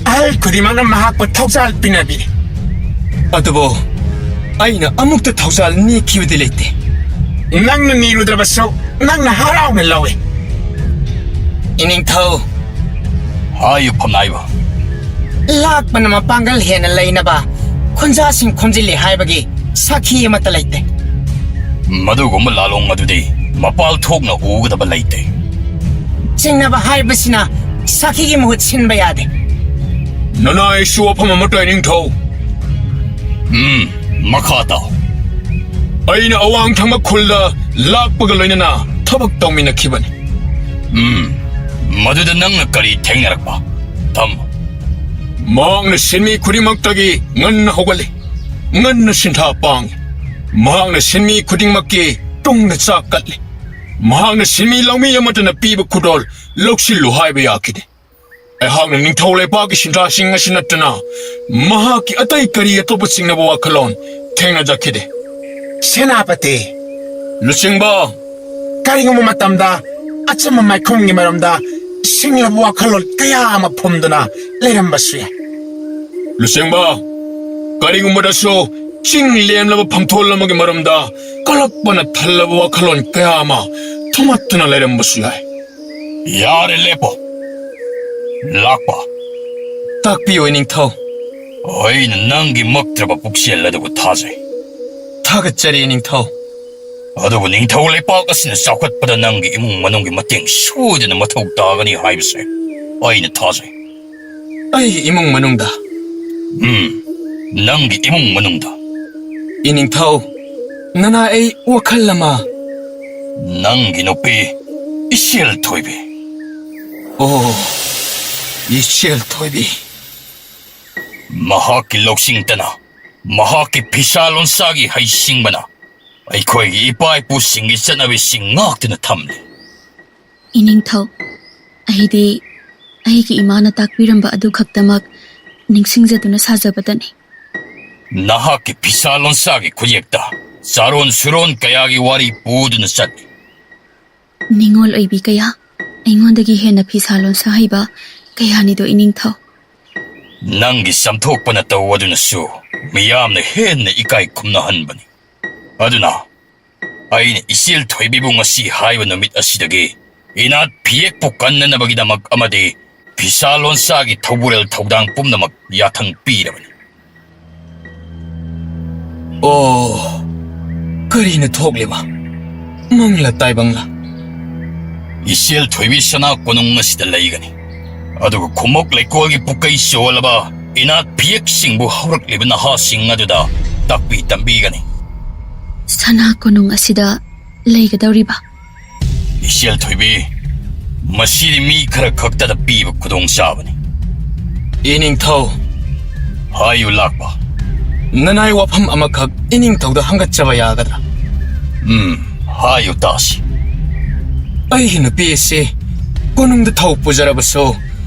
ꯑꯍꯜ ꯈꯨꯗꯤꯡꯃꯛꯅ ꯃꯍꯥꯛꯄꯨ ꯊꯧꯖꯥꯜ ꯄꯤꯅꯕꯤꯔꯤ꯫ ꯑꯗꯨꯕꯨ ꯑꯩꯅ ꯑꯃꯨꯛꯇ ꯊꯧꯖꯥꯜ ꯅꯤꯈꯤꯕꯗꯤ ꯂꯩꯇꯦ꯫ ꯅꯪꯅ ꯅꯤꯔꯨꯗ꯭ꯔꯕꯁꯨ ꯅꯪꯅ ꯍꯔꯥꯎꯅ ꯂꯧꯏ꯫ ꯏꯅꯤꯡꯊꯧ꯫ ꯍꯥꯏꯌꯨ, ꯐꯝꯅꯥꯏꯕ꯫ ꯂꯥꯛꯄꯅ ꯃꯄꯥꯡꯒꯜ ꯍꯦꯟꯅ ꯂꯩꯅꯕ ꯈꯨꯟꯖꯥꯁꯤꯡ ꯈꯣꯝꯖꯤꯜꯂꯤ ꯍꯥꯏꯕꯒꯤ ꯁꯥꯈꯤ ꯑꯃꯠꯇ ꯂꯩꯇꯦ꯫ ꯃꯗꯨꯒꯨꯝꯕ ꯂꯥꯂꯣꯡ ꯑꯗꯨꯗꯤ ꯃꯄꯥꯜ ꯊꯣꯛꯅ ꯎꯒꯗꯕ ꯂꯩꯇꯦ꯫ ꯆꯤꯡꯅꯕ ꯍꯥꯏꯕꯁꯤꯅ ꯁꯥꯈꯤꯒꯤ ꯃꯍꯨꯠ ꯁꯤꯟꯕ ꯌꯥꯗꯦ꯫ ꯅꯅꯥꯏꯁꯨ ꯋꯥꯐꯝ ꯑꯃꯠꯇ, ꯏꯅꯤꯡꯊꯧ꯫ ꯎꯝ, ꯃꯈꯥ ꯇꯥꯎ꯫ ꯑꯩꯅ ꯑꯋꯥꯡ ꯊꯪꯕ ꯈꯨꯜꯗ ꯂꯥꯛꯄꯒ ꯂꯣꯏꯅꯅ ꯊꯕꯛ ꯇꯧꯃꯤꯟꯅꯈꯤꯕꯅꯤ꯫ ꯎꯝ, ꯃꯗꯨꯗ ꯅꯪꯅ ꯀꯔꯤ ꯊꯦꯡꯅꯔꯛꯄ? ꯊꯝꯃꯨ꯫ ꯃꯍꯥꯛꯅ ꯁꯤꯟꯃꯤ ꯈꯨꯗꯤꯡꯃꯛꯇꯒꯤ ꯉꯟꯅ ꯍꯧꯒꯠꯂꯤ, ꯉꯟꯅ ꯁꯤꯟꯊꯥ ꯄꯥꯡꯏ꯫ ꯃꯍꯥꯛꯅ ꯁꯤꯟꯃꯤ ꯈꯨꯗꯤꯡꯃꯛꯀꯤ ꯇꯨꯡꯗ ꯆꯥꯛ ꯀꯠꯂꯤ꯫ ꯃꯍꯥꯛꯅ ꯁꯤꯟꯃꯤ ꯂꯧꯃꯤ ꯑꯃꯠꯇꯅ ꯄꯤꯕ ꯈꯨꯗꯣꯜ ꯂꯧꯁꯤꯜꯂꯨ ꯍꯥꯏꯕ ꯌꯥꯈꯤꯗꯦ꯫ ꯑꯩꯍꯥꯛꯅ ꯅꯤꯡꯊꯧ ꯂꯩꯄꯥꯛꯀꯤ ꯁꯤꯟꯊꯥꯁꯤꯡ ꯑꯁꯤ ꯅꯠꯇꯅ ꯃꯍꯥꯛꯀꯤ ꯑꯇꯩ ꯀꯔꯤ ꯑꯇꯣꯞꯄ ꯆꯤꯡꯅꯕ ꯋꯥꯈꯜꯂꯣꯟ ꯊꯦꯡꯅꯖꯈꯤꯗꯦ꯫ ꯁꯦꯅꯥꯄꯇꯤ, ꯂꯨꯆꯤꯡꯕ, ꯀꯔꯤꯒꯨꯝꯕ ꯃꯇꯝꯗ ꯑꯆꯝꯕ ꯃꯥꯏꯈꯨꯝꯒꯤ ꯃꯔꯝꯗ ꯁꯤꯡꯂꯕ ꯋꯥꯈꯜꯂꯣꯟ ꯀꯌꯥ ꯑꯃ ꯐꯨꯝꯗꯨꯅ ꯂꯩꯔꯝꯕꯁꯨ ꯌꯥꯏ꯫ ꯂꯨꯆꯤꯡꯕ, ꯀꯔꯤꯒꯨꯝꯕꯗꯁꯨ ꯆꯤꯡ ꯂꯦꯝꯂꯕ ꯐꯝꯊꯣꯜ ꯑꯃꯒꯤ ꯃꯔꯝꯗ ꯀꯜꯂꯛꯄꯅ ꯊꯜꯂꯕ ꯋꯥꯈꯜꯂꯣꯟ ꯀꯌꯥ ꯑꯃ ꯊꯨꯝꯃꯠꯇꯨꯅ ꯂꯩꯔꯝꯕꯁꯨ ꯌꯥꯏ꯫ ꯌꯥꯔꯦ, ꯂꯦꯞꯄꯣ꯫ ꯂꯥꯛꯄ꯫ ꯇꯥꯛꯄꯤꯌꯨ, ꯏꯅꯤꯡꯊꯧ꯫ ꯑꯩꯅ ꯅꯪꯒꯤ ꯃꯛꯇ꯭ꯔꯕ ꯄꯨꯛꯆꯦꯜ ꯑꯗꯨꯕꯨ ꯊꯥꯖꯩ꯫ ꯊꯥꯒꯠꯆꯔꯤ, ꯏꯅꯤꯡꯊꯧ꯫ ꯑꯗꯨꯕꯨ ꯅꯤꯡꯊꯧ ꯂꯩꯄꯥꯛ ꯑꯁꯤꯅ ꯆꯥꯎꯈꯠꯄꯗ ꯅꯪꯒꯤ ꯏꯃꯨꯡ ꯃꯅꯨꯡꯒꯤ ꯃꯇꯦꯡ ꯁꯣꯏꯗꯅ ꯃꯊꯧ ꯇꯥꯒꯅꯤ ꯍꯥꯏꯕꯁꯦ ꯑꯩꯅ ꯊꯥꯖꯩ꯫ ꯑꯩꯒꯤ ꯏꯃꯨꯡ ꯃꯅꯨꯡꯗ? ꯎꯝ, ꯅꯪꯒꯤ ꯏꯃꯨꯡ ꯃꯅꯨꯡꯗ꯫ ꯏꯅꯤꯡꯊꯧ, ꯅꯅꯥ, ꯑꯩ ꯋꯥꯈꯜ ꯑꯃ꯫ ꯅꯪꯒꯤ ꯅꯨꯄꯤ, ꯏꯆꯦꯜ ꯊꯣꯏꯕꯤ꯫ ꯑꯣ, ꯏꯆꯦꯜ ꯊꯣꯏꯕꯤ꯫ ꯃꯍꯥꯛꯀꯤ ꯂꯧꯁꯤꯡꯇꯅ, ꯃꯍꯥꯛꯀꯤ ꯐꯤꯁꯥ ꯂꯣꯟꯁꯥꯒꯤ ꯍꯩꯁꯤꯡꯕꯅ ꯑꯩꯈꯣꯏꯒꯤ ꯏꯄꯥ ꯏꯄꯨꯁꯤꯡꯒꯤ ꯆꯠꯅꯕꯤꯁꯤꯡ ꯉꯥꯛꯇꯨꯅ ꯊꯝꯂꯤ꯫ ꯏꯅꯤꯡꯊꯧ, ꯑꯩꯗꯤ ꯑꯩꯒꯤ ꯏꯃꯥꯅ ꯇꯥꯛꯄꯤꯔꯝꯕ ꯑꯗꯨ ꯈꯛꯇꯃꯛ ꯅꯤꯡꯁꯤꯡꯖꯗꯨꯅ ꯁꯥꯖꯕꯇꯅꯤ꯫ ꯅꯍꯥꯛꯀꯤ ꯐꯤꯁꯥ ꯂꯣꯟꯁꯥꯒꯤ ꯈꯨꯌꯦꯛꯇ ꯆꯥꯔꯣꯟ ꯁꯨꯔꯣꯟ ꯀꯌꯥꯒꯤ ꯋꯥꯔꯤ ꯄꯨꯗꯨꯅ ꯆꯠꯂꯤ꯫ ꯅꯤꯡꯉꯣꯜ ꯑꯣꯏꯕꯤ ꯀꯌꯥ, ꯑꯩꯉꯣꯟꯗꯒꯤ ꯍꯦꯟꯅ ꯐꯤꯁꯥ ꯂꯣꯟꯁꯥ ꯍꯩꯕ ꯀꯌꯥꯅꯤꯗꯣ, ꯏꯅꯤꯡꯊꯧ꯫ ꯅꯪꯒꯤ ꯆꯝꯊꯣꯛꯄ ꯅꯇꯧ ꯑꯗꯨꯅꯁꯨ ꯃꯤꯌꯥꯝꯅ ꯍꯦꯟꯅ ꯏꯀꯥꯏ ꯈꯨꯝꯅꯍꯟꯕꯅꯤ꯫ ꯑꯗꯨꯅ ꯑꯩꯅ ꯏꯆꯦꯜ ꯊꯣꯏꯕꯤꯕꯨ ꯉꯁꯤ ꯍꯥꯏꯕ ꯅꯨꯃꯤꯠ ꯑꯁꯤꯗꯒꯤ ꯏꯅꯥꯠ ꯐꯤꯌꯦꯛꯄꯨ ꯀꯟꯅꯅꯕꯒꯤꯗꯃꯛ ꯑꯃꯗꯤ ꯐꯤꯁꯥ ꯂꯣꯟꯁꯥꯒꯤ ꯊꯧꯕꯨꯔꯦꯜ ꯊꯧꯗꯥꯡ ꯄꯨꯝꯅꯃꯛ ꯌꯥꯊꯪ ꯄꯤꯔꯕꯅꯤ꯫ ꯑꯣ, ꯀꯔꯤꯅ ꯊꯣꯛꯂꯤꯕ? ꯃꯪꯂ ꯇꯥꯏꯕꯪꯂ? ꯏꯆꯦꯜ ꯊꯣꯏꯕꯤ ꯁꯅꯥ ꯀꯣꯅꯨꯡ ꯑꯁꯤꯗ ꯂꯩꯒꯅꯤ꯫ ꯑꯗꯨꯒ ꯈꯨꯃꯣꯛ ꯂꯩꯀꯣꯜꯒꯤ ꯄꯨꯀꯩ ꯆꯣꯜꯂꯕ ꯏꯅꯥꯠ ꯐꯤꯌꯦꯛꯁꯤꯡꯕꯨ ꯍꯧꯔꯛꯂꯤꯕ ꯅꯍꯥꯁꯤꯡ ꯑꯗꯨꯗ ꯇꯥꯛꯄꯤ ꯇꯝꯕꯤꯒꯅꯤ꯫ ꯁꯅꯥ ꯀꯣꯅꯨꯡ ꯑꯁꯤꯗ ꯂꯩꯒꯗꯧꯔꯤꯕ? ꯏꯆꯦꯜ ꯊꯣꯏꯕꯤ, ꯃꯁꯤꯗꯤ ꯃꯤ ꯈꯔ ꯈꯛꯇꯗ ꯄꯤꯕ ꯈꯨꯗꯣꯡꯆꯥꯕꯅꯤ꯫ ꯏꯅꯤꯡꯊꯧ꯫ ꯍꯥꯏꯌꯨ, ꯂꯥꯛꯄ꯫ ꯅꯅꯥꯏ ꯋꯥꯐꯝ ꯑꯃꯈꯛ ꯏꯅꯤꯡꯊꯧꯗ ꯍꯪꯒꯠꯆꯕ ꯌꯥꯒꯗ꯭ꯔꯥ? ꯎꯝ, ꯍꯥꯏꯌꯨ ꯇꯥꯁꯤ꯫ ꯑꯩꯒꯤ ꯅꯨꯄꯤ ꯑꯁꯤ ꯀꯣꯅꯨꯡꯗ ꯊꯧ ꯄꯨꯖꯔꯕꯁꯨ,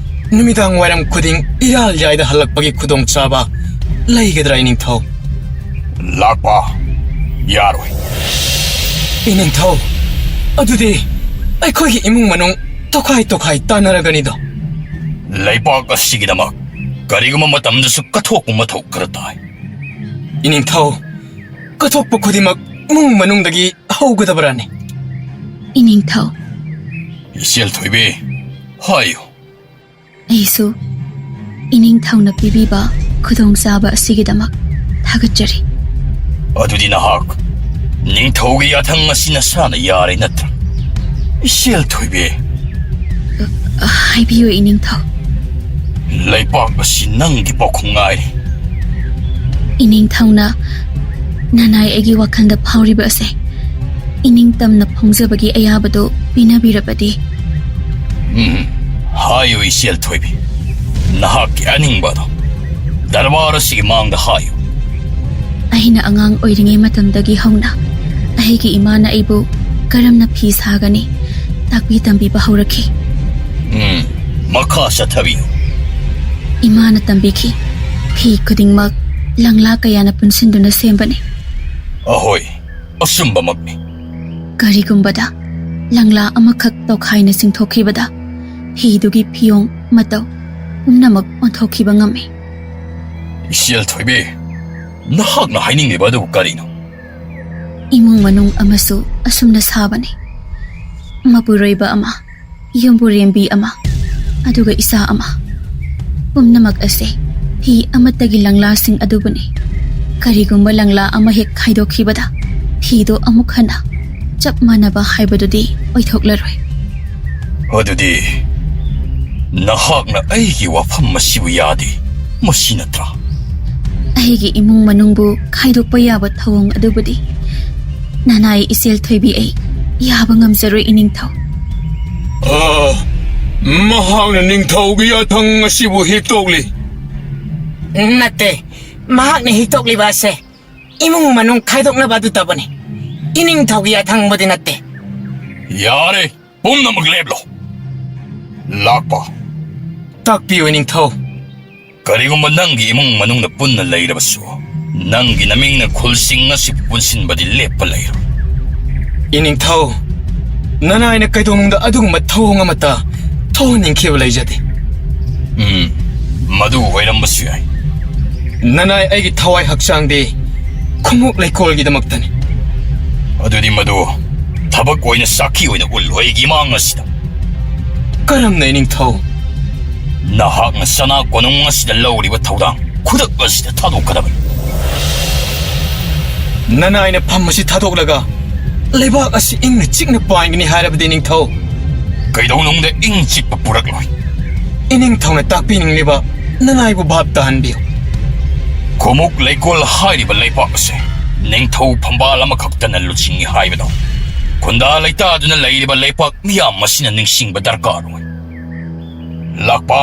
ꯅꯨꯃꯤꯗꯥꯡ ꯋꯥꯏꯔꯝ ꯈꯨꯗꯤꯡ ꯏꯔꯥꯜ ꯌꯥꯏꯗ ꯍꯜꯂꯛꯄꯒꯤ ꯈꯨꯗꯣꯡꯆꯥꯕ ꯂꯩꯒꯗ꯭ꯔꯥ, ꯏꯅꯤꯡꯊꯧ? ꯂꯥꯛꯄ, ꯌꯥꯔꯣꯏ꯫ ꯏꯅꯤꯡꯊꯧ, ꯑꯗꯨꯗꯤ ꯑꯩꯈꯣꯏꯒꯤ ꯏꯃꯨꯡ ꯃꯅꯨꯡ ꯇꯣꯈꯥꯏ ꯇꯣꯈꯥꯏ ꯇꯥꯟꯅꯔꯒꯅꯤꯗꯣ꯫ ꯂꯩꯕꯥꯛ ꯑꯁꯤꯒꯤꯗꯃꯛ ꯀꯔꯤꯒꯨꯝꯕ ꯃꯇꯝꯗꯁꯨ ꯀꯠꯊꯣꯛꯄ ꯃꯊꯧ ꯈꯔ ꯇꯥꯏ꯫ ꯏꯅꯤꯡꯊꯧ, ꯀꯠꯊꯣꯛꯄ ꯈꯨꯗꯤꯡꯃꯛ ꯏꯃꯨꯡ ꯃꯅꯨꯡꯗꯒꯤ ꯍꯧꯒꯗꯕꯔꯥꯅꯦ? ꯏꯅꯤꯡꯊꯧ꯫ ꯏꯆꯦꯜ ꯊꯣꯏꯕꯤ, ꯍꯥꯏꯌꯨ꯫ ꯑꯩꯁꯨ ꯏꯅꯤꯡꯊꯧꯅ ꯄꯤꯕꯤꯕ ꯈꯨꯗꯣꯡꯆꯥꯕ ꯑꯁꯤꯒꯤꯗꯃꯛ ꯊꯥꯒꯠꯆꯔꯤ꯫ ꯑꯗꯨꯗꯤ ꯅꯍꯥꯛ ꯅꯤꯡꯊꯧꯒꯤ ꯌꯥꯊꯪ ꯑꯁꯤ ꯅꯁꯥꯅ ꯌꯥꯔꯦ ꯅꯠꯇ꯭ꯔꯥ? ꯏꯆꯦꯜ ꯊꯣꯏꯕꯤ꯫ ꯑ, ꯍꯥꯏꯕꯤꯌꯨ, ꯏꯅꯤꯡꯊꯧ꯫ ꯂꯩꯕꯥꯛ ꯑꯁꯤ ꯅꯪꯒꯤ ꯄꯥꯎꯈꯨꯝ ꯉꯥꯏꯔꯤ꯫ ꯏꯅꯤꯡꯊꯧꯅ ꯅꯅꯥꯏ ꯑꯩꯒꯤ ꯋꯥꯈꯜꯗ ꯐꯥꯎꯔꯤꯕ ꯑꯁꯦ ꯏꯅꯤꯡꯇꯝꯅ ꯐꯣꯡꯖꯕꯒꯤ ꯑꯌꯥꯕꯗꯨ ꯄꯤꯅꯕꯤꯔꯕꯗꯤ꯫ ꯎꯝ, ꯍꯥꯏꯌꯨ, ꯏꯆꯦꯜ ꯊꯣꯏꯕꯤ, ꯅꯍꯥꯛꯀꯤ ꯑꯅꯤꯡꯕ ꯑꯗꯣ ꯗꯔꯕꯥꯔ ꯑꯁꯤꯒꯤ ꯃꯥꯡꯗ ꯍꯥꯏꯌꯨ꯫ ꯑꯩꯅ ꯑꯉꯥꯡ ꯑꯣꯏꯔꯤꯉꯩ ꯃꯇꯝꯗꯒꯤ ꯍꯧꯅ ꯑꯩꯒꯤ ꯏꯃꯥꯅ ꯑꯩꯕꯨ ꯀꯔꯝꯅ ꯐꯤ ꯁꯥꯒꯅꯤ ꯇꯥꯛꯄꯤ ꯇꯝꯕꯤꯕ ꯍꯧꯔꯛꯈꯤ꯫ ꯎꯝ, ꯃꯈꯥ ꯆꯠꯊꯕꯤꯌꯨ꯫ ꯏꯃꯥꯅ ꯇꯝꯕꯤꯈꯤ, ꯐꯤ ꯈꯨꯗꯤꯡꯃꯛ ꯂꯪꯂꯥ ꯀꯌꯥꯅ ꯄꯨꯟꯁꯤꯟꯗꯨꯅ ꯁꯦꯝꯕꯅꯤ꯫ ꯑꯍꯣꯏ, ꯑꯆꯨꯝꯕꯃꯛꯅꯤ꯫ ꯀꯔꯤꯒꯨꯝꯕꯗ ꯂꯪꯂꯥ ꯑꯃꯈꯛ ꯇꯧꯈꯥꯏꯅ ꯆꯤꯡꯊꯣꯛꯈꯤꯕꯗ, ꯐꯤꯗꯨꯒꯤ ꯐꯤꯌꯣꯡ ꯃꯇꯧ ꯄꯨꯝꯅꯃꯛ ꯑꯣꯟꯊꯣꯛꯈꯤꯕ ꯉꯝꯃꯤ꯫ ꯏꯆꯦꯜ ꯊꯣꯏꯕꯤ, ꯅꯍꯥꯛꯅ ꯍꯥꯏꯅꯤꯡꯂꯤꯕ ꯑꯗꯨꯕꯨ ꯀꯔꯤꯅꯣ? ꯏꯃꯨꯡ ꯃꯅꯨꯡ ꯑꯃꯁꯨ ꯑꯁꯨꯝꯅ ꯁꯥꯕꯅꯤ꯫ ꯃꯄꯨꯔꯣꯏꯕ ꯑꯃ, ꯌꯨꯝꯕꯨꯔꯦꯝꯕꯤ ꯑꯃ, ꯑꯗꯨꯒ ꯏꯆꯥ ꯑꯃ꯫ ꯄꯨꯝꯅꯃꯛ ꯑꯁꯦ ꯐꯤ ꯑꯃꯠꯇꯒꯤ ꯂꯪꯂꯥꯁꯤꯡ ꯑꯗꯨꯕꯨꯅꯤ꯫ ꯀꯔꯤꯒꯨꯝꯕ ꯂꯪꯂꯥ ꯑꯃ ꯍꯦꯛ ꯈꯥꯏꯗꯣꯛꯈꯤꯕꯗ, ꯐꯤꯗꯣ ꯑꯃꯨꯛ ꯍꯟꯅ ꯆꯞ ꯃꯥꯟꯅꯕ ꯍꯥꯏꯕꯗꯨꯗꯤ ꯑꯣꯏꯊꯣꯛꯂꯔꯣꯏ꯫ ꯑꯗꯨꯗꯤ ꯅꯍꯥꯛꯅ ꯑꯩꯒꯤ ꯋꯥꯐꯝ ꯑꯁꯤꯕꯨ ꯌꯥꯗꯦ, ꯃꯁꯤ ꯅꯠꯇ꯭ꯔꯥ? ꯑꯩꯒꯤ ꯏꯃꯨꯡ ꯃꯅꯨꯡꯕꯨ ꯈꯥꯏꯗꯣꯛꯄ ꯌꯥꯕ ꯊꯧꯑꯣꯡ ꯑꯗꯨꯕꯨꯗꯤ ꯅꯅꯥꯏ ꯏꯆꯦꯜ ꯊꯣꯏꯕꯤ ꯑꯩ ꯌꯥꯕ ꯉꯝꯖꯔꯣꯏ, ꯏꯅꯤꯡꯊꯧ꯫ ꯑ, ꯃꯍꯥꯛꯅ ꯅꯤꯡꯊꯧꯒꯤ ꯌꯥꯊꯪ ꯑꯁꯤꯕꯨ ꯍꯤꯛꯇꯣꯛꯂꯤ꯫ ꯅꯠꯇꯦ, ꯃꯍꯥꯛꯅ ꯍꯤꯛꯇꯣꯛꯂꯤꯕ ꯑꯁꯦ ꯏꯃꯨꯡ ꯃꯅꯨꯡ ꯈꯥꯏꯗꯣꯛꯅꯕ ꯑꯗꯨꯇꯕꯨꯅꯤ꯫ ꯏꯅꯤꯡꯊꯧꯒꯤ ꯌꯥꯊꯪꯕꯨꯗꯤ ꯅꯠꯇꯦ꯫ ꯌꯥꯔꯦ, ꯄꯨꯝꯅꯃꯛ ꯂꯦꯞꯂꯣ꯫ ꯂꯥꯛꯄ꯫ ꯇꯥꯛꯄꯤꯌꯨ, ꯏꯅꯤꯡꯊꯧ꯫ ꯀꯔꯤꯒꯨꯝꯕ ꯅꯪꯒꯤ ꯏꯃꯨꯡ ꯃꯅꯨꯡꯗ ꯄꯨꯟꯅ ꯂꯩꯔꯕꯁꯨ, ꯅꯪꯒꯤ ꯅꯃꯤꯡꯅ ꯈꯨꯜꯁꯤꯡ ꯑꯁꯤꯕꯨ ꯄꯨꯟꯁꯤꯟꯕꯗꯤ ꯂꯦꯞꯄ ꯂꯩꯔꯣꯏ꯫ ꯏꯅꯤꯡꯊꯧ, ꯅꯅꯥꯏꯅ ꯀꯩꯗꯧꯅꯨꯡꯗ ꯑꯗꯨꯒꯨꯝꯕ ꯊꯧꯑꯣꯡ ꯑꯃꯠꯇ ꯊꯣꯛꯍꯟꯅꯤꯡꯈꯤꯕ ꯂꯩꯖꯗꯦ꯫ ꯎꯝ, ꯃꯗꯨ ꯑꯣꯏꯔꯝꯕꯁꯨ ꯌꯥꯏ꯫ ꯅꯅꯥꯏ ꯑꯩꯒꯤ ꯊꯋꯥꯏ ꯍꯛꯆꯥꯡꯗꯤ ꯈꯨꯃꯨꯛ ꯂꯩꯀꯣꯜꯒꯤꯗꯃꯛꯇꯅꯤ꯫ ꯑꯗꯨꯗꯤ ꯃꯗꯨ ꯊꯕꯛ ꯑꯣꯏꯅ ꯁꯥꯈꯤ ꯑꯣꯏꯅ ꯎꯠꯂꯨ ꯑꯩꯒꯤ ꯏꯃꯥꯡ ꯑꯁꯤꯗ꯫ ꯀꯔꯝꯅ, ꯏꯅꯤꯡꯊꯧ? ꯅꯍꯥꯛꯅ ꯁꯅꯥ ꯀꯣꯅꯨꯡ ꯑꯁꯤꯗ ꯂꯧꯔꯤꯕ ꯊꯧꯗꯥꯡ ꯈꯨꯗꯛ ꯑꯁꯤꯗ ꯊꯥꯗꯣꯛꯀꯗꯕꯅꯤ꯫ ꯅꯅꯥꯏꯅ ꯐꯝ ꯑꯁꯤ ꯊꯥꯗꯣꯛꯂꯒ ꯂꯩꯕꯥꯛ ꯑꯁꯤ ꯏꯪꯅ ꯆꯤꯛꯅ ꯄꯥꯟꯒꯅꯤ ꯍꯥꯏꯔꯕꯗꯤ, ꯏꯅꯤꯡꯊꯧ? ꯀꯩꯗꯧꯅꯨꯡꯗ ꯏꯪ ꯆꯤꯛꯄ ꯄꯨꯔꯛꯂꯣꯏ꯫ ꯏꯅꯤꯡꯊꯧꯅ ꯇꯥꯛꯄꯤꯅꯤꯡꯂꯤꯕ ꯅꯅꯥꯏꯕꯨ ꯚꯥꯞ ꯇꯥꯍꯟꯕꯤꯌꯨ꯫ ꯈꯨꯃꯨꯛ ꯂꯩꯀꯣꯜ ꯍꯥꯏꯔꯤꯕ ꯂꯩꯄꯥꯛ ꯑꯁꯦ ꯅꯤꯡꯊꯧ ꯐꯝꯕꯥꯜ ꯑꯃꯈꯛꯇꯅ ꯂꯨꯆꯤꯡꯏ ꯍꯥꯏꯕꯗꯣ ꯈꯨꯟꯗꯥ ꯂꯩꯇꯥꯗꯨꯅ ꯂꯩꯔꯤꯕ ꯂꯩꯄꯥꯛ ꯃꯤꯌꯥꯝ ꯑꯁꯤꯅ ꯅꯤꯡꯁꯤꯡꯕ ꯗꯔꯀꯥꯔ ꯑꯣꯏ꯫ ꯂꯥꯛꯄ꯫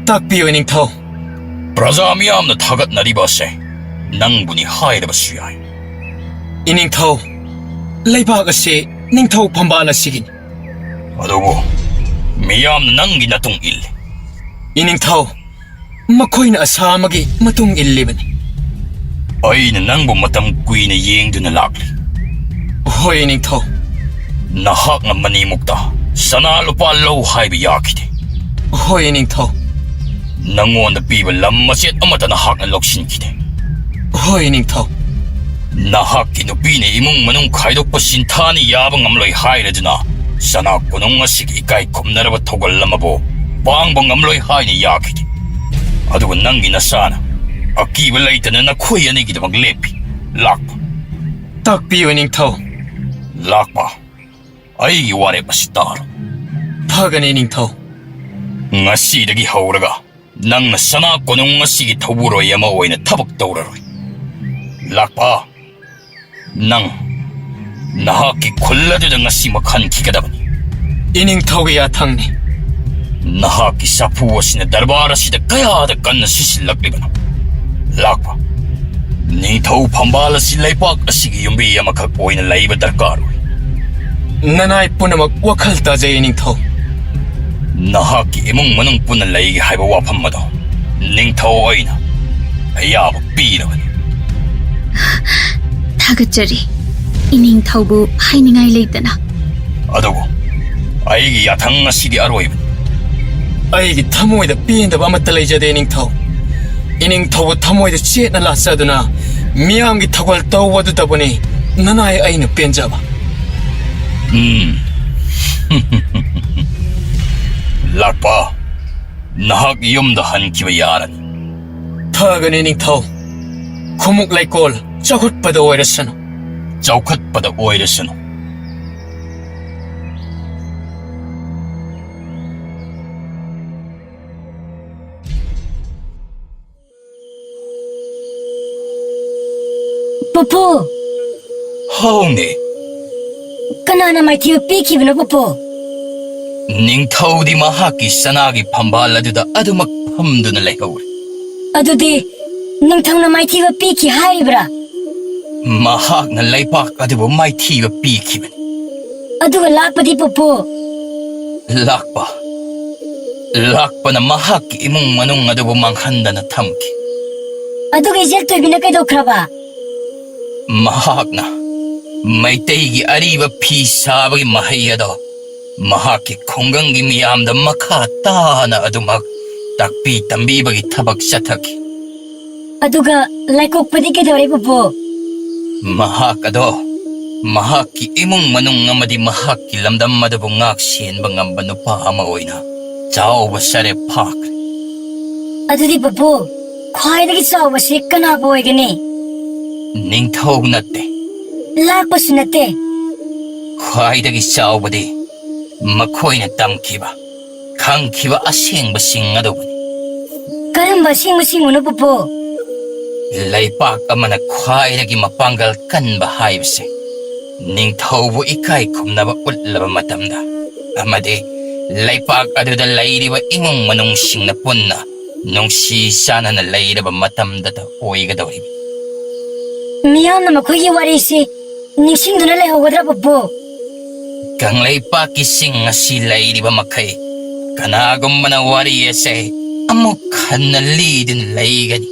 ꯇꯥꯛꯄꯤꯌꯨ, ꯏꯅꯤꯡꯊꯧ꯫ ꯄ꯭ꯔꯖꯥ ꯃꯤꯌꯥꯝꯅ ꯊꯥꯒꯠꯅꯔꯤꯕ ꯑꯁꯦ ꯅꯪꯕꯨꯅꯤ ꯍꯥꯏꯔꯕꯁꯨ ꯌꯥꯏ꯫ ꯏꯅꯤꯡꯊꯧ, ꯂꯩꯕꯥꯛ ꯑꯁꯤ ꯅꯤꯡꯊꯧ ꯐꯝꯕꯥꯜ ꯑꯁꯤꯒꯤꯅꯤ꯫ ꯑꯗꯨꯕꯨ ꯃꯤꯌꯥꯝꯅ ꯅꯪꯒꯤ ꯅꯇꯨꯡ ꯏꯜꯂꯤ꯫ ꯏꯅꯤꯡꯊꯧ, ꯃꯈꯣꯏꯅ ꯑꯁꯥ ꯑꯃꯒꯤ ꯃꯇꯨꯡ ꯏꯜꯂꯤꯕꯅꯤ꯫ ꯑꯩꯅ ꯅꯪꯕꯨ ꯃꯇꯝ ꯀꯨꯏꯅ ꯌꯦꯡꯗꯨꯅ ꯂꯥꯛꯂꯤ꯫ ꯍꯣꯏ, ꯏꯅꯤꯡꯊꯧ꯫ ꯅꯍꯥꯛꯅ ꯃꯅꯤꯃꯨꯛꯇ ꯁꯅꯥ ꯂꯨꯄꯥ ꯂꯧ ꯍꯥꯏꯕ ꯌꯥꯈꯤꯗꯦ꯫ ꯍꯣꯏ, ꯏꯅꯤꯡꯊꯧ꯫ ꯅꯪꯉꯣꯟꯗ ꯄꯤꯕ ꯂꯝ ꯃꯆꯦꯠ ꯑꯃꯠꯇ ꯅꯍꯥꯛꯅ ꯂꯧꯁꯤꯟꯈꯤꯗꯦ꯫ ꯍꯣꯏ, ꯏꯅꯤꯡꯊꯧ꯫ ꯅꯍꯥꯛꯀꯤ ꯅꯨꯄꯤꯅ ꯏꯃꯨꯡ ꯃꯅꯨꯡ ꯈꯥꯏꯗꯣꯛꯄ ꯁꯤꯟꯊꯥꯅ ꯌꯥꯕ ꯉꯝꯂꯣꯏ ꯍꯥꯏꯔꯗꯨꯅ ꯁꯅꯥ ꯀꯣꯅꯨꯡ ꯑꯁꯤꯒꯤ ꯏꯀꯥꯏ ꯈꯨꯝꯅꯔꯕ ꯊꯧꯒꯜ ꯑꯃꯕꯨ ꯄꯥꯡꯕ ꯉꯝꯂꯣꯏ ꯍꯥꯏꯅ ꯌꯥꯈꯤꯗꯦ꯫ ꯑꯗꯨꯒ ꯅꯪꯒꯤ ꯅꯆꯥꯅ ꯑꯀꯤꯕ ꯂꯩꯇꯅ ꯅꯈꯣꯏ ꯑꯅꯤꯒꯤꯗꯃꯛ ꯂꯦꯞꯄꯤ꯫ ꯂꯥꯛꯄ꯫ ꯇꯥꯛꯄꯤꯌꯨ, ꯏꯅꯤꯡꯊꯧ꯫ ꯂꯥꯛꯄ꯫ ꯑꯩꯒꯤ ꯋꯥꯔꯦꯞ ꯑꯁꯤ ꯇꯥꯔꯣ꯫ ꯐꯒꯅꯤ, ꯏꯅꯤꯡꯊꯧ꯫ ꯉꯁꯤꯗꯒꯤ ꯍꯧꯔꯒ ꯅꯪꯅ ꯁꯅꯥ ꯀꯣꯅꯨꯡ ꯑꯁꯤꯒꯤ ꯊꯧꯕꯨꯔꯣꯏ ꯑꯃ ꯑꯣꯏꯅ ꯊꯕꯛ ꯇꯧꯔꯔꯣꯏ꯫ ꯂꯥꯛꯄ, ꯅꯪ ꯅꯍꯥꯛꯀꯤ ꯈꯨꯜ ꯑꯗꯨꯗ ꯉꯁꯤꯃꯛ ꯍꯟꯈꯤꯒꯗꯕꯅꯤ꯫ ꯏꯅꯤꯡꯊꯧꯒꯤ ꯌꯥꯊꯪꯅꯤ꯫ ꯅꯍꯥꯛꯀꯤ ꯆꯐꯨ ꯑꯁꯤꯅ ꯗꯔꯕꯥꯔ ꯑꯁꯤꯗ ꯀꯌꯥꯗ ꯀꯟꯅ ꯁꯤꯁꯤꯜꯂꯛꯂꯤꯕꯅꯣ? ꯂꯥꯛꯄ, ꯅꯤꯡꯊꯧ ꯐꯝꯕꯥꯜ ꯑꯁꯤ ꯂꯩꯄꯥꯛ ꯑꯁꯤꯒꯤ ꯌꯨꯝꯕꯤ ꯑꯃꯈꯛ ꯑꯣꯏꯅ ꯂꯩꯕ ꯗꯔꯀꯥꯔ ꯑꯣꯏ꯫ ꯅꯅꯥꯏ ꯄꯨꯝꯅꯃꯛ ꯋꯥꯈꯜ ꯇꯥꯖꯩ, ꯏꯅꯤꯡꯊꯧ꯫ ꯅꯍꯥꯛꯀꯤ ꯏꯃꯨꯡ ꯃꯅꯨꯡ ꯄꯨꯟꯅ ꯂꯩꯒꯦ ꯍꯥꯏꯕ ꯋꯥꯐꯝ ꯑꯗꯣ ꯅꯤꯡꯊꯧ ꯑꯩꯅ ꯑꯌꯥꯕ ꯄꯤꯔꯕꯅꯤ꯫ ꯊꯥꯒꯠꯆꯔꯤ, ꯏꯅꯤꯡꯊꯧꯕꯨ ꯍꯥꯏꯅꯤꯡꯉꯥꯏ ꯂꯩꯇꯅ꯫ ꯑꯗꯨꯕꯨ ꯑꯩꯒꯤ ꯌꯥꯊꯪ ꯑꯁꯤꯗꯤ ꯑꯔꯣꯏꯕꯅꯤ꯫ ꯑꯩꯒꯤ ꯊꯃꯣꯏꯗ ꯄꯦꯟꯗꯕ ꯑꯃꯠꯇ ꯂꯩꯖꯗꯦ, ꯏꯅꯤꯡꯊꯧ꯫ ꯏꯅꯤꯡꯊꯧꯕꯨ ꯊꯃꯣꯏꯗ ꯆꯦꯠꯅ ꯂꯥꯠꯆꯗꯨꯅ ꯃꯤꯌꯥꯝꯒꯤ ꯊꯧꯒꯜ ꯇꯧꯕ ꯑꯗꯨꯗꯕꯨꯅꯤ ꯅꯅꯥꯏ ꯑꯩꯅ ꯄꯦꯟꯖꯕ꯫ ꯎꯝ꯫ ꯂꯥꯛꯄ, ꯅꯍꯥꯛ ꯌꯨꯝꯗ ꯍꯟꯈꯤꯕ ꯌꯥꯔꯅꯤ꯫ ꯐꯒꯅꯤ, ꯅꯤꯡꯊꯧ꯫ ꯈꯨꯃꯨꯛ ꯂꯩꯀꯣꯜ ꯆꯥꯎꯈꯠꯄꯗ ꯑꯣꯏꯔꯁꯅꯨ꯫ ꯆꯥꯎꯈꯠꯄꯗ ꯑꯣꯏꯔꯁꯅꯨ꯫ ꯄꯨꯄꯨ! ꯍꯥꯎꯅꯦ꯫ ꯀꯅꯥꯅ ꯃꯥꯏꯊꯤꯕ ꯄꯤꯈꯤꯕꯅꯣ, ꯄꯨꯄꯨ? ꯅꯤꯡꯊꯧꯗꯤ ꯃꯍꯥꯛꯀꯤ ꯁꯅꯥꯒꯤ ꯐꯝꯕꯥꯜ ꯑꯗꯨꯗ ꯑꯗꯨꯃꯛ ꯐꯝꯗꯨꯅ ꯂꯩꯍꯧꯔꯦ꯫ ꯑꯗꯨꯗꯤ ꯅꯤꯡꯊꯧꯅ ꯃꯥꯏꯊꯤꯕ ꯄꯤꯈꯤ ꯍꯥꯏꯔꯤꯕ꯭ꯔꯥ? ꯃꯍꯥꯛꯅ ꯂꯩꯄꯥꯛ ꯑꯗꯨꯕꯨ ꯃꯥꯏꯊꯤꯕ ꯄꯤꯈꯤꯕꯅꯤ꯫ ꯑꯗꯨꯒ ꯂꯥꯛꯄꯗꯤ, ꯄꯨꯄꯨ? ꯂꯥꯛꯄ, ꯂꯥꯛꯄꯅ ꯃꯍꯥꯛꯀꯤ ꯏꯃꯨꯡ ꯃꯅꯨꯡ ꯑꯗꯨꯕꯨ ꯃꯥꯡꯍꯟꯗꯅ ꯊꯝꯈꯤ꯫ ꯑꯗꯨꯒ ꯏꯆꯦꯜ ꯊꯣꯏꯕꯤꯅ ꯀꯩꯗꯧꯈ꯭ꯔꯕ? ꯃꯍꯥꯛꯅ ꯃꯩꯇꯩꯒꯤ ꯑꯔꯤꯕ ꯐꯤ ꯁꯥꯕꯒꯤ ꯃꯍꯩ ꯑꯗꯣ ꯃꯍꯥꯛꯀꯤ ꯈꯨꯡꯒꯪꯒꯤ ꯃꯤꯌꯥꯝꯗ ꯃꯈꯥ ꯇꯥꯅ ꯑꯗꯨꯃꯛ ꯇꯥꯛꯄꯤ ꯇꯝꯕꯤꯕꯒꯤ ꯊꯕꯛ ꯆꯠꯊꯈꯤ꯫ ꯑꯗꯨꯒ ꯂꯥꯏꯀꯣꯛꯄꯗꯤ ꯀꯩꯗꯧꯔꯦ, ꯄꯨꯄꯨ? ꯃꯍꯥꯛ ꯑꯗꯣ ꯃꯍꯥꯛꯀꯤ ꯏꯃꯨꯡ ꯃꯅꯨꯡ ꯑꯃꯗꯤ ꯃꯍꯥꯛꯀꯤ ꯂꯝꯗꯝ ꯑꯗꯨꯕꯨ ꯉꯥꯛ ꯁꯦꯟꯕ ꯉꯝꯕ ꯅꯨꯄꯥ ꯑꯃ ꯑꯣꯏꯅ ꯆꯥꯎꯕ ꯁꯔꯦꯞ ꯐꯥꯈ꯭ꯔꯦ꯫ ꯑꯗꯨꯗꯤ, ꯄꯨꯄꯨ, ꯈ꯭ꯋꯥꯏꯗꯒꯤ ꯆꯥꯎꯕꯁꯤ ꯀꯅꯥꯕꯨ ꯑꯣꯏꯒꯅꯤ? ꯅꯤꯡꯊꯧ ꯅꯠꯇꯦ꯫ ꯂꯥꯛꯄꯁꯨ ꯅꯠꯇꯦ꯫ ꯈ꯭ꯋꯥꯏꯗꯒꯤ ꯆꯥꯎꯕꯗꯤ ꯃꯈꯣꯏꯅ ꯇꯝꯈꯤꯕ, ꯈꯪꯈꯤꯕ ꯑꯁꯦꯡꯕꯁꯤꯡ ꯑꯗꯨꯕꯨꯅꯤ꯫ ꯀꯔꯝꯕ ꯑꯁꯦꯡꯕꯁꯤꯡꯕꯨꯅꯣ, ꯄꯨꯄꯨ? ꯂꯩꯄꯥꯛ ꯑꯃꯅ ꯈ꯭ꯋꯥꯏꯗꯒꯤ ꯃꯄꯥꯡꯒꯜ ꯀꯟꯕ ꯍꯥꯏꯕꯁꯦ ꯅꯤꯡꯊꯧꯕꯨ ꯏꯀꯥꯏ ꯈꯨꯝꯅꯕ ꯎꯠꯂꯕ ꯃꯇꯝꯗ ꯑꯃꯗꯤ ꯂꯩꯄꯥꯛ ꯑꯗꯨꯗ ꯂꯩꯔꯤꯕ ꯏꯃꯨꯡ ꯃꯅꯨꯡꯁꯤꯡꯅ ꯄꯨꯟꯅ ꯅꯨꯡꯁꯤ ꯆꯥꯟꯅꯅ ꯂꯩꯔꯕ ꯃꯇꯝꯗꯇ ꯑꯣꯏꯒꯗꯧꯔꯤꯕꯅꯤ꯫ ꯃꯤꯌꯥꯝꯅ ꯃꯈꯣꯏꯒꯤ ꯋꯥꯔꯤꯁꯤ ꯅꯤꯡꯁꯤꯡꯗꯨꯅ ꯂꯩꯍꯧꯒꯗ꯭ꯔꯥ, ꯄꯨꯄꯨ? ꯀꯪꯂꯩꯄꯥꯛꯀꯤ ꯆꯤꯡ ꯑꯁꯤ ꯂꯩꯔꯤꯕ ꯃꯈꯩ ꯀꯅꯥꯒꯨꯝꯕꯅ ꯋꯥꯔꯤ ꯑꯁꯦ ꯑꯃꯨꯛ ꯍꯟꯅ ꯂꯤꯗꯨꯅ ꯂꯩꯒꯅꯤ꯫